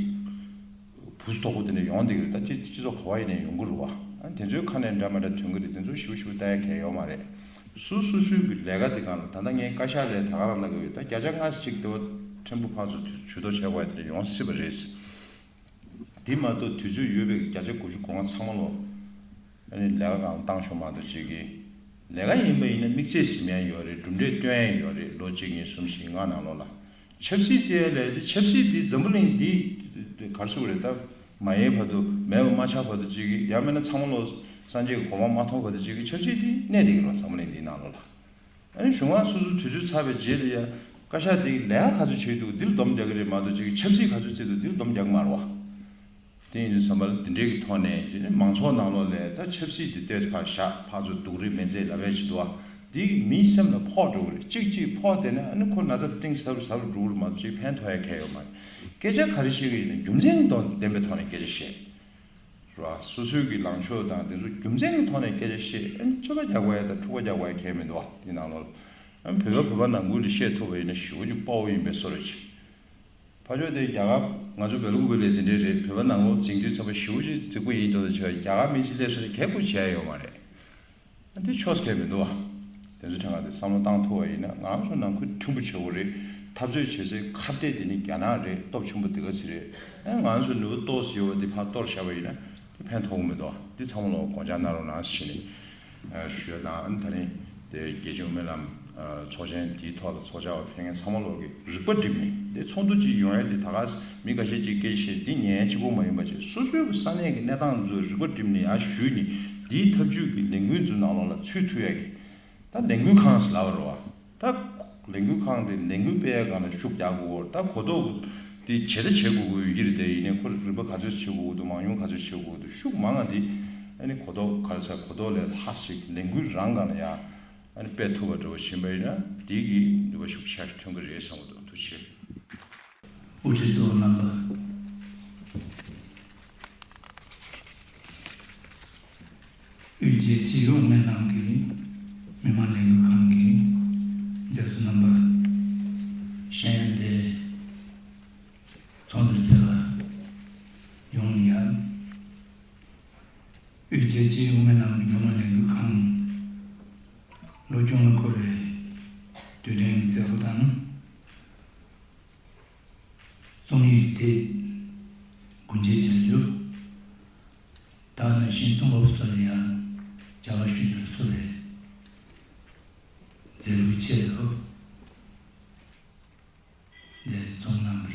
བུ་སུ་དོག་པོ་དེ་འདྲ་ཡོང་བསྡད་ཀྱི་རེད། ད་སྤྱི་སྤྱི་ཚོགས་ག་བ་ཡིན་ནའི་ཡོང་གི་རེད་བ། ཨ་ནི་དེ་ཚོའི་ཁ་ནས་འདྲ་མ་འདྲ་ཐོན་གྱི་རེད། དེ་ཚོ་ཞིབ་ཞིབ་ལྟ་ཡ་གལ་ཡོད་མ་རེད། སོ་སོ་སོའི་གི་ལས་ཀ་དེ་གང་ལ། ད་ལྟ་ངས་བཀའ་ཤག་ལས་ད་ག་རང་ལ་གི་ཡོད། ད་བརྒྱ་ཆ་ལྔ་ཅིག་དེ་བ་ཕྲན་བུ་ཕར་ཚུར་ཇུས་གཏོགས་བྱས་པ་དེ་ཡོང་སྲིད་པ་རེད། དེ་མ་གཏོགས་དུས་ཚོད་ཡོད་པའི་བརྒྱ་ཆ་དགུ་བཅུ་གོ་ལྔ་ཚང་མ་ལོ། ཨ་ནི་ལས་ཀ་གང་བཏང་ཤོག་མ་གཏོགས་ཅིག་གི། ལས་ཀ་ཡིན་པ་ཡིན་ན་དམིགས་ཚད་ཟིན་ཡ་ཡོད་རེད། གྲུབ་འབྲས་སྟོན་ཡ་ཡོད་རེད། ལོ་གཅིག་གཉིས་གསུམ་བཞི་ལྔ་ནང་ལོགས་ལ། ཆབ་སྲིད་ཟེར་ཡ་ལས་དེ། ཆབ་སྲིད་འདི་འཛམ་བུ་གླིང་འདི་ག་རེ་ཟེར་དགོས་རེད། ད་མ་ཡལ་བར་དུ། མེད་པ་མ་ཆགས་བར་དུ་ཅིག་གི། ཡང་མིན་ན་ཚང་མ་ལོ་སངས་རྒྱས་ཀྱི་གོ་འཕང་མ་མཐོང་བར་དུ་ཅིག་གི་ཆབ་སྲིད་འདི་གནས་བསྡད་ཀྱི་རེད་འཛམ་བུ་གླིང་འདིའི་ནང་ལོགས་ལ། ཨ་ནི་གཞུང་མང་སོ་སོ་དུས་ཚོད་ཚར་བའི་རྗེས་ལ་ཡ། བཀའ་ཤག་འདི་ལས་ཀ་ག་ཚོད་བྱས་འདུག་འདིར་སྡོམ་རྒྱག་གི་རེད་མ་གཏོགས་ཅིག་གི་ཆབ་སྲིད་ག་ཚོད་བྱས་འདུག་འདིར་སྡོམ་རྒྱག་གི་མ་རེད་བ། དེ་ཡིན་དུས་ཙམ་པ་ལ་འདི་འདྲའི་གི་ཐོག་ནས་ཅིག་ནི་མང་ཚོགས་ནང་ལོགས་ལ་ད་ཆབ་སྲིད་འདི་ཏོག་ཙམ་ཕར་བཞག་ཕར་ཚུར་སྡུག་རུས་མེད་ཚད་ལབ་ཡ་ཅིག་འདུག་བ། འདི་མིའི་སེམས་ལ་ཕོག་འགྲོ་གི་རེད། གཅིག་གཅིག་ཕོག་བསྡད་ན་ཨ་ནི་ཁོ་ན་ཚ་གཏིང་ཟབ་རུ་ཟབ་རུ་འགྲོ་གི་རེད་མ་གཏོགས་ཅིག་ཕན་ཐོགས་ཡ་གང་ཡོད་མ་རེད། སྐད་ཆ་ག་རེ་བཤད་གི་ཡིན་ན་རྒྱུ་མཚན་དང་ལྡན་པའི་ཐོག་ནས་སྐད་ཆ་བཤད། རེད་བ། སོ་སོའི་གི་ལངས་ཕྱོགས་དང་དེ་ཚོ་རྒྱུ་མཚན་གྱི་ཐོག་ནས་སྐད་ཆ་བཤད། ཨ་ནི་ཚོད་ལྟ་རྒྱག་དགོས་ཡ་དང་འཁྲུག་པ་རྒྱག་དགོས་ཡ་གང་ཡང་མི་འདུག་བ། དེ་ནང་ལོགས་ལ། ཨ་ནི་བོད་པ་བོད་པ་ནང་ཁུལ་ལ་བཤད་ཐུབ་པ་ཡིན་ན་ཞེ་པོ་ཅིག་དཔའ་བོ་ཡིན་པའི་བཟོ་འདྲ་ཅིག་ཕར་ཕྱོགས་དེ་རྒྱ་གར། ང་ཚོ་བལ་ཡུལ་བོད་ལ་དེ་འདྲའི་རེད། བོད་པ་ནང་ལོགས་འཛིང་དུས་ཙམ་པ་ཞེ་པོ་ཅིག་རྫིག་པོ་ཡིན་འགྲོ། ད་ཆ་རྒྱ་གར་མི་ཅིག་སླེབས་སོང་ན་གལ་ཁུར་བྱས་ཡོད་མ་རེད། ཨ་འདི་ཆོས་སྐད་མི་འདུག་བ། དེ་ཚོ་དྲན་ག་དེ་བསམ་བློ་བཏང་ཐུབ་པ་ཡིན་ན། ང་རང་ཚོ་ནང་ཁུལ་མཐུན་པོ་བྱེད་དགོས་རེད། འཐབ་རྩོད་བྱེད་སའི་ཁ་གཏད་དེ་ནི་རྒྱ་ནག་རེད། སྟོབས་ཆེན་པོ་དེ་ག་ཚོད་རེད། ཨ་ང་ཚོ་ནུས་པ་ཏོག་ཙམ་ཡོད་པ་འདི་ཕར་གཏོར་བཞག་པ་ཡིན་ན་དེ་ཕན་ཐོགས་ཀྱི་མི་འདུག་བ། འདི་ཚང་མ་ལོག་དགོངས་འཇགས་གནང་རོགས་གནང་ཞེས་ནས་ཞུ་ཡ་དང་། ཨ་ནི་ད་རིང་དེ་རྒྱལ་སྤྱི་དབུ་མའི་ལམ་ཚོགས་ཆེན་འདིའི་ཐོག་ལ་ཚོགས་བཅར་བ་ཕེབས་མཁན་ཚང་མ་ལོག་གི་རིག་པ་བསྒྲིམས་ནས། དེ་ཚོགས་འདུ་ཅིག་ཡོང་ཡ་དེ་ད་ག་མི་ཁ་ཤས་ཅིག་སྐད་ཆ་བཤད། འདི་ཉན་གཅིག་པོ་མ་ཡིན་པ་བྱས། སོ་སོའི་གི་ས་གནས་ཀྱི་གནས་སྟངས་ཚོ་རིག་པ་བསྒྲིམས་ནས་ཡར་ཞུས་ནས། འདིའི་ཐབས་ཇུས་ཀྱི་ལས་འགུལ་ཚོའི་ནང་ལོགས་ལ་ཚུད་ཐུབ་ཡ་གི། ད་ལས་འགུལ་ཁང་ཟེར་ལབ་པ་རེད་བ། ད་ལས་འགུལ་ཁང་དེ་ལས་འགུལ་སྤེལ་ཡ་སྒང་ལ་ཤུགས་རྒྱག་དགོས། ད་གོ་རྟོགས་དེ་བྱེད་ད་བྱེད་དགོས་ཀྱི་ཡོད་ཀྱི་རེད། དེ་ཡིན་ནའི་ཁོ་རིམ་པ་ག་ཚོད་བྱེད་དགོས་ཀྱི་འདུག་མང་ཉུང་ག་ཚོད་བྱེད་དགོས་ཀྱི་འདུག་ཤུགས་མང་ང་དེ་ཨ་ནི་གོ་རྟོགས་ག་རེ་ཟེར། གོ་རྟོགས་ལས་ལྷག་ཞིག་ལས་འགུལ་རང་སྒང་ལ་ཡ་ཨ་ནི་སྤེལ་ཐུབ་པ་འདྲ་བོ་ཕྱིན་པ་ཡིན་ན། དེ་གི་ནུས་པ་ཤུགས་ཆེ་ཐོན་གྱི་རེད་བསམ་གྱི་འདུག་ཐུགས་རྗེ་ཆེ། དབུ་ཁྲིད་གཙོ་བོ་རྣམ་པ། དབུས་རྒྱལ་སྤྱིའི་དབུ་མའི་ལམ་གྱི་མི་མང་ལས་འགུལ་ཁང་གི་མཛད་གཙོ་རྣམ་པ། ཤེས་ཡོན་དེ་ཚོགས་འདུར་ཕེབས་པ་ཡོངས་ལ་ཡ། དབུས་རྒྱལ་སྤྱིའི་དབུ་མའི་ལམ་གྱི་མི་མང་ལས་འགུལ་ཁང་ལོ་བཅོ་ལྔ་འཁོར་བའི་དུས་དྲན་གྱི་མཛད་སྒོ་དང་། རྩོམ་ཡིག་དེ་སྒོ་འབྱེད་བྱ་རྒྱུ། ད་ག་ནང་བཞིན་རྩོམ་པ་པོ་ཚོ་ལ་ཡང་བྱ་བ་ཞུ་རྒྱུར་ཚུད་པའི་མཛད་སྒོའི་ཆེད་དུ་འདིར་འཛོམས་གནང་བ་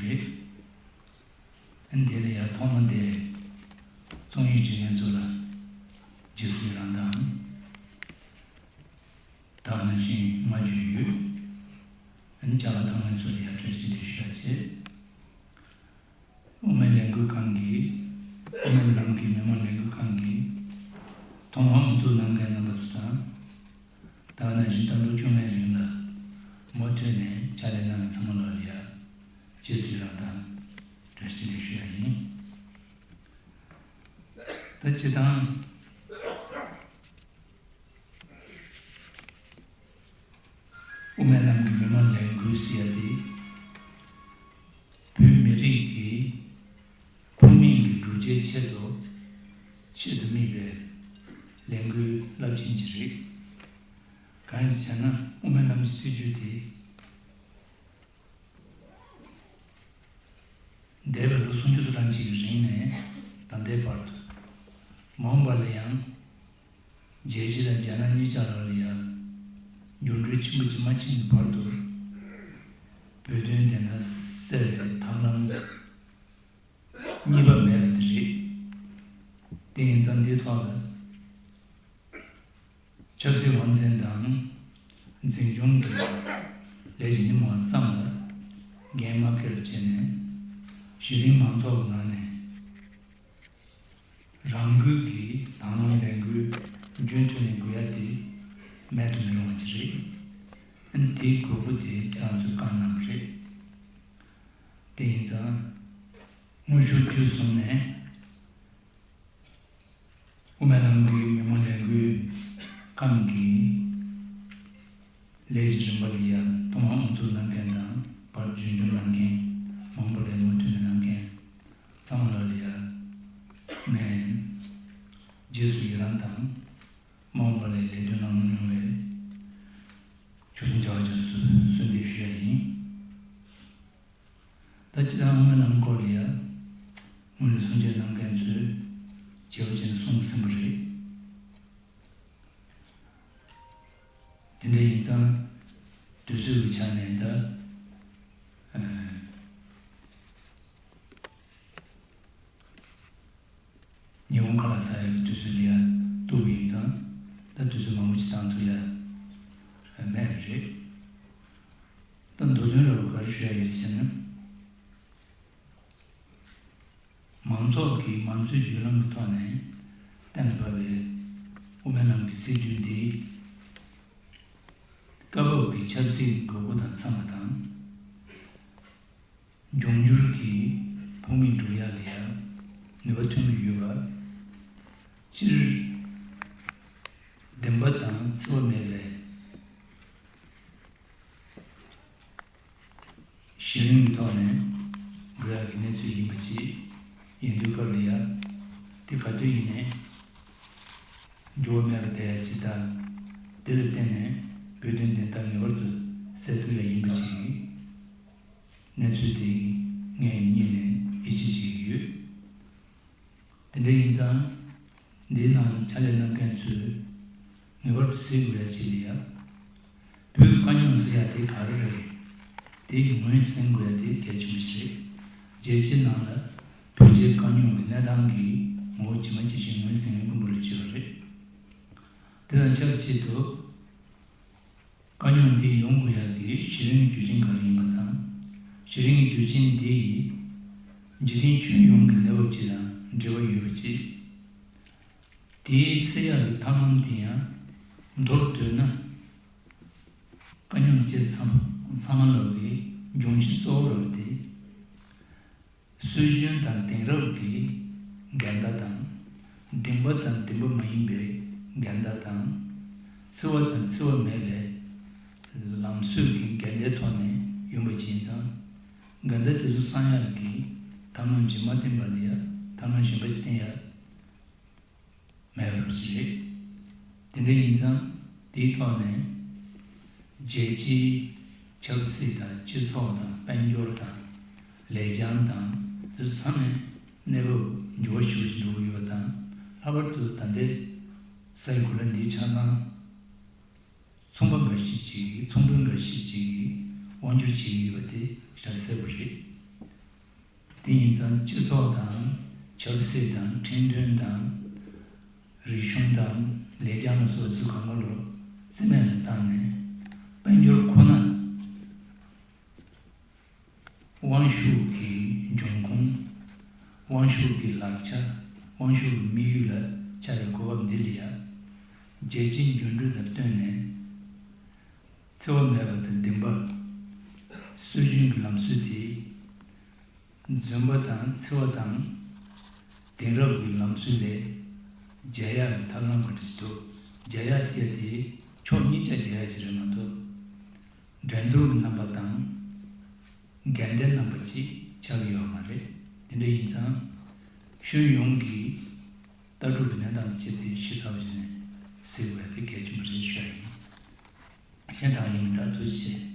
རེད། དེ་ལ་ཡང་ཐོག་མ་དེ་རྩོམ་ཡིག་འབྲི་མཁན་ཚོ་ལ་རྗེས་སུ་ཡི་རང་དང་། ད་ག་ནང་བཞིན་སྨྲ་བརྗོད་ཡོད། ཨ་ནི་བྱ་བ་གཏོང་མཁན་ཚོ་ལ་ཡང་བཀྲ་ཤིས་བདེ་ལེགས་ཞུ་ཡ་བྱེད། དབུ་མའི་ལས་འགུལ་ཁང་གིས། དབུ་མའི་ལམ་གྱི་མི་མང་ལས་འགུལ་ཁང་གིས་ཐོག་མར་དབུ་འཛུགས་གནང་མཁན་རྣམ་པ་ཚོ་དང་། ད་ག་ནང་བཞིན་ད་ལོ་བཅོ་ལྔའི་རིང་ལ་མུ་མཐུད་ནས་ཕྱག་ལས་གནང་མཁན་ཚང་མ་ལ་ཡང་རྗེས་སུ་ཡི་རང་དང་བཀྲ་ཤིས་བདེ་ལེགས་ཞུ་ཡ་ཡིན། ད་སྤྱིར་བཏང་། དབུ་མའི་ལམ་གྱི་མི་མང་ལས་འགུལ་ཟེར་ཡ་དེ། བོད་མི་རིགས་ཀྱི་ཕུགས་དམིགས་ཀྱི་བསྒྲུབ་བྱའི་ཆེད་དུ་ཆེད་དུ་དམིགས་པའི་ལས་འགུལ་རླབས་ཆེན་ཅིག་རེད། གང་ཡིན་ཟེར་ན། དབུ་མའི་ལམ་གྱི་སྲིད་བྱུས་དེ། འདས་པའི་ལོ་སུམ་ཅུ་སོ་གྲངས་ཅིག་གི་རིང་ནས་ད་ལྟའི་བར་དུ། མ་འོངས་པ་ལ་ཡང་རྒྱལ་སྤྱི་དང་རྒྱ་ནག་གཉིས་ཆར་ལ་ཡང་འགྱུར་འགྲོས་ཆེན་པོ་ཅིག་མ་ཕྱིན་གྱི་བར་དུ། བོད་དོན་བདེན་མཐའ་གསལ་བའི་ཐབས་ལམ་གཉིས་པ་མེད་པ་དེ་རེད། དེ་ཡིན་ཙང་འདིའི་ཐོག་ལ། ཆབ་སྲིད་དབང་འཛིན་དང་འཛིན་སྐྱོང་གི་ལས་ཀྱི་ཉིན་མོ་ཙམ་ལ་འགན་མ་འཁྱེར་བ་བྱས་ནས། གཞི་རིམ་མང་ཚོགས་ཀྱི་ནང་ནས་རང་འགུལ་གྱིས་དང་བླངས་ལས་འགུལ་རྒྱུན་མཐུད་ནས་འགུལ་ཡ་དེ་མེད་དུ་མི་རུང་བ་ཅིག་རེད། དེའི་དགོས་མཁོ་དེ་ཁྱེད་རང་ཚོས་བསྐངས་གནང་བ་རེད། དེ་ཡིན་ཙང་། དངོས་ཤུགས་བརྒྱུད་གསུམ་ནས། དབུ་མའི་ལམ་གྱི་མི་མང་ལས་འགུལ་ཁང་གི་ལས་ཀྱི་རིམ་པ་ལ་ཡང་ཐོག་མར་དབུ་འཛུགས་གནང་མཁན་དང་། བར་རྒྱུན་སྐྱོང་གནང་མཁན། མ་འོངས་པ་ལ་མུ་མཐུད་ནས་གནང་མཁན་ཚང་མ་ལ་ཡང་ངས་རྗེས་སུ་ཡི་རང་དང་། མ་འོངས་པ་ལ་ལས་དོན་གནང་མྱོང་བའི་ སྤྱིར་བཏང་དབུ་མའི་ལམ་སྐོར་ལ་ཡང་སྔོན་ལ་གསུང་བཤད་གནང་མཁན་ཚོས་རྒྱས་པ་ཅན་གསུངས་ཟིན་པ་རེད། དེ་འདྲ་ཡིན་ཙང་དུས་ཚོད་ཀྱི་ཆ་ནས་ད། ཨ། ཉི་ཧོང་ཁ་ལག་ཟ་ཡག་གི་དུས་ཚོད་ལ་ཡ་གཏུགས་པ་ཡིན་ཙང་ད་དུས་ཚོད་མང་པོ་ཞིག་བཏང་ཐུབ་ཡ་མེད་པ་རེད། ད་མདོ་དོན་ར་བ་ག་རེ་ཞུ་ཡ་ཡོད་ཟེར་ན། མང་ཚོགས་ཀྱིས་མང་གཙོའི་བརྒྱུད་ལམ་གྱི་ཐོག་ནས་གཏན་ལ་ཕབ་པའི་དབུ་མའི་ལམ་གྱི་སྲིད་བྱུས་འདི་སྐབས་བབ་ཀྱི་ཆབ་སྲིད་དགོས་མཁོ་དང་འཚམས་པ་དང་། འབྱུང་འགྱུར་གྱི་ཕུགས་དམིགས་འགྲུབ་ཡག་ལ་ཡང་ནུས་པ་ཐོན་གྱི་ཡོད་པ། སྤྱིར་བདེན་པ་དང་འཚེ་བ་མེད་པའི་གཞི་རིམ་གྱི་ཐོག་ནས་འགྲོ་ཡག་གི་གནས་ཚུལ་ཡིན་པ་ཅིག་ཡིན་དུས་སྐབས་ལ་ཡང་དེ་ག་དུས་ཡིན་ནའི་འགྱུར་བ་མེད་པ་བསྡད་ཡག་ཅིག་དང་། དེ་ལ་བརྟེན་ནས་བོད་དོན་བདེན་མཐའ་ངེས་པར་དུ་གསལ་ཐུབ་ཡག་ཡིན་པ་ཅིག་གནས་ཚུལ་དེ་ངས་སྙིང་ནས་ཡིད་ཆེས་བྱེད་ཀྱི་ཡོད། དེ་འདྲ་ཡིན་ཙང་། འདིའི་ནང་ཕྱག་ལས་གནང་མཁན་ཚོས་ངེས་པར་དུ་གཟིགས་དགོས་ཡ་ཅིག་ལ་ཡ། བོད་དཀའ་རྙོག་ཟེར་ཡ་དེ་ག་རེ་རེད། དེ་ངོས་ཟིན་དགོས་ཡ་དེ་གལ་ཆེན་པོ་ཞིག་རེད། རྒྱལ་སྤྱིའི་ནང་ལ་བོད་རྒྱའི་དཀའ་རྙོག་གི་གནས་སྟངས་ཀྱི་ངོ་བོ་ཇི་མ་ཇི་བཞིན་ངོས་ཟིན་མཁན་དཀོན་པོ་རེ་ཆེ་བ་རེད། དེ་དང་ཆབས་ཅིག་ཏུ། དཀའ་རྙོག་འདི་ཡོང་དགོས་ཡག་གི་གཞི་རིམ་གྱི་རྒྱུ་རྐྱེན་ག་རེ་ཡིན་པ་དང་། གཞི་རིམ་གྱི་རྒྱུ་རྐྱེན་འདི་ཡིས་འཇིག་རྟེན་ཁྱོན་ཡོངས་ཀྱི་གནས་བབ་ཅིག་དང་འབྲེལ་བ་ཡོད་པ་ཅིག་དེའི་སེལ་ཡག་གི་ཐབས་ལམ་དེ་ཡང་མདོར་བསྡུས་ན། དཀའ་རྙོག་འདི་ཚང་ཚང་མ་ལོག་གི་འབྱུང་གཞི་གཙོ་བོ་ལོག་དེ། སྲོལ་རྒྱུན་དང་དེང་རབས་ཀྱི་འགལ་ཟླ་དང་། བདེན་པ་དང་བདེན་པ་མ་ཡིན་པའི་འགལ་ཟླ་དང་། འཚེ་བ་དང་འཚེ་བ་མེད་པའི་ལམ་སྲོལ་གྱི་འགལ་ཟླའི་ཐོག་ནས་ཡོང་བ་ཅིག་ཡིན་ཙང་། འགལ་ཟླ་དེ་ཚོ་སངས་ཡག་གི་ཐབས་ལམ་ཅིག་མ་བསྟེན་པ་ལ་ཡ་ཐབས་ལམ་གཞན་པ་ཅིག་བསྟེན་ཡ་མེད་པ་ཅིག་རེད། དེ་འདྲ་ཡིན་ཙང་དེའི་ཐོག་ནས་རྒྱལ་སྤྱིའི་ཆབ་སྲིད་དང་སྤྱི་ཚོགས་དང་དཔལ་འབྱོར་དང་ལེགས་བྱང་དང་དེ་ཚོ་ཚང་མའི་གནས་བབ་འགྱུར་བ་ཤུགས་ཆེ་འགྲོ་གི་ཡོད་པ་དང་། ལྷག་པར་དུ་ད་ལྟའི་སའི་གོ་ལ་འདི་ཆ་ཚང་ཚོང་པ་འགའ་ཤས་ཅིག་གིས་ཚོང་དཔོན་འགའ་ཤས་ཅིག་གིས་དབང་སྒྱུར་བྱེད་ཀྱི་ཡོད་པ་དེ་ཞེ་དྲག་གསལ་པོ་རེད། དེ་ཡིན་ཙང་སྤྱི་ཚོགས་དང་ཆབ་སྲིད་དང་ཁྲིམས་དོན་དང་རིག་གཞུང་དང་ལེགས་བྱང་ལ་སོགས་ཚུལ་གང་ག་ལོ་རྩིས་མེད་ལ་བཏང་ནས་དཔལ་འབྱོར་ཁོ་ན། དབང་ཤུགས་ཀྱི་འབྱུང་ཁུངས། དབང་ཤུགས་ཀྱི་ལག་ཆ། དབང་ཤུགས་ཀྱི་དམིགས་ཡུལ་ལ་ཆགས་པའི་གོ་སྐབས་འདི་ལ་ཡ། རྒྱལ་སྤྱིའི་འགྱུར་འགྲོས་དང་བསྟུན་ནས། འཚེ་བ་མེད་པ་དང་བདེན་པ། སྲོལ་རྒྱུན་གྱི་ལམ་སྲོལ་དེ། རྫུན་པ་དང་འཚེ་བ་དང་། དེང་རབས་ཀྱི་ལམ་སྲོལ་ལས། རྒྱལ་ཡག་གི་ཐབས་ལམ་ག་འདྲ་ཞིག་འདུག་རྒྱལ་ཡག་ཟེར་ཡ་དེ་ཕྱོགས་གཉིས་ཆ་རྒྱལ་ཡག་ཅིག་རེད་མ་གཏོགས། འགྲན་བསྡུར་གྱི་རྣམ་པ་དང་། འགལ་ཟླའི་རྣམ་པ་ཅིག་ཆགས་ཀྱི་ཡོད་མ་རེད། དེ་འདྲ་ཡིན་ཙང་། ཁྱོན་ཡོངས་ཀྱི་ལྟ་གྲུབ་ཀྱི་གནས་སྟངས་དེ་ཆེད་དུ་ཞིབ་ཚགས་པོ་བྱས་ནས་གཟིགས་དགོས་ཡ་དེ་གལ་ཆེན་པོ་རེད་ཞུ་ཡ་ཡིན། གཞན་དག་ཡིན་མིན་འདྲ་ཐུགས་རྗེ་ཆེ།